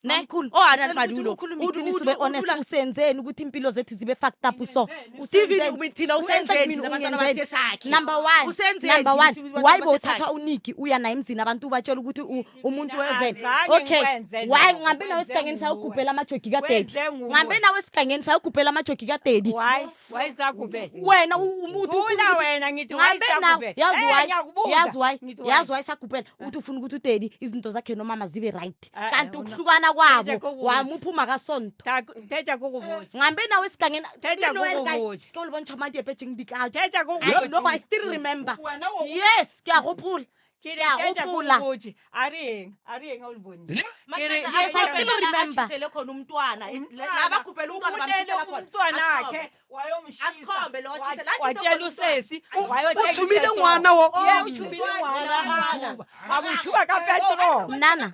ne Mamkhulu, o ana le ngicela ukuthi madulo ukhulume O du- iqiniso o ube du- o honest dula- usenzeni ukuthi impilo zethu zibe fucked up so Steven Usenzeni? umi- thina Uyenza usenzeni mina thina abantwana ungenzeni? basesakhe number one Usenzeni number thina one sibantwana why basesakhe? bowuthatha uniki uya naye emzini abantu ubatshela ukuthi umuntu wevele Azange okay ngikwenze why lokho, ngihambe nawe kwenze esigangeni nguwe. sayogubhela amajogi kadedi Kwenze nguwe. ngihambe nawe esigangeni sayogubhela amajogi kadedi Why? Why sakubhela? wena umuntu Thula wena ngithi why ngihambe nawe sakubhela? yazi Eh, why ngiyakubuza. yazi why Ngithi why? yazi why sakubhela uthi ufuna ukuthi udedi izinto zakhe nomama zibe right Eh, eh, kanti una- ukuhlukana kwabo Thetha kukubuza. wamupha umakasonto Thetha kukubuza. ngihambe nawe esigangeni Thetha Dilo el kae? kukubuza. Ke o le bontšha madi epetseng dikatso Thetha I kukubuza. know, I still remember. Wena o- Yes, ke a gopola. Ke Ke a re tšetša gopola. ke botše. A re eng? A re eng a o le bone? Ke re Yes, I still remember. Atjhisele khona umntwana la bakhuphela umntwana bamtshisela khona umntwanakhe wayomshisa Asikhombe lo, atjhisele, Wa- atjhise watshela khona usesi O tshumile ngwana wo. Ye, o tshumile ngwana a mo tshuba ka petrol Nnana,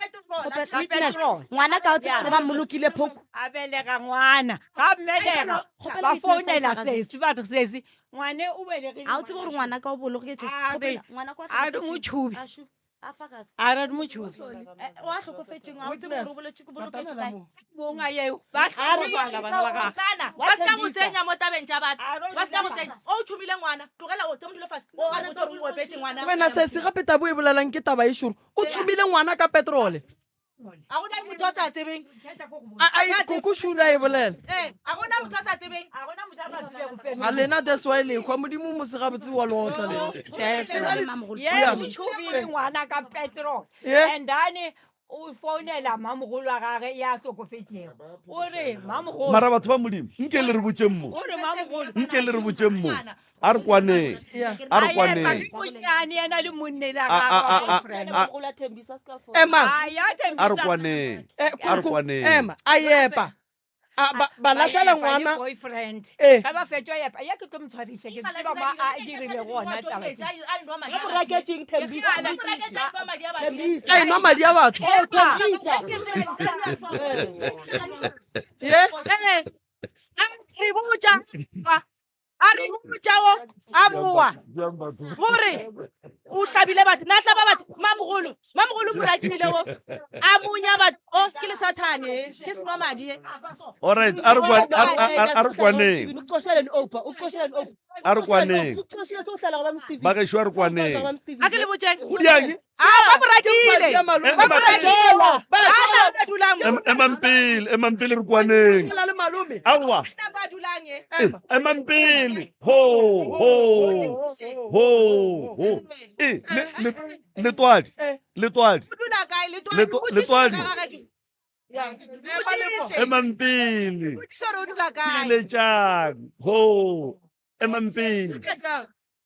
Ka witness petrol. ngwana ka o tseba gore ba mmolokile phoko a belega ngwana ga mmelega Kgopela ba witness founela a fakaze. sesi batho sesi ngwane o belegile ga o tsebe gore ngwana ka o boloketswe A re- Kgopela, ngwana ka o a re hlokofetšeng. motšhubi. Ashu, a fakaze. a re motšhubi Eh, o a hlokofetšeng ga o tsebe gore o bolotše- boloketšwe kae monga yeo ba hlokofala bana ba gagwe Nana, ba ska mo tsenya mo tabeng tša batho ba ska mo tsenya o tšhumile ngwana tlogela o tse module fase o a re botse gore o epetse ngwana Wena sesi gape tabo e bolelang ke taba e šoro. O tshumile ngwana ka petrole. a gona motho a sa tsebeng Ai koko šura e bolela. ee a gona motho a sa tsebeng A lena that's why lekhwa modimo mose gabotse wa leotla lena. Ye Yeah. o tšhubile ngwana ka petrol Yeah. and then o founela mamogolo wa gage ya hlokofetšego o re mamogolo Mara batho ba modimo nke le re botseng mo. o re mamogolo Nke le re botseng mo. A re kwaneng. A re kwaneng. monyane yena le monnela A- a- a- a- a- Ema. A re kwaneng. Eh, A re koko, kwaneng. Ema, a epa. A ba ba lahlela ngwana. boyfriend Eh. ga ba fetša epa ya ke tlo mo tshwariša ke tseba mo a dirile gona taba tše. Ba mo raketšeng Thembisa? Thembisa. A enwa madi a batho. Thembisa. Ye. re botša a re botša o a boa gore o tlabile batho na tlaba batho mamogolo mamogolo mo rakile o a monya batho o ke le sathane ke senwa madi e All right, a re kwan- a- a- a- a re kwaneng. Uxosheleni Opa, uxosheleni Opa. A re kwaneng. Uxoshile sowuhlala kwabami Steven. Bagešo a re kwaneng. Kwabami Steven. a ke le botšeng Go diang? a ba mo rakile Madi a malome. ba mo rakile Ba a ba dulang mo Em- Emang pele, emang pele re kwaneng. la le malome. Aowa. ba dulang e Eh, Emang pele. Ho ho ho ho. Eh, le- le- Letwadi. Eh. Letwadi. o dula kae Letwadi. Ema Emang pele. botšiša gore o dula kae Theeletšang. Ho. Emang pele.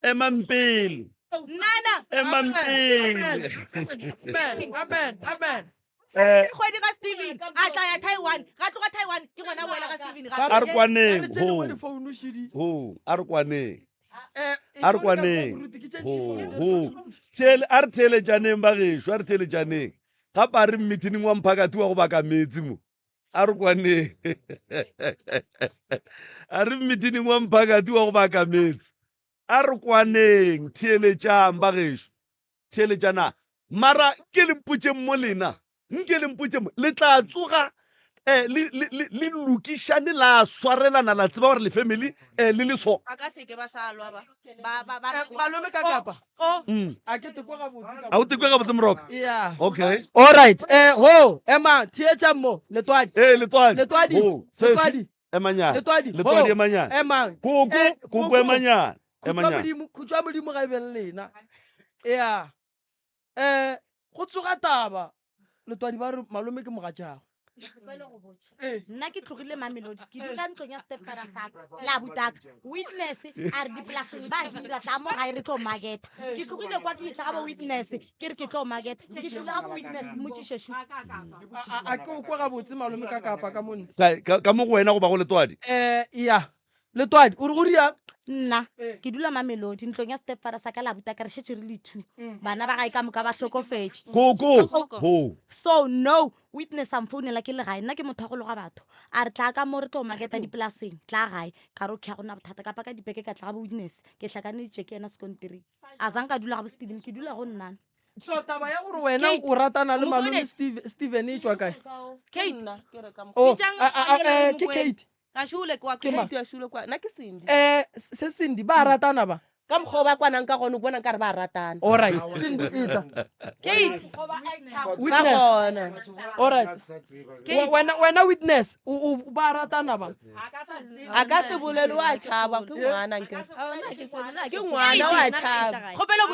Emang pele. nana Emang pele. Amen. Amen. Amen. Eh, kgwedi ga steven a tla ya taiwan ga tloga taiwan ke gona boela ga steven a re kwaneng. Re tšene Ho. mo difounu šidi. Ho. A re kwaneng. Eh, A re kwaneng. Ho ho. Theele a re theeletšaneng bagešo, a re theeletšaneng. Gape a re mmithining wa mphakathi wa go baka meetse mo. A re kwaneng. A re mmithining wa mphakathi wa go baka meetse. A re kwaneng, theeletšang bagešo. Theeletšana. Mara ke le mpotšeng mo lena. Nke le mpotšeng mo. Le tla tsoga eh le le le le lokišane la swarelana la tseba gore le family eh le le so. ba ka seke ba sa lwa ba ba ba ba Eh, malome ka kapa. o A ke tekwe gabotse ka A o tekwe gabotse Moroka? Yeah. Okay. All right. Eh ho, ema theetša mo letwadi. Eh letwadi. Letwadi. Ho, sesi. Letwadi. Emanyana. Letwadi. Letwadi Ho. emanyana. Ema. Koko, Eh, koko emanyana. Khutšwa Emanyana. Modimo, khutšwa Modimo ga e be le lena. Yeah. Eh go tsoga taba. Letwadi ba re malome ke mogatšago. Fela go botša. Eh. nna ke tlogile mamelodi ke dula ntlong ya stepfather saka la butaka witness a re dipolaseng ba hira tla mo gae re tlo marketa ke tlogile kwa ke itla ga bo witness ke re ke tlo marketa ke tlile ga bo witness mmotsišešo A a ke o kwa gabotse malome ka kapa ka monna. Kae, Ka ka mo go wena go ba go letwadi. Eh yeah. Letwadi o re go riang? nna Eh. ke dula mamelodi ntlong ya stepfather saka la butaka re šetse re le two bana ba gae ka moka ba hlokofetše Koko. Ho. so no witness a mfounela ke le gae nna ke motho wa go loga batho a re tla ka mo re tlo marketa dipolaseng tla gae ka re okay ga gona bothata kapa ka dipeke ka tla ga bo witness ke hlakaneditše ke yena sekontiring a zanka dula ga bo steven ke dula go nnana So taba ya gore wena Kate, o ratana le o mo malome founetse? Steve Steven e tšwa kae? kate Nna ke re ka mokgwa. Oh, Bitsang a- a- a- ngwana eh, yo ke mongwe. Kate. ga šole kwa Ke mang? Kate ya shule kwa. Nna ke Cindy. Eh se Cindy ba ratana ba. Ka mokgwa o ba kwanang ka gona o bona nkare ba ratana. All right. Cindy etla. kate Ba Witness. gona. All right. Kate. Wena wena witness o o ba ratana ba. A ka se bolele wa tšhaba ke ngwana nkere. Ke ngwana wa tšhaba. kgopelo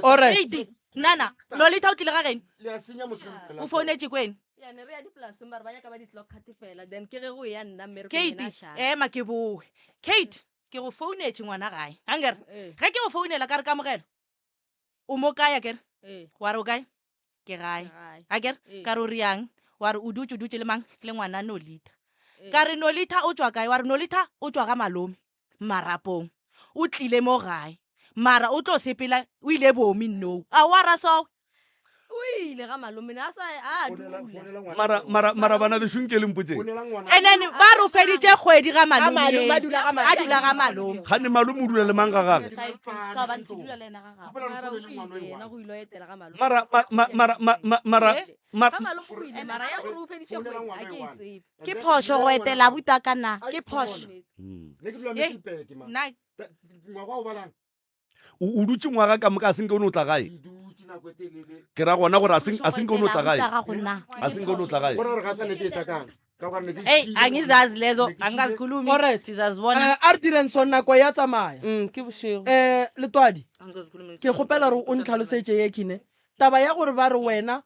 All right. kate nana lolita o tlile ga geno o founetse kwene Ya, ne re ya dipolaseng ba re ba nyaka ba di-clock card fela then ke ge go ya nna mmerekong kate yena a šala. ema ke boe kate ke Ke go founetše ngwana gae. Ankere? Ge ke go founela ka re Kamogelo, o mo kae akere? Wa re o kae? Ke gae. Akere? Ka re o reang? Wa re o dutše, o dutše le mang? Le ngwana Nolitha. Ka re Nolitha o tšwa kae? Wa re Nolitha o tšwa ga malome Marapong. O tlile mo gae. Mara o tlo sepela, o ile bomi nou. A wa ra so? O ile ga malome ne a sa a dula. Mara mara mara bana bešo nke le mpotseng. And then ba re o feditše kgwedi ga malome. malome, a dula ga malome. A dula ga malome. Gane malome o dula le mang ga gage? Ka gobane ke dula le yena ga gagwe. Mara o ile yena go ile etela ga malome. Mara ma- ma- mara ma- ma- mara mara Ga malome o ile mara ya gore o feditše kgwedi a ke e tsebe. Ke phošo go etela abuti a ka na? Ke phošo. Ne ke dula Middelburg ma. Nna Ngwaga o balang. O o dutše ngwaga ka moka a senke o no tla gae. Ke ra gona gore a sen- a senke o no tla gae. A senke o no tla gae. Hey, angizazi lezo, angazikhulumi. Alright. Sizazibona. Eh, a re direng so nako ya tsamaya. Ke bošego. Eh, Letwadi, Angazikhulumi. ke kgopela gore o ntlhalosetše ye khine. Taba ya gore ba re wena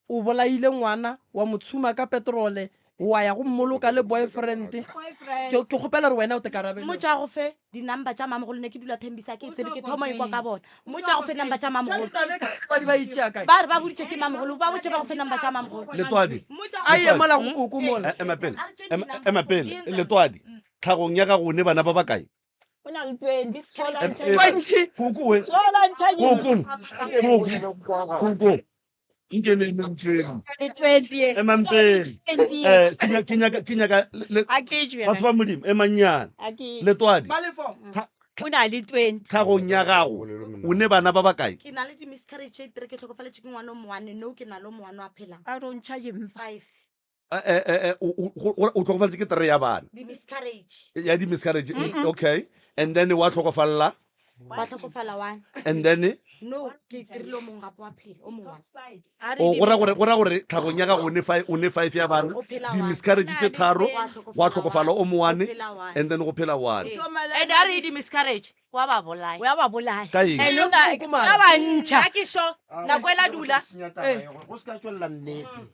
O bolaile ngwana, wa mo tshuma ka petrole, wa ya go mmoloka le boyfriend. Ke ke kgopela gore wena o te karabele. Mmotše a go fe di number tša mamogolo ne ke dula Thembisa ke tsebe ke thoma ikwa ka bona. Mmotše a go fe number tša mamogolo. Ba ba itšea kae? Ba re ba boditše ke mamogolo ba botše ba go fe number tša mamogolo. Letwadi. A ye mola go koko mola. Eh, Ema pele. Ema ema pele. Letwadi. Tlhagong ya gago o ne bana ba bakae? O na le 20. 20. Koko we. Koko. Koko. Koko. Nke le emeng pele. Le 20 ye. Emang pele. 20 ye. Eh, ke nyaka ke nyaka ke nyaka le- A ke tšwe. batho ba Modimo emang nyana. A ke Letwadi. O na le 20. Tlhagong ya gago o ne bana ba bakae? Ke na le di miscarriage tše three ke hlokofaletše ke ngwana o moane no ke na le o moane wa phelang. A re o ntšha dimpa. Five. Eh, eh, eh, eh, o o- go- o hlokofaditše ke three ya bana. Di miscarriage. Ya di miscarriage. Okay. And then wa hlokofalla. Wa hlokofala one. And then No, ke kry-ile o mongwe gape wa phela, o mongwe one. o go ra gore go ra gore tlhagong ya gago o ne five o ne five ya bana. O phela Di one. miscarriage tše tharo, Wa wa hlokofala hlokofala one. o moane O phela one. and then go phela one. And a re di miscarriage, wa ba bolaya. Wa ba bolaya. Ka eng? And o na- Koko mara. ba ba ntšha. Nna ke sure nako ela dula. Go se ka tswelela nnete.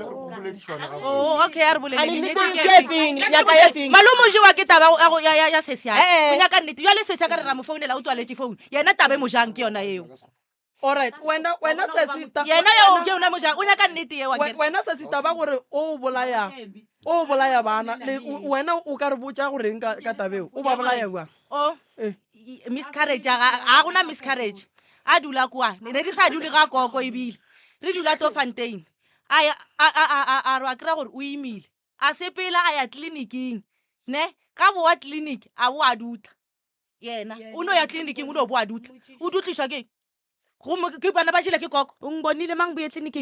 Oh, okay, a re bolele Ane nnete nnete ke ke efeng? efeng? Ke Nyaka re efeng? Malome o jewa ke taba ya go- ya- ya- ya sesi ya. Eh. O nyaka nnete. Jwale sesi ya ka re ra mo founela o tswaletše phone. Yena taba e mo jang ke yona eo. Alright, wena wena sesi ta Yena eo ke yona mo jang. O nyaka nnete eo akere. wena sesi taba gore o bolaya o bolaya bana le wena o ka re botša goreng ka ka taba eo? O ba bolaya jwang? Oh. Eh. Miscarriage ga ga gona miscarriage. A dula kwa. Ne di sa dule ga koko ebile. Re dula to Fontaine. A ya a a a a a re wa kry-a gore o imile. A sepela a ya tleliniking. Ne? Ga boa clinic a bo a dutla. Yena o no ya tleliniking o no bo a dutla. O dutlišwa ke gomme ke bana ba jele ke koko. O ngbonile mang buye tleliniking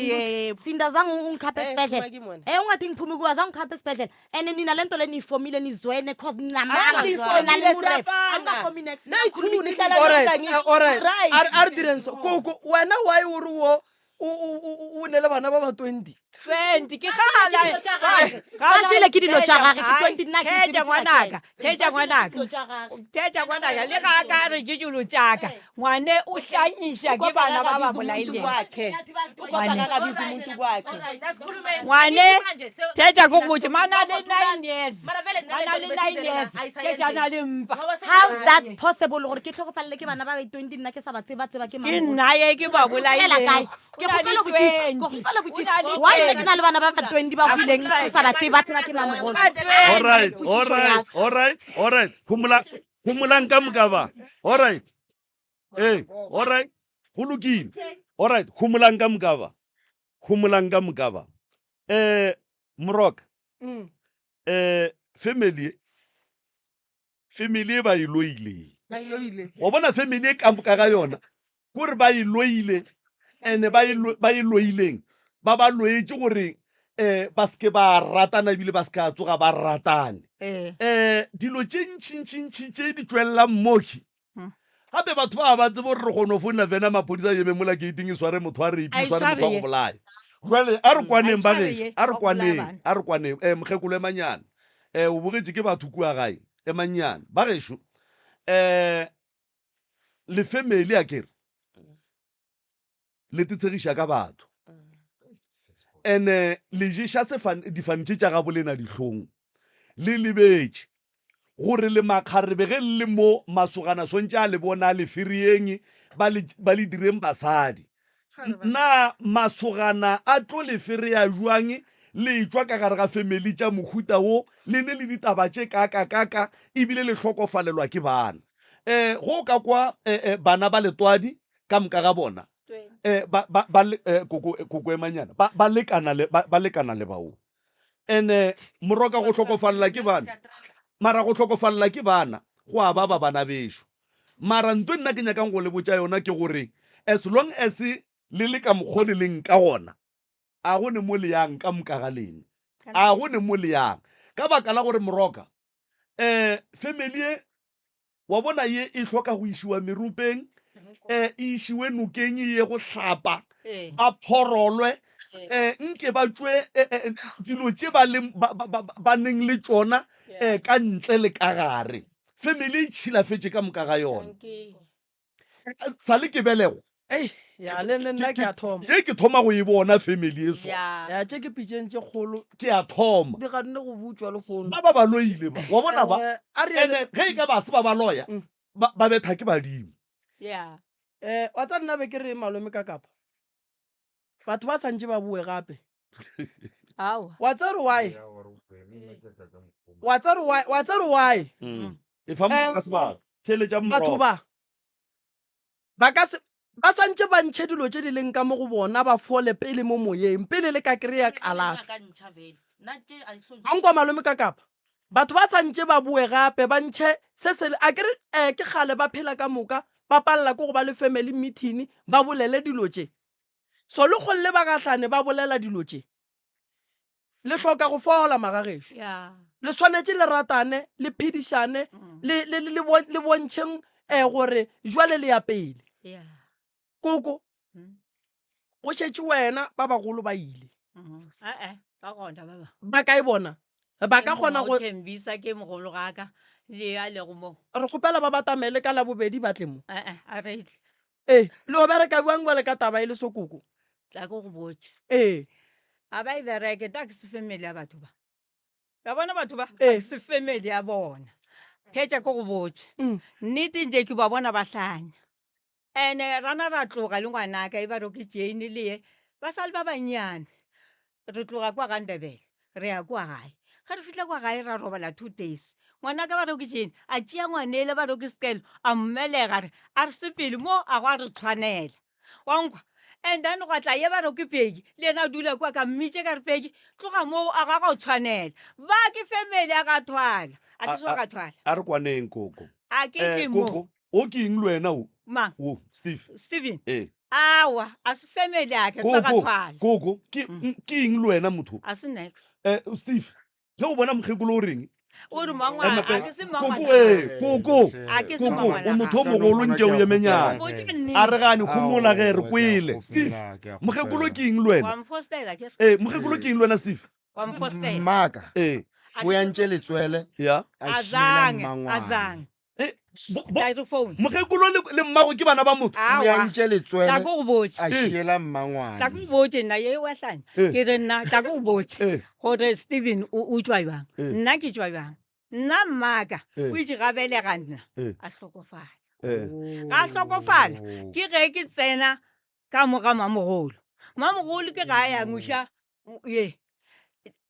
Yebo. Sinda zange ungikhaphe Eh, esibhedlela. phuma ke mona. Eh ungathi ngiphume kuwa zange ngikhaphe esibhedlela. And nina lento le niyifomile nizwene cause ninamanga. Asizwani. Nina le muref. Siyafana. Angafomi next. Nayithuni ihlala Alright, nonke angisho. alright. Right. A re- a re direng so. Koko, wena why o re wo o o o o ne le bana ba ba 20? 20 ke gala. Ba jele ke dilo tša gage, ke 20 nna ke Theetša tsebe ngwanaka, theetša Ba jele ke ngwanaka. dilo tša gage. Theetša ngwanaka, le ga a ka re ke dilo tša ka. Ngwane o hlanyisha ke bana ba ba bolaileng. Ngwane, theetša ko botše, mana le 9 years. Mana le 9 years. Theetša na le mpa. How's that possible gore ke hlokofalele ke bana ba ba 20 nna ke sa ba tseba tseba ke Ke mamogolo? nna ye ke ba Ke kgopela kae? bolaileng. Ke kgopela ho botšiša, ke kgopela ho botšiša. Why nna ke na le bana ba ba 20 ba hwileng ke sa ba tseba tseba ke mamogolo? All right, all Potšišo ya right, ka. all right, all right. Homola homolang ka moka ba. All right. Eh, all right. Go lokile. All right, homolang ka moka ba. Homolang ka moka ba. Eh, Moroka. Eh, family family e ba e loile. Ba e loile. Wa bona family e ka moka ga yona kore ba e loile ene ba e lo- ba e loileng ba ba loetše gore eh ba seke ba ratana ebile ba seke a tsoga ba ratane. Eh. Eh dilo tše ntšintšintši tše di tšwelelang moki gape batho ba ba tsebe gore re kgone go founela fena maphodisa a eme mola gating e sware motho a rape A e e sware motho a sware go ye. bolaya. Jwale a re kwaneng A e ba sware gešo, ye, a re wa go bolaya kwaneng, bana. a re kwaneng. Eh mokgekolo emanyana. Eh o bogetše ke batho kua gae emanyana. Ba gešo eh le family a kere le tetshegiša ka batho. Ene le ješa difane tše tša gabo lena dihlong. Le lebetše gore le makgarebe ge le le mo masogana swantše a le bona a le firieng ba le, ba le direng basadi. Na masogana a tlo le fereya bjang le etšwa ka gare ga family tša mohuta wo le ne le ditaba tše kaakakaka ebile le hlokofalelwa ke bana? Um go o ka kwa um bana ba letwadi ka moka ga bona um ba, ba, ba, eh, koko, koko emanyana ba, ba lekana le, ba, ba lekana le bao. Ene moroka go hlokofalela ke bana, mara go hlokofalela ke bana go a baba bana bešo. Mara nto nna ke nyakang go le botša yona ke gore as long as le le ka mokgo le leng ka gona, a go ne mo le yang ka moka ga lena. A go ne mo le yang. Ka baka la gore moroka, um family ye Wa bona ye e hloka go išiwa meropeng, um e išiwe nokeng e ye go hlapa, ba phorolwe, um nke ba tšwe dilo tše ba leng ba, ba, ba, ba neng le tšona um ka ntle le ka gare. Family e tšhilafetše ka moka ga yona. Sa le ke belego. Ei, ya le le nna ke a thoma. Ye ke thoma go e bona family e so. Ya tše ke pitšeng tše kgolo. Ke a thoma. Di ganne go butšwa lehono. Ba ba ba loile ba. Wa bona ba. Eh, a re Ene ge e ka ba se ba ba loya, ba ba betha ke badimo. Yeah. Eh, wa tsa nna be ke re malome ka kapa. Batho ba santše ba boe gape. Aowa. Wa tsa re why? Wa tsa re why? Wa tsa re why? E fa Eh, motho ka sebaka. Theeletša Batho morogo. ba ba ka se ba santše ba ntšhe dilo tše di leng ka mo go bona ba fole pele mo moyeng pele le ka kry-a kalafi. Ankwa malome ka kapa batho ba santše ba boe gape ba ntšhe se se a kere um ke kgale ba phela ka moka ba palela ke go ba le family meeting ba bolele dilo tše. So le kgolle ba gahlane ba bolela dilo tše. Le hloka go fola magagešo. Le swanetše le ratane, le phedišane, le, le, le, le, le bontšheng eh, gore jwale le ya pele. Koko, go šetše wena ba bagolo ba ile. Ba gona ba ba. Ba kae bona? Ba ka kgona go Thembisa ke mogolo ga ka le a lego mo. Re kgopela ba batamele ka Labobedi ba tle mo. A re tle. Ee, le o bereka bjang bjale ka taba e le so koko? Tla ke go botše. Ee. A ba e bereke, ta ke se family ya batho ba. Ya bona batho ba, Ee. ke se family ya bona. Theetša ke go botše. Mm. Nnete nje ke ba bona ba hlanya. Ene rana ra tloga le ngwanaka e ba re ke Jane le ye, ba sa le ba bannyane. Re tloga kwa ga Ndebele, re ya kwa gae. Ge re fihla kwa gae ra robala 2 days. Ngwanaka ba re ke Jane, a tšea ngwanele ba re ke Sekelo, a mmelega a re, a re sepele mo a gwa re tshwanela. Wa nkwa? And then gwa tla ye ba re ke Peggy, le yena a dula kwa ka mmitše ka re Peggy, tloga moo a ga go tshwanela. Ba ke family ya ga Thwala. A ke se wa ga Thwala. A re kwaneng koko. A ke Eh, tle mo. koko, o ke eng le wena o? Mang? O, Steve. Steven. Ee. Awa, a se family ya ka, ke ba ga Koko, Thwala. koko, ke ke eng le wena motho? A se next. Eh, Steve, ge o bona mokgekolo o reng? O re mangwana, Ema a pele. ke se Koko, mangwana. ee, koko, A ke se koko, mangwana o motho o ga. mogolo nke o emenyana. Botše nnete. A re gane, homola ge re Aowa, ke a kwele. Steve, kgopela, ke a mokgekolo kgopela. ke eng le wena? Wa mfostela ke re. Ee, mokgekolo ke eng le wena, Steve? Wa mfostela. Mmaka, Ee. A o ke ya se- ntše letswele, Ya. a šiela Azange, mmangwane. azange. Eh, bo- bo- Tla re phone. Mokgekolo le, le mmago ke bana ba motho. O Aowa. ya ntše letswele, Tla ke go botše. a Eh. šiela mmangwane. Tla ke go botše nna ye wa hlanya. Eh. Ke re nna tla ke go botše Eh. gore Steven o o tšwa bjang. Eh. Nna ke tšwa bjang. Nna mmaka Eh. o itše ga belega nna Eh. a hlokofala. Eh. Ga a hlokofala ke ge ke tsena ka mo ga mamogolo. Mamogolo ke ga a ya ngwiša ye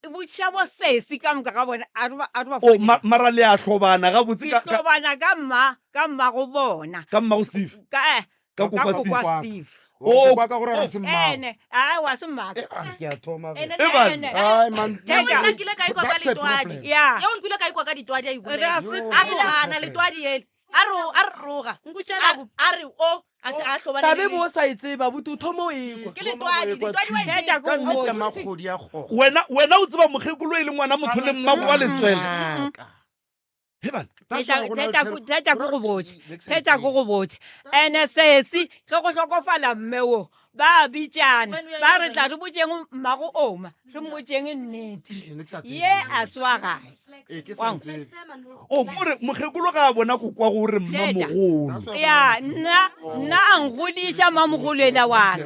botšiša bo sesi ka moka ga bona a re ba a re ba O, ma, mara le a hlobana gabotse ke ka, ka, hlobana ka mma ka mmago bona ka mmago Steve. ka eh, Ka ka kokwa kokwa Steve. Steve O, Kwa ka gore a se mmago. ene a wa se mmaka Eh, ah, ke a thoma ge. Ene E bana. ene Ai, man. Theetša. Nna ke ile ka ikwa ka That's a letwadi. problem. ya Yeo nkile ka ikwa ka ditwadi a e re bolela. a Yo. A sepela rogana letwadi ele. A re a re roga. A a re o a se a hlobane Tabe le bo o sa e tseba buti o thoma o ekwa. Ke letwadi, letwadi wa e Theetša tseba. ko Ka go nnete botše. makgodi a kgogo. Wena, wena o tseba mokgekolo e le ngwana motho le mmago wa letswele. Mmaka. He bana. That's why go na le Theetša ko- tshepo. theetša ko go botše Next theetša ko go botše ene sesi ge go hlokofala mme wo Ba bitšana ba re tla re botšeng mmago oma re mmotšeng nnete ye a swa gae. O kore mokgekolo ga a bona kokwa gore mmamogolo. Ya nna nna a ngoliša mmamogolo ela wa ka.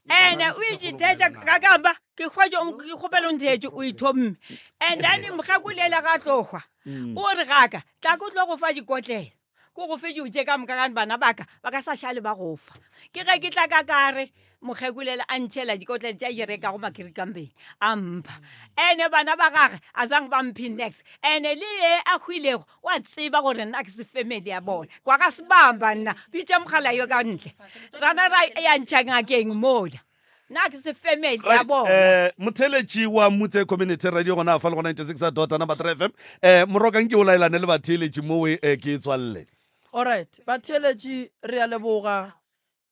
Ene o itšithetša ka kamba ke hwetše ke kgopela o ntheetše o ithomme. And then mokgekolo ela ga tlo hwa o re gaka tla ko tlo go fa dikotlela. Ko go fe dilo tše ka moka gane bana baka ba ka sa šale ba go fa. Ke ge ke tla ka kare mokgekulela a ntšhela dikotlele tša ke rekago makirikambeng a mpha. Ene bana ba gage a zang ba mphe nex. Ene le ye a hwilego wa tseba gore nna ke se family ya bona. Kwa ga sebamba nna bitša mogala yo ka ntle. Rana ra ya ntšha ngakeng mola. Nna ke se family ya Right, bona. eh, motheeletši wa Mutse Community Radio gona fa le go 96 dot number 3 FM. Eh, morokang ke o laelane le batheeletši mowe eh, ke e tswalle. Alright, batheeletši re a leboga.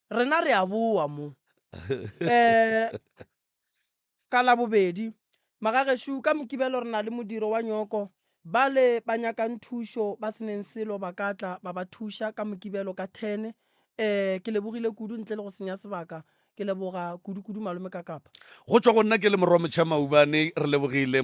Rena re a boa mo. Eh, ka Labobedi, magagešo ka Mokibelo re na le modiro wa nyoko. Bale ba nyakang thušo ba se neng selo ba ka tla ba ba thuša ka Mokibelo ka 10. Eh, ke lebogile kudu ntle le go senya sebaka. Ke leboga kudu-kudu Malome Kakapa. Go tšwa go nna ke le Morwa Motšha Maubane, re lebogile.